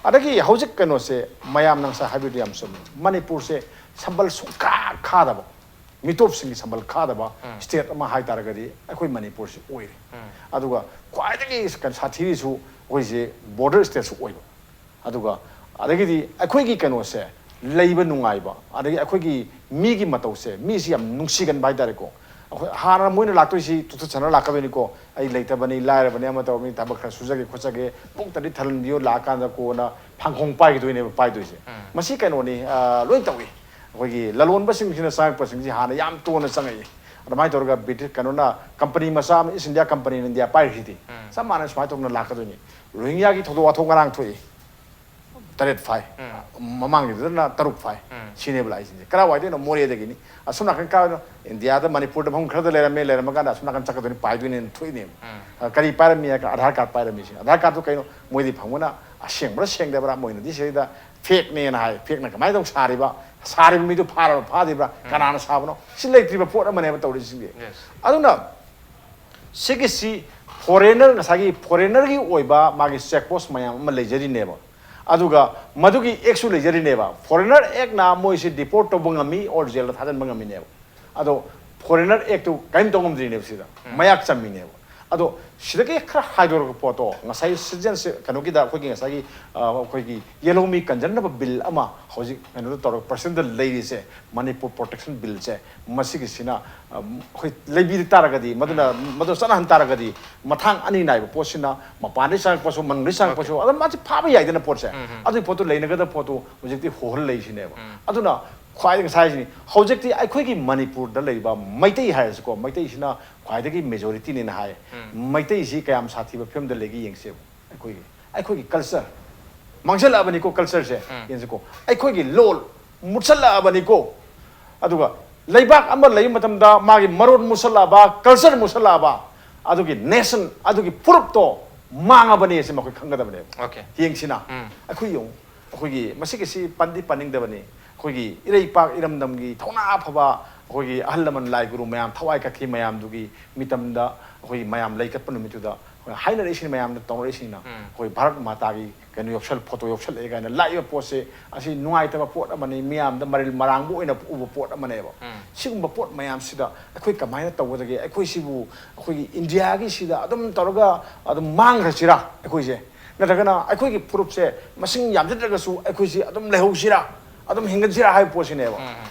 ꯑꯗꯒꯤ ꯍꯧꯖꯤꯛ ꯀꯩꯅꯣꯁꯦ, ꯃꯌꯥꯝꯅ ꯉꯁꯥꯏ ꯍꯥꯏꯕꯤꯗꯨ ꯌꯥꯝ ꯆꯨꯝꯃꯤ꯫ ꯃꯅꯤꯄꯨꯔꯁꯦ ꯁꯝꯕꯜ ꯁꯨꯡꯈꯥ ꯈꯥꯗꯕ, ꯃꯤꯇꯣꯞꯁꯤꯡꯒꯤ ꯁꯝꯕꯜ ꯈꯥꯗꯕ ꯁ꯭ꯇꯦꯠ ꯑꯃ ꯍꯥꯏ ꯇꯥꯔꯒꯗꯤ ꯑꯩꯈꯣꯏ ꯃꯅꯤꯄꯨꯔꯁꯤ ꯑꯣꯏꯔꯦ꯫ ꯑꯗꯨꯒ ꯈ꯭ꯋꯥꯏꯗꯒꯤ ꯁꯥꯊꯤꯔꯤꯁꯨ ꯑꯩꯈꯣꯏꯁꯦ ꯕꯣꯔꯗꯔ ꯁ꯭ꯇꯦꯠꯁꯨ ꯑꯣꯏꯕ꯫ ꯑꯗꯨꯒ ꯑꯗꯒꯤꯗꯤ ꯑꯩꯈꯣꯏꯒꯤ ꯀꯩꯅꯣꯁꯦ, ꯂꯩꯕ ꯅꯨꯡꯉꯥꯏꯕ, ꯑꯗꯒꯤ ꯑꯩꯈꯣꯏꯒꯤ ꯃꯤꯒꯤ ꯃꯇꯧꯁꯦ, ꯃꯤꯁꯤ ꯌꯥꯝ ꯅꯨꯡꯁꯤꯒꯟꯕ ꯍꯥꯏꯇꯥꯔꯦꯀꯣ꯫ ꯑꯩꯈꯣꯏ ꯍꯥꯟꯅ ꯃꯣꯏꯅ ꯂꯥꯛꯇꯣꯏꯁꯤ ꯇꯨꯊꯠꯆꯅ ꯂꯥꯛꯀꯗꯣꯏꯅꯤꯀꯣ, "ꯑꯩ ꯂꯩꯇꯕꯅꯤ, ꯂꯥꯏꯔꯕꯅꯤ, ꯑꯃ ꯇꯧꯔꯕꯅꯤ, ꯊꯕꯛ ꯈꯔ ꯁꯨꯖꯒꯦ ꯈꯣꯠꯆꯒꯦ, ꯄꯨꯛꯇꯗꯤ ꯊꯜꯍꯟꯕꯤꯌꯨ", ꯂꯥꯛꯑꯀꯥꯟꯗ ꯀꯣꯟꯅ ꯐꯥꯡꯈꯣꯡ ꯄꯥꯏꯈꯤꯗꯣꯏꯅꯦꯕ ꯄꯥꯏꯗꯣꯏꯁꯦ꯫ ꯃꯁꯤ ꯀꯩꯅꯣꯅꯤ, ꯑ, ꯂꯣꯏ ꯇꯧꯏ꯫ ꯑꯩꯈꯣꯏꯒꯤ ꯂꯂꯣꯟꯕꯁꯤꯡꯁꯤꯅ ꯆꯪꯉꯛꯄꯁꯤꯡꯁꯤ ꯍꯥꯟꯅ ꯌꯥꯝ ꯇꯣꯟꯅ ꯆꯪꯉꯛꯏ꯫ ꯑꯗꯨꯃꯥꯏꯅ ꯇꯧꯔꯒ ꯕ꯭ꯔꯤꯇꯤꯁ ꯀꯩꯅꯣꯅ, ꯀꯝꯄꯅꯤ ꯃꯆꯥ ꯑꯃ, ꯏꯁ ꯏꯟꯗꯤꯌꯥ ꯀꯝꯄꯅꯤꯅ ꯏꯟꯗꯤꯌꯥ ꯄꯥꯏꯔꯤꯁꯤꯗꯤ ꯆꯞ ꯃꯥꯟꯅ ꯁꯨꯃꯥꯏꯅ ꯇꯧꯗꯅ ꯂꯥꯛꯀꯗꯣꯏꯅꯤ꯫ ꯔꯣꯍꯤꯡꯒ꯭ꯌꯥꯒꯤ ꯊꯧꯗꯣꯛ ꯋꯥꯊꯣꯛ ꯉꯔꯥꯡ ꯊꯣꯛꯏ, ꯇꯔꯦꯠ ꯐꯥꯏ꯫ ꯃꯃꯥꯡꯒꯤꯗꯨꯗꯅ ꯇꯔꯨꯛ ꯐꯥꯏ꯫ ꯁꯤꯅꯦꯕ ꯂꯥꯛꯏꯁꯤꯡꯁꯦ꯫ ꯀꯗꯥꯏꯋꯥꯏꯗꯩꯅꯣ? ꯃꯣꯔꯦꯗꯒꯤꯅꯤ꯫ ꯑꯁꯣꯝ ꯅꯥꯀꯟ ꯀꯥꯏꯗꯅꯣ? ꯏꯟꯗꯤꯌꯥꯗ, ꯃꯅꯤꯄꯨꯔꯗ ꯃꯐꯝ ꯈꯔꯗ ꯂꯩꯔꯝꯃꯦ, ꯂꯩꯔꯝꯃꯀꯥꯟꯗ ꯑꯁꯣꯝ ꯅꯥꯀꯟ ꯆꯠꯀꯗꯣꯏꯅꯤ, ꯄꯥꯏꯗꯣꯏꯅꯦꯅ ꯊꯣꯛꯏꯅꯦꯕ꯫ ꯑ, ꯀꯔꯤ ꯄꯥꯏꯔꯝꯃꯤ ꯍꯥꯏꯔꯒ ꯑꯙꯥꯔ ꯀꯥꯔꯗ ꯄꯥꯏꯔꯝꯃꯤꯁꯦ꯫ ꯑꯙꯥꯔ ꯀꯥꯔꯗꯇꯨ ꯀꯩꯅꯣ? ꯃꯣꯏꯗꯤ ꯐꯪꯕꯅ ꯑꯁꯦꯡꯕ꯭ꯔꯥ ꯁꯦꯡꯗꯕ꯭ꯔꯥ? ꯃꯣꯏꯅꯗꯤ ꯁꯤꯗꯩꯗ ꯐꯦꯛꯅꯦꯅ ꯍꯥꯏ꯫ ꯐꯦꯛꯅ ꯀꯃꯥꯏꯅ ꯇꯧ ꯁꯥꯔꯤꯕ? ꯁꯥꯔꯤꯕ ꯃꯤꯗꯨ ꯐꯥꯔꯕ ꯐꯥꯗ꯭ꯔꯤꯕ꯭ꯔꯥ? ꯀꯅꯥꯅ ꯁꯥꯕꯅꯣ? ꯁꯤ ꯂꯩꯇ꯭ꯔꯤꯕ ꯄꯣꯠ ꯑꯃꯅꯦꯕ ꯇꯧꯔꯤꯁꯤꯡꯁꯦ꯫ ꯑꯗꯨꯅ ꯁꯤꯒꯤꯁꯤ ꯐꯣꯔꯦꯅꯔ, ꯉꯁꯥꯏꯒꯤ ꯐꯣꯔꯦꯅꯔꯒꯤ ꯑꯣꯏꯕ ꯃꯥꯒꯤ ꯆꯦꯛ ꯄꯣꯁ ꯃꯌꯥꯝ ꯑꯃ ꯂꯩꯖꯔꯤꯅꯦꯕ꯫ ꯑꯗꯨꯒ ꯃꯗꯨꯒꯤ ꯑꯦꯛꯁꯨ ꯂꯩꯖꯔꯤꯅꯦꯕ꯫ ꯐꯣꯔꯦꯅꯔ ꯑꯦꯛꯅ ꯃꯣꯏꯁꯤ ꯗꯤꯄꯣꯔꯠ ꯇꯧꯕ ꯉꯝꯃꯤ ꯑꯣꯔ ꯖꯦꯜꯗ ꯊꯥꯖꯤꯟꯕ ꯉꯝꯃꯤꯅꯦꯕ꯫ ꯑꯗꯣ ꯐꯣꯔꯦꯅꯔ ꯑꯦꯛꯇꯨ ꯀꯔꯤꯝ ꯇꯧ ꯉꯝꯗ꯭ꯔꯤꯅꯦꯕ ꯁꯤꯗ꯫ ꯃꯌꯥꯛ ꯆꯝꯃꯤꯅꯦꯕ꯫ ꯑꯗꯣ ꯁꯤꯗꯒꯤ ꯈꯔ ꯍꯥꯏꯗꯣꯔꯛꯄ ꯄꯣꯠꯇꯣ, ꯉꯁꯥꯏ ꯁꯤꯇꯤꯖꯦꯟꯁꯤꯞ ꯀꯩꯅꯣꯒꯤꯗ ꯑꯩꯈꯣꯏꯒꯤ ꯉꯁꯥꯏꯒꯤ, ꯑ, ꯑꯩꯈꯣꯏꯒꯤ ꯌꯦꯜꯍꯧꯃꯤ ꯀꯟꯖꯅꯕ ꯕꯤꯜ ꯑꯃ ꯍꯧꯖꯤꯛ ꯀꯩꯅꯣꯗ ꯇꯧꯔꯒ ꯄ꯭ꯔꯁꯤꯗꯦꯟꯗ ꯂꯩꯔꯤꯁꯦ, ꯃꯅꯤꯄꯨꯔ ꯄ꯭ꯔꯣꯇꯦꯛꯁꯟ ꯕꯤꯜꯁꯦ, ꯃꯁꯤꯒꯤꯁꯤꯅ, ꯑ, ꯑꯩꯈꯣꯏ ꯂꯩꯕꯤꯔ ꯇꯥꯔꯒꯗꯤ, ꯃꯗꯨꯅ, ꯃꯗꯨ ꯆꯠꯅꯍꯟ ꯇꯥꯔꯒꯗꯤ, ꯃꯊꯥꯡ ꯑꯅꯤ ꯅꯥꯏꯕ ꯄꯣꯠꯁꯤꯅ ꯃꯄꯥꯟꯗꯒꯤ ꯆꯪꯉꯛꯄꯁꯨ, ꯃꯅꯨꯡꯗꯒꯤ ꯆꯪꯉꯛꯄꯁꯨ, ꯑꯗꯨꯝ ꯃꯥꯁꯦ ꯐꯥꯕ ꯌꯥꯏꯗꯅ ꯄꯣꯠꯁꯦ꯫ ꯑꯗꯨꯒꯤ ꯄꯣꯠꯇꯨ ꯂꯩꯅꯒꯗꯕ ꯄꯣꯠꯇꯨ ꯍꯧꯖꯤꯛꯇꯤ ꯍꯣꯍꯜ ꯂꯩꯁꯤꯅꯦꯕ꯫ ꯑꯗꯨꯅ ꯈ꯭ꯋꯥꯏꯗꯒꯤ ꯉꯁꯥꯏ ꯍꯥꯏꯁꯤꯅꯤ, ꯍꯧꯖꯤꯛꯇꯤ ꯑꯩꯈꯣꯏꯒꯤ ꯃꯅꯤꯄꯨꯔꯗ ꯂꯩꯔꯤꯕ ꯃꯩꯇꯩ ꯍꯥꯏꯔꯁꯤꯀꯣ, ꯃꯩꯇꯩꯁꯤꯅ ꯈ꯭ꯋꯥꯏꯗꯒꯤ ꯃꯦꯖꯣꯔꯤꯇꯤꯅꯦꯅ ꯍꯥꯏ꯫ ꯃꯩꯇꯩꯁꯤ ꯀꯌꯥꯝ ꯁꯥꯊꯤꯕ ꯐꯤꯕꯝꯗ ꯂꯩꯒꯦ ꯌꯦꯡꯁꯦꯕ꯫ ꯑꯩꯈꯣꯏꯒꯤ, ꯑꯩꯈꯣꯏꯒꯤ ꯀꯜꯆꯔ ꯃꯥꯡꯁꯤꯜꯂꯛꯑꯕꯅꯤꯀꯣ, ꯀꯜꯆꯔꯁꯦ꯫ ꯌꯦꯡꯁꯤꯀꯣ, ꯑꯩꯈꯣꯏꯒꯤ ꯂꯣꯜ ꯃꯨꯠꯁꯜꯂꯛꯑꯕꯅꯤꯀꯣ꯫ ꯑꯗꯨꯒ ꯂꯩꯕꯥꯛ ꯑꯃ ꯂꯩꯕ ꯃꯇꯝꯗ ꯃꯥꯒꯤ ꯃꯔꯣꯟ ꯃꯨꯠꯁꯜꯂꯛꯑꯕ, ꯀꯜꯆꯔ ꯃꯨꯠꯁꯜꯂꯛꯑꯕ, ꯑꯗꯨꯒꯤ ꯅꯦꯁꯟ, ꯑꯗꯨꯒꯤ ꯐꯨꯔꯨꯞꯇꯣ ꯃꯥꯡꯉꯕꯅꯦ ꯁꯤ ꯃꯈꯣꯏ ꯈꯪꯒꯗꯕꯅꯦꯕ꯫ Okay. ꯌꯦꯡꯁꯤꯅ, ꯎꯝ꯫ ꯑꯩꯈꯣꯏ ꯌꯦꯡꯉꯨ, ꯑꯩꯈꯣꯏꯒꯤ ꯃꯁꯤꯒꯤꯁꯤ ꯄꯟꯗꯤ ꯄꯟꯅꯤꯡꯗꯕꯅꯤ꯫ ꯑꯩꯈꯣꯏꯒꯤ ꯏꯔꯩꯄꯥꯛ ꯏꯔꯝꯗꯝꯒꯤ ꯊꯧꯅꯥ ꯐꯕ ꯑꯩꯈꯣꯏꯒꯤ ꯑꯍꯜ ꯂꯃꯟ ꯂꯥꯏ ꯒꯨꯔꯨ ꯃꯌꯥꯝ ꯊꯋꯥꯏ ꯀꯠꯈꯤ ꯃꯌꯥꯝꯗꯨꯒꯤ ꯃꯤꯇꯝꯗ ꯑꯩꯈꯣꯏꯒꯤ ꯃꯌꯥꯝ ꯂꯩ ꯀꯠꯄ ꯅꯨꯃꯤꯠꯇꯨꯗ ꯑꯩꯈꯣꯏ ꯍꯥꯏꯅꯔꯛꯏꯁꯤꯅ, ꯃꯌꯥꯝꯅ ꯇꯧꯅꯔꯛꯏꯁꯤꯅ, ꯑꯩꯈꯣꯏ ꯚꯥꯔꯠ ꯃꯥꯇꯥꯒꯤ ꯀꯩꯅꯣ ꯌꯧꯁꯜ-, ꯐꯣꯇꯣ ꯌꯧꯁꯜꯂꯛꯑꯦ ꯀꯥꯏꯅ ꯂꯥꯛꯏꯕ ꯄꯣꯠꯁꯦ, ꯑꯁꯤ ꯅꯨꯡꯉꯥꯏꯇꯕ ꯄꯣꯠ ꯑꯃꯅꯤ, ꯃꯤꯌꯥꯝꯗ ꯃꯔꯤꯜ ꯃꯔꯥꯡꯕ ꯑꯣꯏꯅ ꯎꯕ ꯄꯣꯠ ꯑꯃꯅꯦꯕ꯫ ꯁꯤꯒꯨꯝꯕ ꯄꯣꯠ ꯃꯌꯥꯝꯁꯤꯗ ꯑꯩꯈꯣꯏ ꯀꯃꯥꯏꯅ ꯇꯧꯒꯗꯒꯦ? ꯑꯩꯈꯣꯏꯁꯤꯕꯨ, ꯑꯩꯈꯣꯏꯒꯤ ꯏꯟꯗꯤꯌꯥꯒꯤꯁꯤꯗ ꯑꯗꯨꯝ ꯇꯧꯔꯒ ꯑꯗꯨꯝ ꯃꯥꯡꯈ꯭ꯔꯁꯤꯔꯥ ꯑꯩꯈꯣꯏꯁꯦ? ꯅꯠꯇ꯭ꯔꯒꯅ ꯑꯩꯈꯣꯏꯒꯤ ꯐꯨꯔꯨꯞꯁꯦ ꯃꯁꯤꯡ ꯌꯥꯝꯖꯗ꯭ꯔꯒꯁꯨ ꯑꯩꯈꯣꯏꯁꯤ ꯑꯗꯨꯝ ꯂꯩꯍꯧꯁꯤꯔꯥ, ꯑꯗꯨꯝ ꯍꯤꯡꯒꯠꯁꯤꯔꯥ ꯍꯥꯏꯕ ꯄꯣꯠꯁꯤꯅꯦꯕ꯫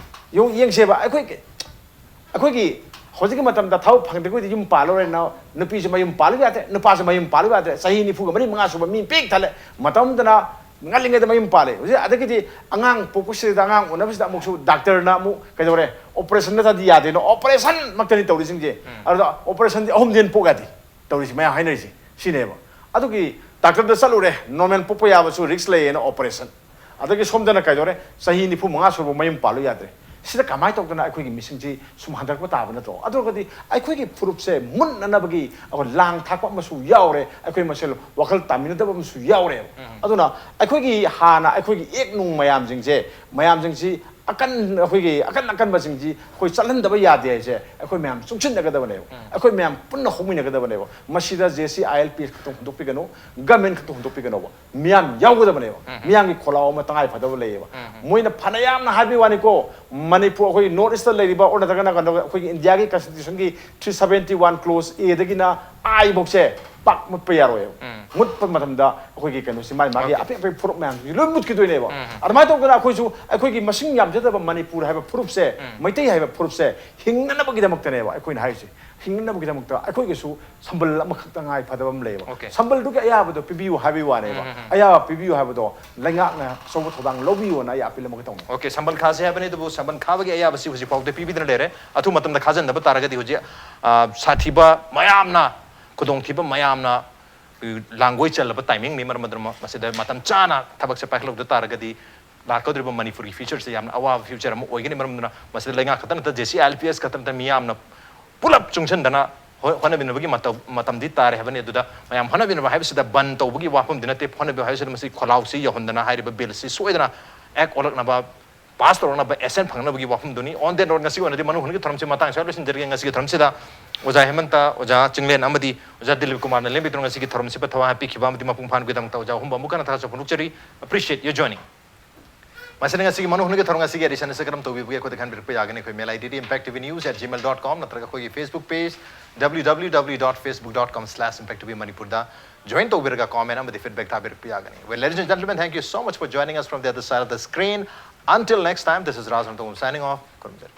ꯌꯦꯡꯉꯨ, ꯌꯦꯡꯁꯦꯕ, ꯑꯩꯈꯣꯏ, ꯑꯩꯈꯣꯏꯒꯤ ꯍꯧꯖꯤꯛꯀꯤ ꯃꯇꯝꯗ ꯊꯕꯛ ꯐꯪꯗ꯭ꯔꯒꯗꯤ ꯌꯨꯝ ꯄꯥꯜꯂꯔꯣꯏꯅ, ꯅꯨꯄꯤꯁꯨ ꯃꯌꯨꯝ ꯄꯥꯜꯂꯨ ꯌꯥꯗ꯭ꯔꯦ, ꯅꯨꯄꯥꯁꯨ ꯃꯌꯨꯝ ꯄꯥꯜꯂꯨ ꯌꯥꯗ꯭ꯔꯦ, ꯆꯍꯤ ꯅꯤꯐꯨꯒ ꯃꯔꯤ ꯃꯉꯥ ꯁꯨꯕ ꯃꯤ ꯄꯤꯛ ꯊꯜꯂꯦ꯫ ꯃꯇꯝꯗꯨꯅ ꯉꯜꯂꯤꯉꯩꯗ ꯃꯌꯨꯝ ꯄꯥꯜꯂꯦ꯫ ꯍꯧꯖꯤꯛ ꯑꯗꯒꯤꯗꯤ ꯑꯉꯥꯡ ꯄꯣꯛꯄꯁꯤꯗ, ꯑꯉꯥꯡ ꯎꯅꯕꯁꯤꯗ ꯑꯃꯨꯛꯁꯨ ꯗꯥꯛꯇꯔꯅ ꯑꯃꯨꯛ ꯀꯩꯗꯧꯔꯦ, ꯑꯣꯄꯔꯦꯁꯟ ꯅꯠꯇ꯭ꯔꯗꯤ ꯌꯥꯗꯦꯅ ꯑꯣꯄꯔꯦꯁꯟ ꯃꯛꯇꯅꯤ ꯇꯧꯔꯤꯁꯤꯡꯁꯦ꯫ ꯑꯗꯨꯗ ꯑꯣꯄꯔꯦꯁꯟꯗꯤ ꯑꯍꯨꯝꯗꯤ ꯍꯦꯟꯅ ꯄꯣꯛ ꯌꯥꯗꯦ ꯇꯧꯔꯤꯁꯤ, ꯃꯌꯥꯝ ꯍꯥꯏꯅꯔꯤꯁꯤ ꯁꯤꯅꯦꯕ꯫ ꯑꯗꯨꯒꯤ ꯗꯥꯛꯇꯔꯗ ꯆꯠꯂꯨꯔꯦ, ꯅꯣꯔꯃꯦꯜ ꯄꯣꯛꯄ ꯌꯥꯕꯁꯨ ꯔꯤꯛꯁ ꯂꯩꯌꯦꯅ ꯑꯣꯄꯔꯦꯁꯟ꯫ ꯑꯗꯒꯤ ꯁꯣꯝꯗꯅ ꯀꯩꯗꯧꯔꯦ, ꯆꯍꯤ ꯅꯤꯐꯨ ꯃꯉꯥ ꯁꯨꯔꯕ ꯃꯌꯨꯝ ꯄꯥꯜꯂꯨ ꯌꯥꯗ꯭ꯔꯦ꯫ ꯁꯤꯗ ꯀꯃꯥꯏꯅ ꯇꯧꯗꯅ ꯑꯩꯈꯣꯏꯒꯤ ꯃꯤꯁꯤꯡꯁꯤ ꯁꯨꯝ ꯍꯟꯊꯔꯛꯄ ꯇꯥꯕ ꯅꯠꯇ꯭ꯔꯣ? ꯑꯗꯨ ꯑꯣꯏꯔꯒꯗꯤ ꯑꯩꯈꯣꯏꯒꯤ ꯐꯨꯔꯨꯞꯁꯦ ꯃꯨꯠꯅꯅꯕꯒꯤ ꯑꯩꯈꯣꯏ ꯂꯥꯡ ꯊꯥꯛꯄ ꯑꯃꯁꯨ ꯌꯥꯎꯔꯦ, ꯑꯩꯈꯣꯏ ꯃꯁꯦꯜ ꯋꯥꯈꯜ ꯇꯥꯃꯤꯟꯅꯗꯕ ꯑꯃꯁꯨ ꯌꯥꯎꯔꯦꯕ꯫ ꯑꯗꯨꯅ ꯑꯩꯈꯣꯏꯒꯤ ꯍꯥꯟꯅ ꯑꯩꯈꯣꯏꯒꯤ ꯏꯌꯦꯛ ꯅꯨꯡ ꯃꯌꯥꯝꯁꯤꯡꯁꯦ, ꯃꯌꯥꯝꯁꯤꯡꯁꯤ ꯑꯀꯟ-, ꯑꯩꯈꯣꯏꯒꯤ ꯑꯀꯟ ꯑꯀꯟꯕꯁꯤꯡꯁꯤ ꯑꯩꯈꯣꯏ ꯆꯠꯍꯟꯗꯕ ꯌꯥꯗꯦ ꯍꯥꯏꯁꯦ ꯑꯩꯈꯣꯏ ꯃꯌꯥꯝ ꯆꯨꯡꯁꯤꯟꯅꯒꯗꯕꯅꯦꯕ꯫ ꯑꯩꯈꯣꯏ ꯃꯌꯥꯝ ꯄꯨꯟꯅ ꯍꯧꯃꯤꯟꯅꯒꯗꯕꯅꯦꯕ꯫ ꯃꯁꯤꯗ J C I L P S ꯈꯛꯇꯪ ꯍꯨꯟꯗꯣꯛꯄꯤꯒꯅꯨ, ꯒꯃꯦꯟ ꯈꯛꯇꯪ ꯍꯨꯟꯗꯣꯛꯄꯤꯒꯅꯣꯕ꯫ ꯃꯤꯌꯥꯝ ꯌꯥꯎꯒꯗꯕꯅꯦꯕ꯫ ꯃꯤꯌꯥꯝꯒꯤ ꯈꯣꯜꯂꯥꯎ ꯑꯃ ꯇꯉꯥꯏ ꯐꯗꯕ ꯂꯩꯌꯦꯕ꯫ ꯃꯣꯏꯅ ꯐꯅ ꯌꯥꯝꯅ ꯍꯥꯏꯕꯒꯤ ꯋꯥꯅꯤꯀꯣ, ꯃꯅꯤꯄꯨꯔ, ꯑꯩꯈꯣꯏꯒꯤ ꯅꯣꯔꯠ ꯏꯁꯇ ꯂꯩꯔꯤꯕ, ꯑꯣꯔ ꯅꯠꯇ꯭ꯔꯒꯅ ꯀꯩꯅꯣ, ꯑꯩꯈꯣꯏꯒꯤ ꯏꯟꯗꯤꯌꯥꯒꯤ ꯀꯟꯁꯇꯤꯇ꯭ꯌꯨꯁꯟꯒꯤ ꯊ꯭ꯔꯤ ꯁꯕꯦꯟꯇꯤ ꯋꯥꯟ ꯀ꯭ꯂꯣꯁ ꯑꯦꯗꯒꯤꯅ ꯑꯥꯏ ꯐꯧꯁꯦ ꯄꯥꯛ ꯃꯨꯠꯄ ꯌꯥꯔꯣꯏꯕ꯫ ꯃꯨꯠꯄ ꯃꯇꯝꯗ ꯑꯩꯈꯣꯏꯒꯤ ꯀꯩꯅꯣꯁꯤ, ꯃꯥꯒꯤ ꯃꯥꯒꯤ ꯑꯣꯀꯦ꯫ ꯑꯄꯤꯛ ꯑꯄꯤꯛ ꯐꯨꯔꯨꯞ ꯃꯌꯥꯝꯁꯤ ꯂꯣꯏ ꯃꯨꯠꯈꯤꯗꯣꯏꯅꯦꯕ꯫ ꯑꯗꯨꯃꯥꯏꯅ ꯇꯧꯗꯅ ꯑꯩꯈꯣꯏꯁꯨ ꯑꯩꯈꯣꯏꯒꯤ ꯃꯁꯤꯡ ꯌꯥꯝꯖꯗꯕ ꯃꯅꯤꯄꯨꯔ ꯍꯥꯏꯕ ꯐꯨꯔꯨꯞꯁꯦ, ꯃꯩꯇꯩ ꯍꯥꯏꯕ ꯐꯨꯔꯨꯞꯁꯦ ꯍꯤꯡꯅꯅꯕꯒꯤꯗꯃꯛꯇꯅꯦꯕ ꯑꯩꯈꯣꯏꯅ ꯍꯥꯏꯔꯤꯁꯦ꯫ ꯍꯤꯡꯅꯅꯕꯒꯤꯗꯃꯛꯇ ꯑꯩꯈꯣꯏꯒꯤꯁꯨ ꯁꯝꯕꯜ ꯑꯃꯈꯛ ꯇꯉꯥꯏ ꯐꯗꯕ ꯑꯃ ꯂꯩꯌꯦꯕ꯫ ꯑꯣꯀꯦ꯫ ꯁꯝꯕꯜꯗꯨꯒꯤ ꯑꯌꯥꯕꯗꯣ ꯄꯤꯕꯤꯌꯨ ꯍꯥꯏꯕꯒꯤ ꯋꯥꯅꯦꯕ꯫ ꯑꯌꯥꯕ ꯄꯤꯕꯤꯌꯨ ꯍꯥꯏꯕꯗꯣ ꯂꯩꯉꯥꯛꯅ ꯑꯆꯧꯕ ꯊꯧꯗꯥꯡ ꯂꯧꯕꯤꯌꯨꯅ ꯑꯩ ꯑꯄꯤꯜ ꯑꯃꯒ ꯇꯧꯅꯤ꯫ ꯑꯣꯀꯦ, ꯁꯝꯕꯜ ꯈꯥꯁꯦ ꯍꯥꯏꯕꯅꯤ, ꯑꯗꯨꯕꯨ ꯁꯝꯕꯜ ꯈꯥꯕꯒꯤ ꯑꯌꯥꯕꯁꯤ ꯍꯧꯖꯤꯛ ꯐꯥꯎꯗ ꯄꯤꯕꯤꯗꯅ ꯂꯩꯔꯦ꯫ ꯑꯊꯨꯕ ꯃꯇꯝꯗ ꯈꯥꯖꯤꯟꯗꯕ ꯇꯥꯔꯒꯗꯤ ꯍꯧꯖꯤꯛ, ꯑ, ꯁꯥꯊꯤꯕ ꯃꯌꯥꯝꯅ, ꯈꯨꯗꯣꯡꯊꯤꯕ ꯃꯌꯥꯝꯅ, ꯑ, ꯂꯥꯡꯒꯣꯏ ꯆꯜꯂꯕ ꯇꯥꯏꯃꯤꯡꯅꯤ꯫ ꯃꯔꯝ ꯑꯗꯨꯅ ꯃ-, ꯃꯁꯤꯗ ꯃꯇꯝ ꯆꯥꯅ ꯊꯕꯛꯁꯦ ꯄꯥꯏꯈꯠꯍꯧꯗ ꯇꯥꯔꯒꯗꯤ ꯂꯥꯛꯀꯗꯧꯔꯤꯕ ꯃꯅꯤꯄꯨꯔꯒꯤ ꯐ꯭ꯌꯨꯆꯔꯁꯦ ꯌꯥꯝꯅ ꯑꯋꯥꯕ ꯐ꯭ꯌꯨꯆꯔ ꯑꯃ ꯑꯣꯏꯒꯅꯤ꯫ ꯃꯔꯝ ꯑꯗꯨꯅ ꯃꯁꯤꯗ ꯂꯩꯉꯥꯛ ꯈꯛꯇ ꯅꯠꯇ, J C I L P S ꯈꯛꯇ ꯅꯠꯇ, ꯃꯤꯌꯥꯝꯅ ꯄꯨꯂꯞ ꯆꯨꯡꯁꯤꯟꯗꯅ ꯍꯣ-, ꯍꯣꯠꯅꯃꯤꯟꯅꯕꯒꯤ ꯃꯇꯧ-, ꯃꯇꯝꯗꯤ ꯇꯥꯔꯦ ꯍꯥꯏꯕꯅꯤ꯫ ꯑꯗꯨꯗ ꯃꯌꯥꯝ ꯍꯣꯠꯅꯃꯤꯟꯅꯕ ꯍꯥꯏꯕꯁꯤꯗ ꯕꯟ ꯇꯧꯕꯒꯤ ꯋꯥꯐꯝꯗꯤ ꯅꯠꯇꯦ꯫ ꯍꯣꯠꯅꯕꯤꯌꯨ ꯍꯥꯏꯕꯁꯤꯗ ꯃꯁꯤ ꯈꯣꯜꯂꯥꯎꯁꯤ ꯌꯧꯍꯟꯗꯅ ꯍꯥꯏꯔꯤꯕ ꯕꯤꯜꯁꯤ ꯁꯣꯏꯗꯅ ꯑꯦꯛ ꯑꯣꯜꯂꯛꯅꯕ, ꯄꯥꯁ ꯇꯧꯔꯛꯅꯕ, ꯑꯦꯁꯦꯟ ꯐꯪꯅꯕꯒꯤ ꯋꯥꯐꯝꯗꯨꯅꯤ꯫ On that note, ꯉꯁꯤꯒꯤ ꯑꯣꯏꯅꯗꯤ ꯃꯅꯨꯡ ꯍꯨꯠꯅꯒꯤ ꯊꯧꯔꯝꯁꯤ ꯃꯇꯥꯡ ꯁ꯭ꯋꯥꯏꯗ ꯂꯣꯏꯁꯤꯟꯖꯔꯒꯦ꯫ ꯉꯁꯤꯒꯤ ꯊꯧꯔꯝꯁꯤꯗ ꯑꯣꯖꯥ ꯍꯦꯃꯟꯇ, ꯑꯣꯖꯥ ꯆꯤꯡꯂꯦꯟ ꯑꯃꯗꯤ ꯑꯣꯖꯥ ꯗꯤꯂꯤꯞ ꯀꯨꯃꯥꯔꯅ ꯂꯦꯝꯕꯤꯗꯨꯅ ꯉꯁꯤꯒꯤ ꯊꯧꯔꯝꯁꯤꯕ ꯊꯋꯥꯏ ꯍꯥꯞꯄꯤꯈꯤꯕ ꯑꯃꯗꯤ ꯃꯄꯨꯡ ꯐꯥꯍꯟꯕꯒꯤꯗꯃꯛꯇ ꯑꯣꯖꯥ ꯑꯍꯨꯝꯕꯨ ꯑꯃꯨꯛ ꯍꯟꯅ ꯊꯥꯒꯠꯆꯕ ꯐꯣꯡꯗꯣꯛꯆꯔꯤ꯫ Appreciate your joining. ꯃꯁꯤꯅ ꯉꯁꯤꯒꯤ ꯃꯅꯨꯡ ꯍꯨꯠꯅꯒꯤ ꯊꯧꯔꯝ ꯑꯁꯤꯒꯤ edition ꯑꯁꯤ ꯀꯔꯝ ꯇꯧꯕꯤꯕꯒꯦ ꯑꯩꯈꯣꯏꯗ ꯈꯟꯕꯤꯔꯛꯄ ꯌꯥꯒꯅꯤ꯫ ꯑꯩꯈꯣꯏ mail ID D impact T V news at gmail dot com ꯅꯠꯇ꯭ꯔꯒ ꯑꯩꯈꯣꯏꯒꯤ Facebook page W W W dot facebook dot com slash impact T V Manipur ꯗ join ꯇꯧꯕꯤꯔꯒ comment ꯑꯃꯗꯤ feedback ꯊꯥꯕꯤꯔꯛꯄ ꯌꯥꯒꯅꯤ꯫ Well, ladies and gentlemen, thank you so much for joining us from the other side of the screen. Until next time, this is Raj Ramtongam signing off. ꯈꯨꯔꯨꯝꯖꯔꯤ꯫